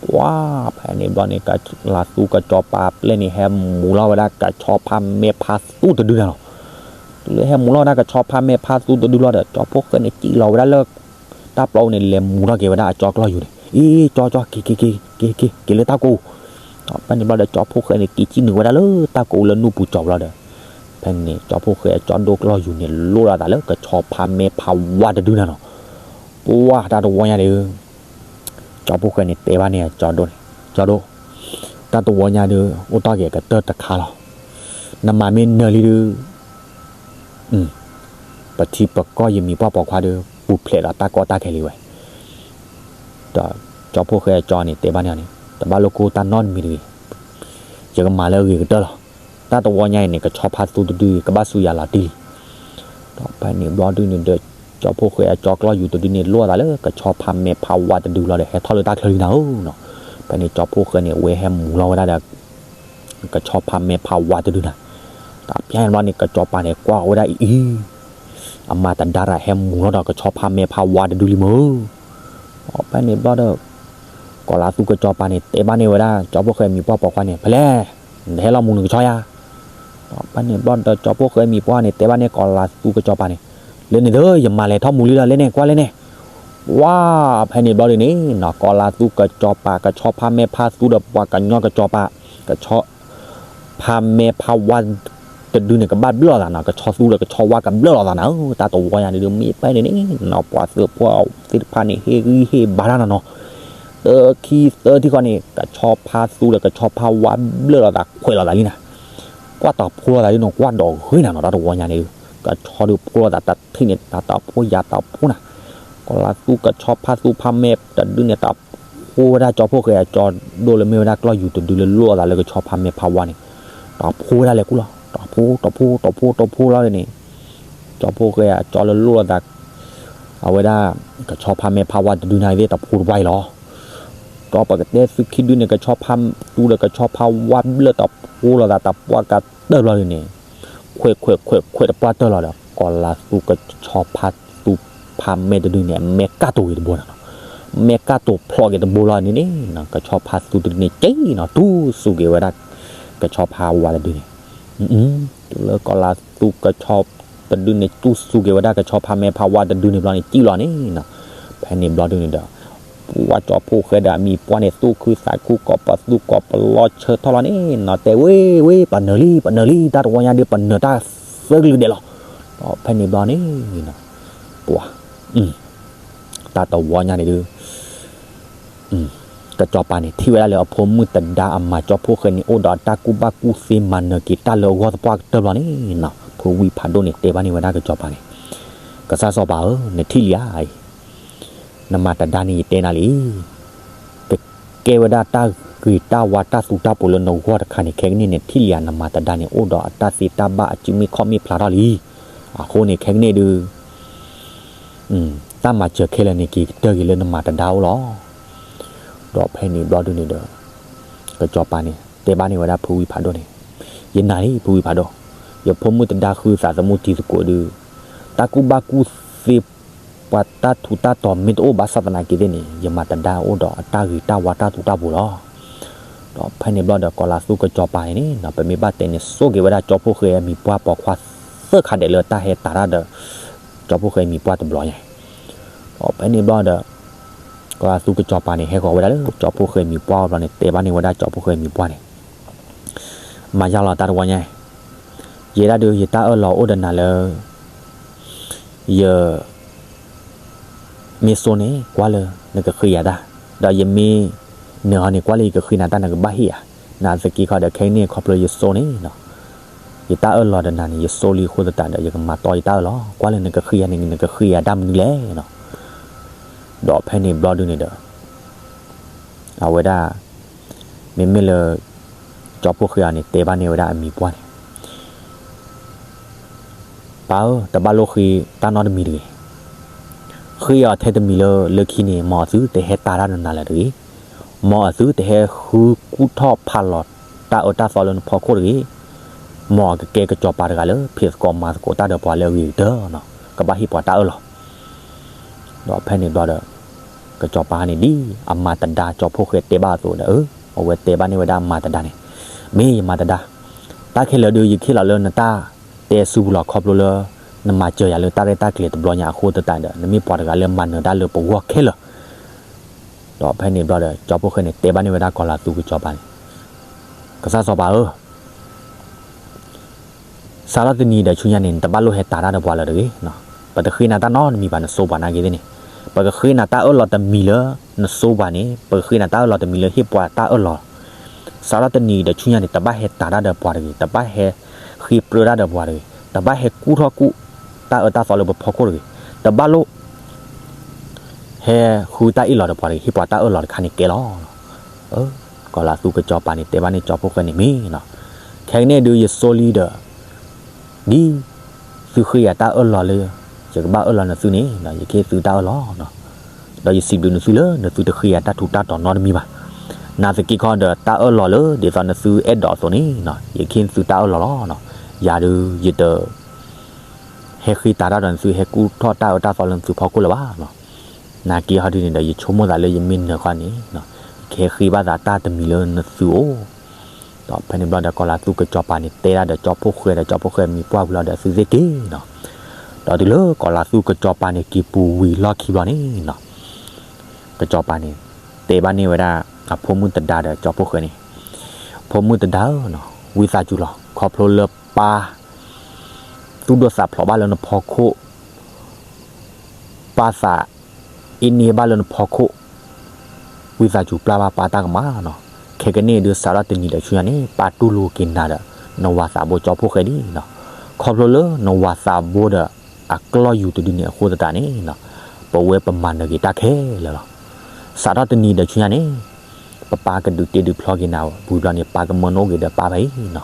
ပှၤဖဲန့ၣ်ဘျီန့ၣ် ကီၤလၤသူကၠီပၤအပျဲၢ်န့ၣ် ဟဲမူၤလီၤဝဲဒၣ်ကဆီဖါမဲဖါသူတဒုန့ၣ်လီၤ. တုၤလၢဟဲမူၤလီၤဝဲဒၣ်ကဆီဖါမဲဖါသူတဒုလီၤဒီး ကၠီဖှိၣ်ဃဲန့ၣ် စံၣ်လီၤဝဲဒၣ်လၢ တၢ်ပျီပူၤန့ၣ် လဲၤမူၤထီၣ်က့ၤဝဲဒၣ်အကၠီကျီၢ်ယူၤန့ၣ်, အ့ ကၠီကၠီ က့ၤက့ၤက့ၤက့ၤက့ၤက့ၤလၢတၢ်ကိၢ်ပူၤ. ဖဲန့ၣ်ဘျီဒီး ကၠီဖှိၣ်ဃဲန့ၣ် က့ၤစံၣ်နုာ်ဝဲဒၣ်လၢတၢ်ကိၢ်ပူၤလၢနူၢ်ပူၤကၠီၤဘျီဒီး ဖဲန့ၣ် ကၠီဖှိၣ်ဃဲအကၠီဒိၣ်ကျီၢ်ယူၤန့ၣ် လိၣ်လီၤသးလၢကဆီဖါမဲဖါဝါတဒုန့ၣ်လီၤ. ပှၤတၢ်တဝီညါဒီး ကၠီဖှိၣ်ဃဲန့ၣ် တဲဘၣ်န့ၣ်အကၠီဒိၣ်န့ၣ်, ကၠီဒိၣ်, တၢ်တဝီညါဒီး အိၣ်တ့ၢ်က့ၤကတၢၢ်တခါလီၤ. နမၤမ့ၢ်နၢၤလံဒုး ပထံပကီၢ်ယမံၤပှၢ်ပိာ်ခွါဒီး ပူၤဖျဲးဒီးတၢ်ကီတၢ်ခဲလံဝဲ. ဒီးကၠီဖှိၣ်ဃဲအကၠီန့ၣ် တဲဘၣ်န့ၣ်အီၤန့ၣ် တဘၣ်လိၣ်ကိၢ်တၢ်နီတမံၤတဂ့ၤ, ယကမၤလၢအဂ့ၤကတၢၢ်လီၤ. တၢ်တဝီညါအံၤန့ၣ် ကဆီဖါသူတဒုအံၤ ကဘၣ်ဆူယၤလီၤတံၢ်လံ. ဒီးဖဲန့ၣ်ဘျီဒုန့ၣ်ဒီး ကၠီဖှိၣ်ဃဲအကၠီကျီၢ်ယူၤတဒုန့ၣ် လိၣ်သးလၢကဆီဖါမဲဖါဝါတဒုလီၤဒီး ဟဲထီၣ်လၢတၢ်ချၢလံနၤဧၢနီၤ. ဖဲန့ၣ်ကၠီဖှိၣ်ဃဲန့ၣ် ဝဲဟဲမူၤလီၤဝဲဒၣ်ဒီး ကဆီဖါမဲဖါဝါတဒုန့ၣ်, တၢ်ဖဲန့ၣ်ဘျီန့ၣ် ကဆီဖါန့ၣ် ကွၢ်ဝဲဒၣ်အံၤအံၤ, အမၤတဒါရၣ်ဟဲမူၤလီၤဒီးကဆီဖါမဲဖါဝါတဒုလံမၢ်. ဖဲန့ၣ်ဘျီဒီး ကီၤလၤသူကဆီဖါန့ၣ် တဲဘၣ်န့ၢ်ဝဲဒၣ် ကၠီဖှိၣ်ဃဲမံၤပှၢ်ပိာ်ခွါန့ၣ် ဖဲလဲၣ်, နဟဲလီၤမူၤနကဆီယၤ. ဖဲန့ၣ်ဘျီဒီး ကၠီဖှိၣ်ဃဲမံၤပှၢ်န့ၣ် တဲဘၣ်န့ၢ်ကီၤလၤသူကဆီဖါန့ၣ် လၢန့ၣ်သၢ ယမၤလဲၤထီၣ်မူၤလံလီၤ လၢန့ၣ် ကွၢ်လၢန့ၣ်. ဝါ ဖဲန့ၣ်ဘျီဒုန့ၣ်နီၤ ကီၤလၤသူကဆီဖါ ကဆီဖါမဲဖါသူဒီးပှၤကညီကဆီဖါ ကဆီ ဖါမဲဖါဝါတဒုန့ၣ် ကဘၣ်ဘျၢၣ်လိာ်သးနီၤ, ကဆီသူဒီးကဆီဝါကဘျၢၣ်လိာ်သးနၤဧၢ, တၢ်တဝီညါဒုး မ့ၢ်ဖဲန့ၣ်န့ၣ်နီၤ ပှၤသုးဖိသ့ၣ်တဖၣ်န့ၣ် ဟ့ၣ်ဂံၢ်ဟ့ၣ်ဘါတၢ်နီၤနီၤ, တခံသၢထံၣ်ဃီန့ၣ် ကဆီဖါသူဒီးကဆီဖါဝါဘျၢၣ်လိာ်သး ခွဲးလိာ်သးလံနၤ, ကွၢ်တၢ်ဖိလိာ်သးဒုးနီၤ ကွၢ်ဒီးဂ့ၤနၤနီၤ တၢ်တဝီညါန့ၣ်ဒုး ကဆီဒုးဖိလိာ်သးတထံၣ်န့ၣ် တၢ်တၢ်ဖိယၤတၢ်ဖိနၤ, ကီၤလၤသူကဆီဖါသူဖါမဲတဒုန့ၣ် တၢ်ဖိဝဲဒၣ်ကၠီဖှိၣ်ဃဲအကၠီဒိၣ်လၢမ့ၢ်ဝဲဒၣ်ကျီၢ်ယူၤတဒုလၢလိၣ်အသးလၢကဆီဖါမဲဖါဝါန့ၣ်, တၢ်ဖိဝဲဒၣ်လဲၤကူလီၤ, တၢ်ဖိ တၢ်ဖိ တၢ်ဖိ တၢ်ဖိလီၤန့ၣ်, ကၠီဖှိၣ်ဃဲအကၠီလၢလိၣ်အသး အဝဲဒၣ် ကဆီဖါမဲဖါဝါတဒုန့ၣ်သ့ၣ် တၢ်ဖိတပှၢ်အံၤလီၤ. ဒီးပကတဲသုခံဒုန့ၣ် ကဆီဖါသူဒီးကဆီဖါဝါဘျၢၣ်တၢ်ဖိလိာ်သးတၢ်ပှၢ်ကတၢၢ်လီၤဒုန့ၣ်, ခွဲးခွဲးခွဲးခွဲးတပှၢ်တၢၢ်လီၤဒီး ကီၤလၤသူကဆီဖါသူဖါမဲတဒုန့ၣ် အမဲာ်ကၢ်တိာ်က့ၤတဘိနၤနီၤ, မဲာ်ကၢ်တိာ်ဖျိးက့ၤတဘိလီၤန့ၣ်န့ၣ် ကဆီဖါသူတဒုန့ၣ် က့ၤနီၤ တူၢ်စူၤက့ၤဝဲဒၣ် ကဆီဖါဝါတဒုန့ၣ်, တုၤလၢကီၤလၤသူကဆီတဒုန့ၣ် တူၢ်စူၤက့ၤဝဲဒၣ်ကဆီဖါမဲဖါဝါတဒုန့ၣ်ဘျီန့ၣ် စံၣ်လီၤန့ၣ်နီၤ, ဖဲန့ၣ်ဘျီဒုန့ၣ်ဒီး ပှၤကၠီဖှိၣ်ဃဲဒီးအမံၤပှၢ်န့ၣ် သူၣ်ခုသးခုကိးပသူကိးပလီၤဆၢထီၣ်လီၤန့ၣ်နီၤ, တဲဝဲဝဲ ပနၢၤလံ ပနၢၤလံ တၢ်တဝီညါဒုး ပနၢၤတၢ်သၢကလုာ်ဒဲးလီၤ. ဒီးဖဲန့ၣ်ဘျီန့ၣ်နီၤ ပှၤ တၢ်တဝီညါန့ၣ်ဒုး ကစီၤပၤန့ၣ် ထံၣ်ဝဲဒၣ်လၢအဖိမုၣ်တဒါအမၤကၠီဖှိၣ်ဃဲန့ၣ် အိၣ်ဒီးအတၢ်ကူၣ်ဘၣ်ကူၣ်သ့မၤနၢၤက့ၤတၢ်လၢအဂီၢ်သပှၢ်ကတၢၢ်ဘျီန့ၣ်နီၤ, ဖုဝံဖးဒိၣ်န့ၣ် တဲဘၣ်န့ၢ်ဝဲဒၣ်ကစီၤပၤန့ၣ်, ကစၢ်စီၤပၤဧၢ, နထံၣ်လံဧါအံၤ, နမၤတဒါန့ၣ် ယတဲနၤလံ, ကကဲဝဲဒၣ်တၢ်ဂ့ၤတၢ်ဝါတၢ်သူတၢ်ပူၤလၢနဂီၢ်တခါန့ၣ် ခဲကနံၣ်န့ၣ် ထံၣ်လံဧါ, နမၤတဒါန့ၣ် အိၣ်ဒီးအတၢ်သ့တၢ်ဘၣ်အစုမ့ၢ်ခီၣ်မ့ၢ်ဖျါထီၣ်လံ. အဃိန့ၣ် ခဲကနံၣ်ဒုး တၢ်မၤစၢၤခဲလၢာ်န့ၣ် က့ၤကတၢၢ်က့ၤလၢနမၤတဒါအိၣ်လီၤ. ဒီးဖဲန့ၣ်ဘျီဒုန့ၣ်ဒီး ကစီၤပၤန့ၣ် တဲဘၣ်န့ၢ်ဝဲဒၣ်ဖုဝံဖးဒိၣ်န့ၣ်, ယနာ်လံ ဖုဝံဖးဒိၣ်, ယဖိမုၣ်တဒါဃုသးသမူတံၤသကိးဒုး, တၢ်ကူၣ်ဘၣ်ကူၣ်သ့ ပှၤတၢ်ထူးတၢ်တီၤမ့ၢ်တအိၣ်ဘၣ်ဆၣ်သနာ်က့သ့ၣ်န့ၣ် ယမၤတဒါအိၣ်ဒီးအတၢ်ဂ့ၤတၢ်ဝါတၢ်သူတၢ်ပူၤလီၤ. ဒီးဖဲန့ၣ်ဘျီဒီး ကီၤလၤသူကစီၤပၤန့ၣ်န့ၣ် ပမ့ၢ်ဘၣ်တဲန့ၣ် စိာ်က့ၤဝဲဒၣ်ကၠီဖှိၣ်ဃဲအမံၤပှၢ်ပိာ်ခွါသၢခါဒဲးလၢတၢ်ဟဲတၤတၢ်ဒီး ကၠီဖှိၣ်ဃဲအမံၤပှၢ်တဘျီညါအံၤ. ဒီးဖဲန့ၣ်ဘျီဒီး ကီၤလၤသူကစီၤပၤန့ၣ် ဟဲဃီၤဝဲဒၣ်လၢကၠီဖှိၣ်ဃဲအမံၤပှၢ်အဘျီန့ၣ် တဲဘၣ်န့ၢ်ဝဲဒၣ်ကၠီဖှိၣ်ဃဲအမံၤပှၢ်န့ၣ် မၤယါလီၤတၢ်တဝီညါအံၤ, ယဲဒၣ်ဒုး ယတၢ်အၢၣ်လီၤအိၣ်ဒီးနၤလၢ ယ မ့ၢ်စိန့ၣ် ကွၢ်လၢနကဃ့ယၤတၢ်, ဒီးယမ့ၢ်နၢၤဟီန့ၣ် ကွၢ်လၢယကဃ့နၤတၢ် နကဘၣ်ဟ့ၣ်ယၤ, နာ်သက့ခီဒီး ခဲကနံၣ်ခီဖျိယစိန့ၣ်နီၤ, ယတၢ်အၢၣ်လီၤဒီးနၤန့ၣ် ယစိလံအဃိသတးဒီး ယကမၤတီယတၢ်အၢၣ်လီၤ, ကွၢ်လၢနကဃ့ယၤန့ၣ် နကဃ့ယၤတၢ်မနုၤလဲၣ်နီၤ. ဒီးဖဲန့ၣ်ဘျီဒုန့ၣ်ဒီး အဝဲဒၣ် မ့မ့ၢ်လၢ ကၠီဖှိၣ်ဃဲအီၤန့ၣ် တဲဘၣ်န့ၢ်ဝဲဒၣ်အမံၤပှၢ်န့ၣ် ပၢ်ဧၢ, တဘၣ်လိၣ်ဃ့တၢ်နီတမံၤတဂ့ၤ. ဃ့အီၤထဲတမံၤလၢ လၢခံန့ၣ် မ်အသုတဟဲတၤတၢ်ဒီးနၤလၢၤတဂ့ၤ. မ်အသုတဟဲဃုကူၣ်ထီၣ်ဖးလီၤတၢ်အၢတၢ်သီလၢနဖီခိၣ်တဂ့ၤ. မ်အကကဲကစီၤပၤတဂၤလၢ ဖံးသကိးမၤသကိးတၢ်ဒီးပှၤလၢအဂ့ၤကတၢၢ်နီၤ, ကဘၣ်ဟ့ၣ်ပှၤတၢ်အၢၣ်လီၤ. ဒီးဖဲန့ၣ်ဘျီဒီး ကစီၤပၤန့ၣ် ဒ်အမၤတဒါကၠီဖှိၣ်ဃဲတဲဘၣ်အသိးဒီး အဝဲတဲဘၣ်န့ၢ်ဝဲဒၣ်အမၤတဒါန့ၣ်, မ့ၢ်ယမၤတဒါ, တၢ်ခဲလၢာ်ဒုး ယခ့ၣ်လီၤလၢနတၢ်တဲဆူပူၤလီၤ ခီဖျိလၢ နမၤစၢၤယၤလၢတၢ်ရဲၣ်တၢ်ကျဲၤတဘျီညါအဃိသတးဒီး နမ့ၢ်ပှၤတဂၤလၢမၤနၢၤတၢ်လၢပဂီၢ်ခဲလၢာ်. ဒီးဖဲန့ၣ်ဘျီဒီး ကၠီဖှိၣ်ဃဲန့ၣ် တဲဘၣ်န့ၢ်ဝဲဒၣ်ကီၤလၤသူကစီၤပၤန့ၣ်, ကစၢ်စီၤပၤဧၢ, စးထီၣ်တနံၤဒီးဆူညါန့ၣ် နတဘၣ်လိၣ်ဟဲတၤတၢ်ဒီးပှၤလၢၤတဂ့ၤ. ပတဃ့နၤတၢ်နီတမံၤဘၣ် နစိပှၤနာ်က့သ့ၣ်န့ၣ်, ပကဃ့နၤတၢ်အၢၣ်လီၤတမံၤလၢ နစိပှၤန့ၣ် ပကဃ့နၤတၢ်အၢၣ်လီၤတမံၤလၢဟ့ၣ်ပှၤတၢ်အၢၣ်လီၤ. စးထီၣ်တနံၤဒီးဆူညါန့ၣ် တဘၣ်ဟဲတၤတၢ်ဒီးပှၤတဂ့ၤ, တဘၣ်ဟဲဃ့ပြၢတၢ်ဒီးပှၤတဂ့ၤ, တဘၣ်ဟဲကူၣ်ထီၣ်ကူၣ်တၢ်အၢတၢ်သီလၢပဖီခိၣ်တဂ့ၤ, တဘၣ်လိၣ် ဟဲဃုတၢ်အ့ၣ်လိာ်ဒီးပှၤတဂ့ၤ, ဟ့ၣ်ပှၤတၢ်အၢၣ်လီၤတခါန့ၣ်ကဲလီၤ. ကီၤလၤသူကစီၤပၤန့ၣ် တဲဘၣ်န့ၢ်ကၠီဖှိၣ်ဃဲန့ၣ်မ့ၢ်နီၤ, ခဲကနံၣ်ဒုးယစိလံဒီး ဒ်သုဃ့ယၤတၢ်အၢၣ်လီၤလၢ ယကဘၣ်အၢၣ်လီၤနသုန့ၣ် ယကဟ့ၣ်သုတၢ်အၢၣ်လီၤ, ဒီးယစံးဘျုးနသုလၢ နသုတဃ့ယၤတၢ်ထူးတၢ်တီၤနီတမံၤဘၣ်. နာ်သက့ခီဒီး တၢ်အၢၣ်လီၤလၢ ဒ်သိးနသုအဲၣ်ဒိးအသိးန့ၣ် ယကဟ့ၣ်သုတၢ်အၢၣ်လီၤလီၤ. ယၤဒုး ယတ ဟဲဃ့တၤတၢ်ဒီးနသု ဟဲကူၣ်ထီၣ်တၢ်အၢတၢ်သီလၢနသုဖီခိၣ်လၢၤဘၣ်. နာ်က့ဟီဒုန့ၣ်ဒီး ယဆိကမိၣ်သးလၢယမ့ၢ်နၢၤဃီန့ၣ် ကဟဲဃ့ဘၣ်သးတၢ်တမံၤလၢနသုအိၣ်. ဒီးဖဲန့ၣ်ဘျီဒီး ကီၤလၤသူကစီၤပၤန့ၣ် တဲဒၣ်ဒီးကၠီဖှိၣ်ဃဲဒီး ကၠီဖှိၣ်ဃဲမံၤပှၢ်ဝံၤလီၤဒီး သုသ့ၣ်က့ၤနီၤ. ဒီးတုၤလၢကီၤလၤသူကစီၤပၤန့ၣ် က့ၤပူၤဝံၤလီၢ်ခံဘျီန့ၣ်နီၤ, ကစီၤပၤန့ၣ် တဲဘၣ်န့ၢ်ဝဲဒၣ် အဖိမုၣ်တဒါဒီးကၠီဖှိၣ်ဃဲန့ၣ်, ဖိမုၣ်တဒါဧၢ, ဝံသးစူၤလီၤ ခီဖျိလၢပၢ် သူၣ်ဒိၣ်သးဖျိးဘၣ်လၢနဖီခိၣ် ပၢ်သးအ့န့ဘၣ်လၢနဖီခိၣ်, ဝံသးစူၤပျၢ်ဘၣ်ပၢ်တၢ်ကမၣ်နီၤ. ခဲကနံၣ်ဒုး စးထီၣ်တနံၤဒီးဆူညါန့ၣ် ပၢ်တူၢ်လိာ်က့ၤနၤဒီး နဝၤသးဘိကၠီဖှိၣ်ဃဲဒံးနီၤ. ခီဖျိလၢနဝၤသးဘိဒီးအကျီၢ်ယူၤတဒုန့ၣ်အဃိသတးန့ၣ်နီၤ, ပဝဲပမၤနၢၤက့ၤတၢ်ခဲလၢာ်လီၤ. စးထီၣ်တနံၤဒီးဆူညါန့ၣ် ပပၢ်ကဒုးတ့ဒုးဖျီက့ၤနၤဝံၤဘျီန့ၣ် ပၢ်ကမၢနအိၣ်က့ၤဒီးပၢ်ဖဲအံၤနီၤ.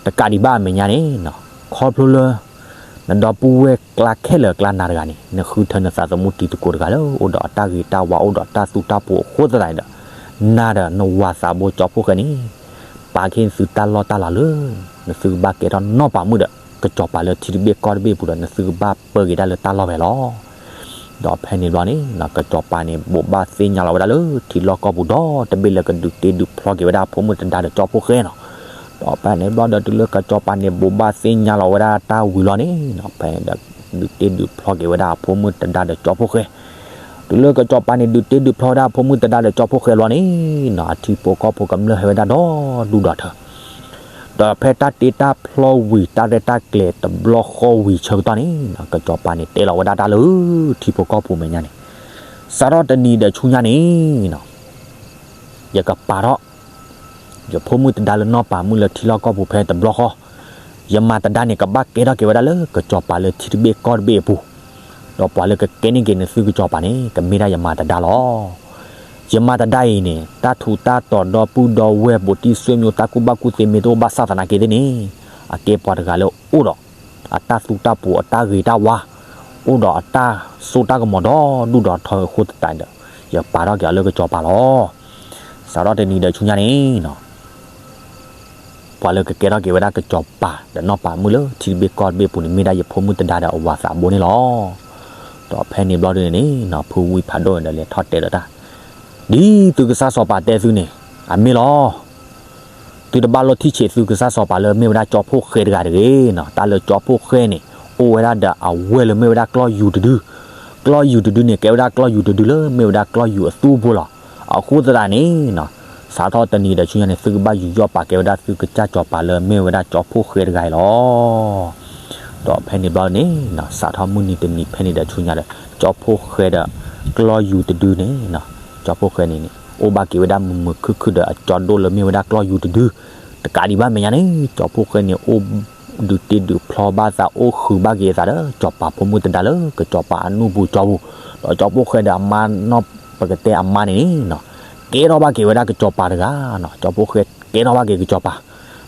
တကးဒံးဘၣ်အမဲာ်ညါန့ၣ်နီၤ, ခီဖျိလၢ နဒီပုၢ်ဝဲၢ်ကျါခဲလၢာ်အကျါနၤတဂၤန့ၣ် နဃုထၢနသးသမူတံၤသကိးတဂၤလၢအိၣ်ဒီးအတၢ်ဂ့ၤတၢ်ဝါ အိၣ်ဒီးတၢ်သူတၢ်ပိၤအဃိသတးန့ၣ်ဒီး နၤဒီးနဝၤသးဘိကၠီဖှိၣ်ဃဲန့ၣ် ပာ်က့ၤနသုတၢ်လီၢ်တၢ်လၤလၢ နသုကဘၣ်ကဲထီၣ်နီၢ်ပၤမုၣ်ဒီး ကစီၤပၤလၢထံတဘ့ၣ်ကီၢ်တဘ့ၣ်အပူၤဒီး နသုကဘၣ်ပၢက့ၤတၢ်လၢတၢ်လီၢ်ဖဲလီၤ. ဒီးဖဲန့ၣ်ဘျီန့ၣ် ကစီၤပၤန့ၣ် ဘိးဘၣ်သ့ၣ်ညါလီၤဝဲဒၣ်လၢထံလီၢ်ကီၢ်ပူၤဒီတဘ့ၣ်လၢကဒုးတ့ဒုးဖျီက့ၤဝဲဒၣ်အဖိမုၣ်တဒါဒီးကၠီဖှိၣ်ဃဲနီၤ. ဒီးဖဲန့ၣ်ဘျီဒီး တုၤလၢကစီၤပၤန့ၣ် ဘိးဘၣ်သ့ၣ်ညါလီၤဝဲဒၣ်တၢ်ဝံၤလီၤန့ၣ်နီၤ, ဖဲန့ၣ်ဒီး ဒုးတ့ဒုးဖျီက့ၤဝဲဒၣ်အဖိမုၣ်တဒါဒီးကၠီဖှိၣ်ဃဲ. တုၤလၢကစီၤပၤန့ၣ် ဒုးတ့ဒုးဖျီဝဲဒၣ်အဖိမုၣ်တဒါဒီးကၠီဖှိၣ်ဃဲလီၤန့ၣ်နီၤ, အထံဖိကီၢ်ဖိကမျၢၢ်ဟဲဝဲဒၣ်ဒီဒူၣ်ဒီထၢ ဒီးဖဲတၢ်တ့တၢ်ဖျီဝံၤ တၢ်ရဲၣ်တၢ်ကျဲၤတဘျီဃီဝံၤဆၢကတီၢ်န့ၣ်နီၤ, ကစီၤပၤန့ၣ် တဲလီၤဝဲဒၣ်တၢ်လၢထံဖိကီၢ်ဖိမဲာ်ညါန့ၣ်, စးထီၣ်တနံၤဒီးဆူညါန့ၣ်နီၤ, ယကပာ်ထီၣ် ယဖိမုၣ်တဒါလၢနီၢ်ပၤမုၣ်လၢထံလီၢ်ကီၢ်ပူၤဖဲတဘျီဃီ, ယမၤတဒါန့ၣ် ကဘၣ်ကဲထီၣ်က့ၤဝဲဒၣ်လၢကစီၤပၤလၢထံတဘ့ၣ်ကီၢ်တဘ့ၣ်အပူၤ, ဒီးပှၤလၢကကဲန့ၢ်က့ၤနသုကစီၤပၤန့ၣ် ကမ့ၢ်ဒၣ်ယမၤတဒါလီၤ. ယမၤတဒါအံၤန့ၣ် တၢ်ထူးတၢ်တီၤဒီပုၢ်ဒီဝဲၢ်ဘူးတံၢ်ဆွေမျိုး တၢ်ကူၣ်ဘၣ်ကူၣ်သ့မ့ၢ်တအိၣ်ဘၣ်ဆၣ်သနာ်က့သ့ၣ်န့ၣ်, အကဲပှၤတဂၤလၢအိၣ်ဒီး အတၢ်သူတၢ်ပိၤ အတၢ်ဂ့ၤတၢ်ဝါ, အိၣ်ဒီးအတၢ်စိတၢ်ကမီၤဒီဒူၣ်ဒီထၢအဃိသတးဒီး ယပာ်ထီၣ်က့ၤအီၤလၢကစီၤပၤလီၤ. စးထီၣ်တနံၤဒီးဆူညါန့ၣ်နီၤ, ပှၤလၢကကဲထီၣ်က့ၤဝဲဒၣ်ကစီၤပၤဒီးနီၢ်ပၤမုၣ်လၢထံတဘ့ၣ်ကီၢ်တဘ့ၣ်အပူၤန့ၣ် မ့ၢ်ဒၣ်ယဖိမုၣ်တဒါဒီးအဝၤသးဘိန့ၣ်လီၤ. ဒီးဖဲန့ၣ်ဘျီဒုန့ၣ်နီၤ, ဖုဝံဖးဒိၣ်န့ၣ်ဒီးလဲၤထီၣ်တဲဒီးတၢ်, ဒ်သုကစၢ်စီၤပၤတဲသုန့ၣ်, အမ့ၢ်လီၤ. သုတဘၣ်လိၣ်ထံၣ်ဆံးသုကစၢ်စီၤပၤလၢမ့ၢ်ဝဲဒၣ်ကၠီဖှိၣ်ဃဲတဂၤတဂ့ၤနီၤ, တၢ်လၢကၠီဖှိၣ်ဃဲန့ၣ် အိၣ်ဝဲဒၣ်ဒီးအဝဲၢ်လၢမ့ၢ်ဝဲဒၣ်ကျီၢ်ယူၤတဒု, ကျီၢ်ယူၤတဒုန့ၣ် ကဲဝဲဒၣ်ကျီၢ်ယူၤတဒုလၢမ့ၢ်ဝဲဒၣ်ကျီၢ်ယူၤအသူၣ်အဘိလီၤ. အဃိသတးန့ၣ်နီၤ, စးထီၣ်တနံၤဒီးဆူညါန့ၣ် သုကဘၣ်ယူးယီၣ်ပာ်ကဲဝဲဒၣ်သုကစၢ်စီၤပၤလၢမ့ၢ်ဝဲဒၣ်ကၠီဖှိၣ်ဃဲတဂၤအံၤလီၤ. ဒီးဖဲန့ၣ်ဘျီန့ၣ်နီၤ စးထီၣ်မုၢ်နံၤတနံၤဖဲန့ၣ်ဒီးဆူညါဒီး ကၠီဖှိၣ်ဃဲဒီး ကျီၢ်ယူၤတဒုန့ၣ်နီၤ ကၠီဖှိၣ်ဃဲန့ၣ်န့ၣ် အိၣ်ဘၣ်က့ၤဝဲဒၣ်မုာ်မုာ်ခုၣ်ခုၣ်ဒီးအကၠီဒိၣ်လၢမ့ၢ်ဝဲဒၣ်ကျီၢ်ယူၤတဒု တကးဒံးဘၣ်မဲာ်ညါန့ၣ် ကၠီဖှိၣ်ဃဲန့ၣ် အိၣ်ဒုးတ့ဒုးဖျီဘၣ်သး အိၣ်ဃုာ်ဘၣ်က့ၤအသးဒီး စီၤပၤဖိမုၣ်သဒါလၢကစီၤပၤအနူၢ်ပူၤကၠီပူၤ, ဒီးကၠီဖှိၣ်ဃဲဒီးအမါနီၢ်ပကတဲအမါန့ၣ်န့ၣ်နီၤ ကဲထီၣ်ဘၣ်က့ၤဝဲဒၣ်ကစီၤပၤတဂၤနီၤ, ကၠီဖှိၣ်ဃဲကဲထီၣ်ဘၣ်က့ၤကစီၤပၤ,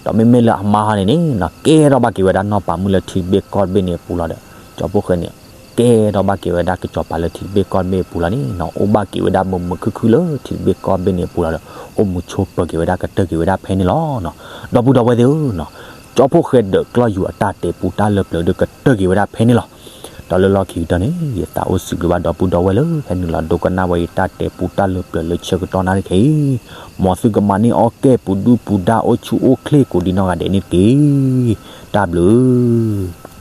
ဒီးမ့မ့ၢ်လၢအမါဟီန့ၣ်န့ၣ်နီၤ ကဲထီၣ်ဘၣ်က့ၤဝဲဒၣ်နီၢ်ပၤမုၣ်လၢထံတဘ့ၣ်ကီၢ်တဘ့ၣ်န့ၣ်အပူၤလီၤဒီး ကၠီဖှိၣ်ဃဲန့ၣ် ကဲထီၣ်ဘၣ်က့ၤဝဲဒၣ်ကစီၤပၤလၢထံတဘ့ၣ်ကီၢ်တဘ့ၣ်အပူၤလီၤန့ၣ်နီၤ အိၣ်ဘၣ်က့ၤဝဲဒၣ်မုာ်မုာ်ခုၣ်ခုၣ်လၢထံတဘ့ၣ်ကီၢ်တဘ့ၣ်န့ၣ်အပူၤလီၤဒီး အိၣ်မုာ်ဆိးပၢၤက့ၤဝဲဒၣ်ကတၢၢ်က့ၤဝဲဒၣ်ဖဲန့ၣ်လီၤနီၤ. ဒီပုၢ်ဒီဝဲၢ်သ့ၣ်ဧၢနီၤ ကၠီဖှိၣ်ဃဲဒီးကျီၢ်ယူၤအတၢ်တဲပူတၢ်လၢပျၢၤဒုးကတၢၢ်က့ၤဝဲဒၣ်ဖဲန့ၣ်လီၤ. ဒီးလၢလီၢ်ခံကတၢၢ်န့ၣ် ယသးအိၣ်စံးဘျုးဘၣ်ဒီပုၢ်ဒီဝဲၢ်လၢဟဲနုာ်လီၤဒိကနၣ်ဝဲယတၢ်တဲပူတၢ်လၢပျၢၤလၢဆၢကတီၢ်နၣ်ရံၣ်ခဲအံၤ, မ်သုကမၤန့ၢ်အီၣ်ကဲၣ်ပူၤဒုၣ်ပူၤဒါအိၣ်ဆူၣ်အိၣ်ချ့ကိးဒံနီၢ်ဂၤဒဲးန့ၣ်တက့ၢ်. တၢ်ဘျုး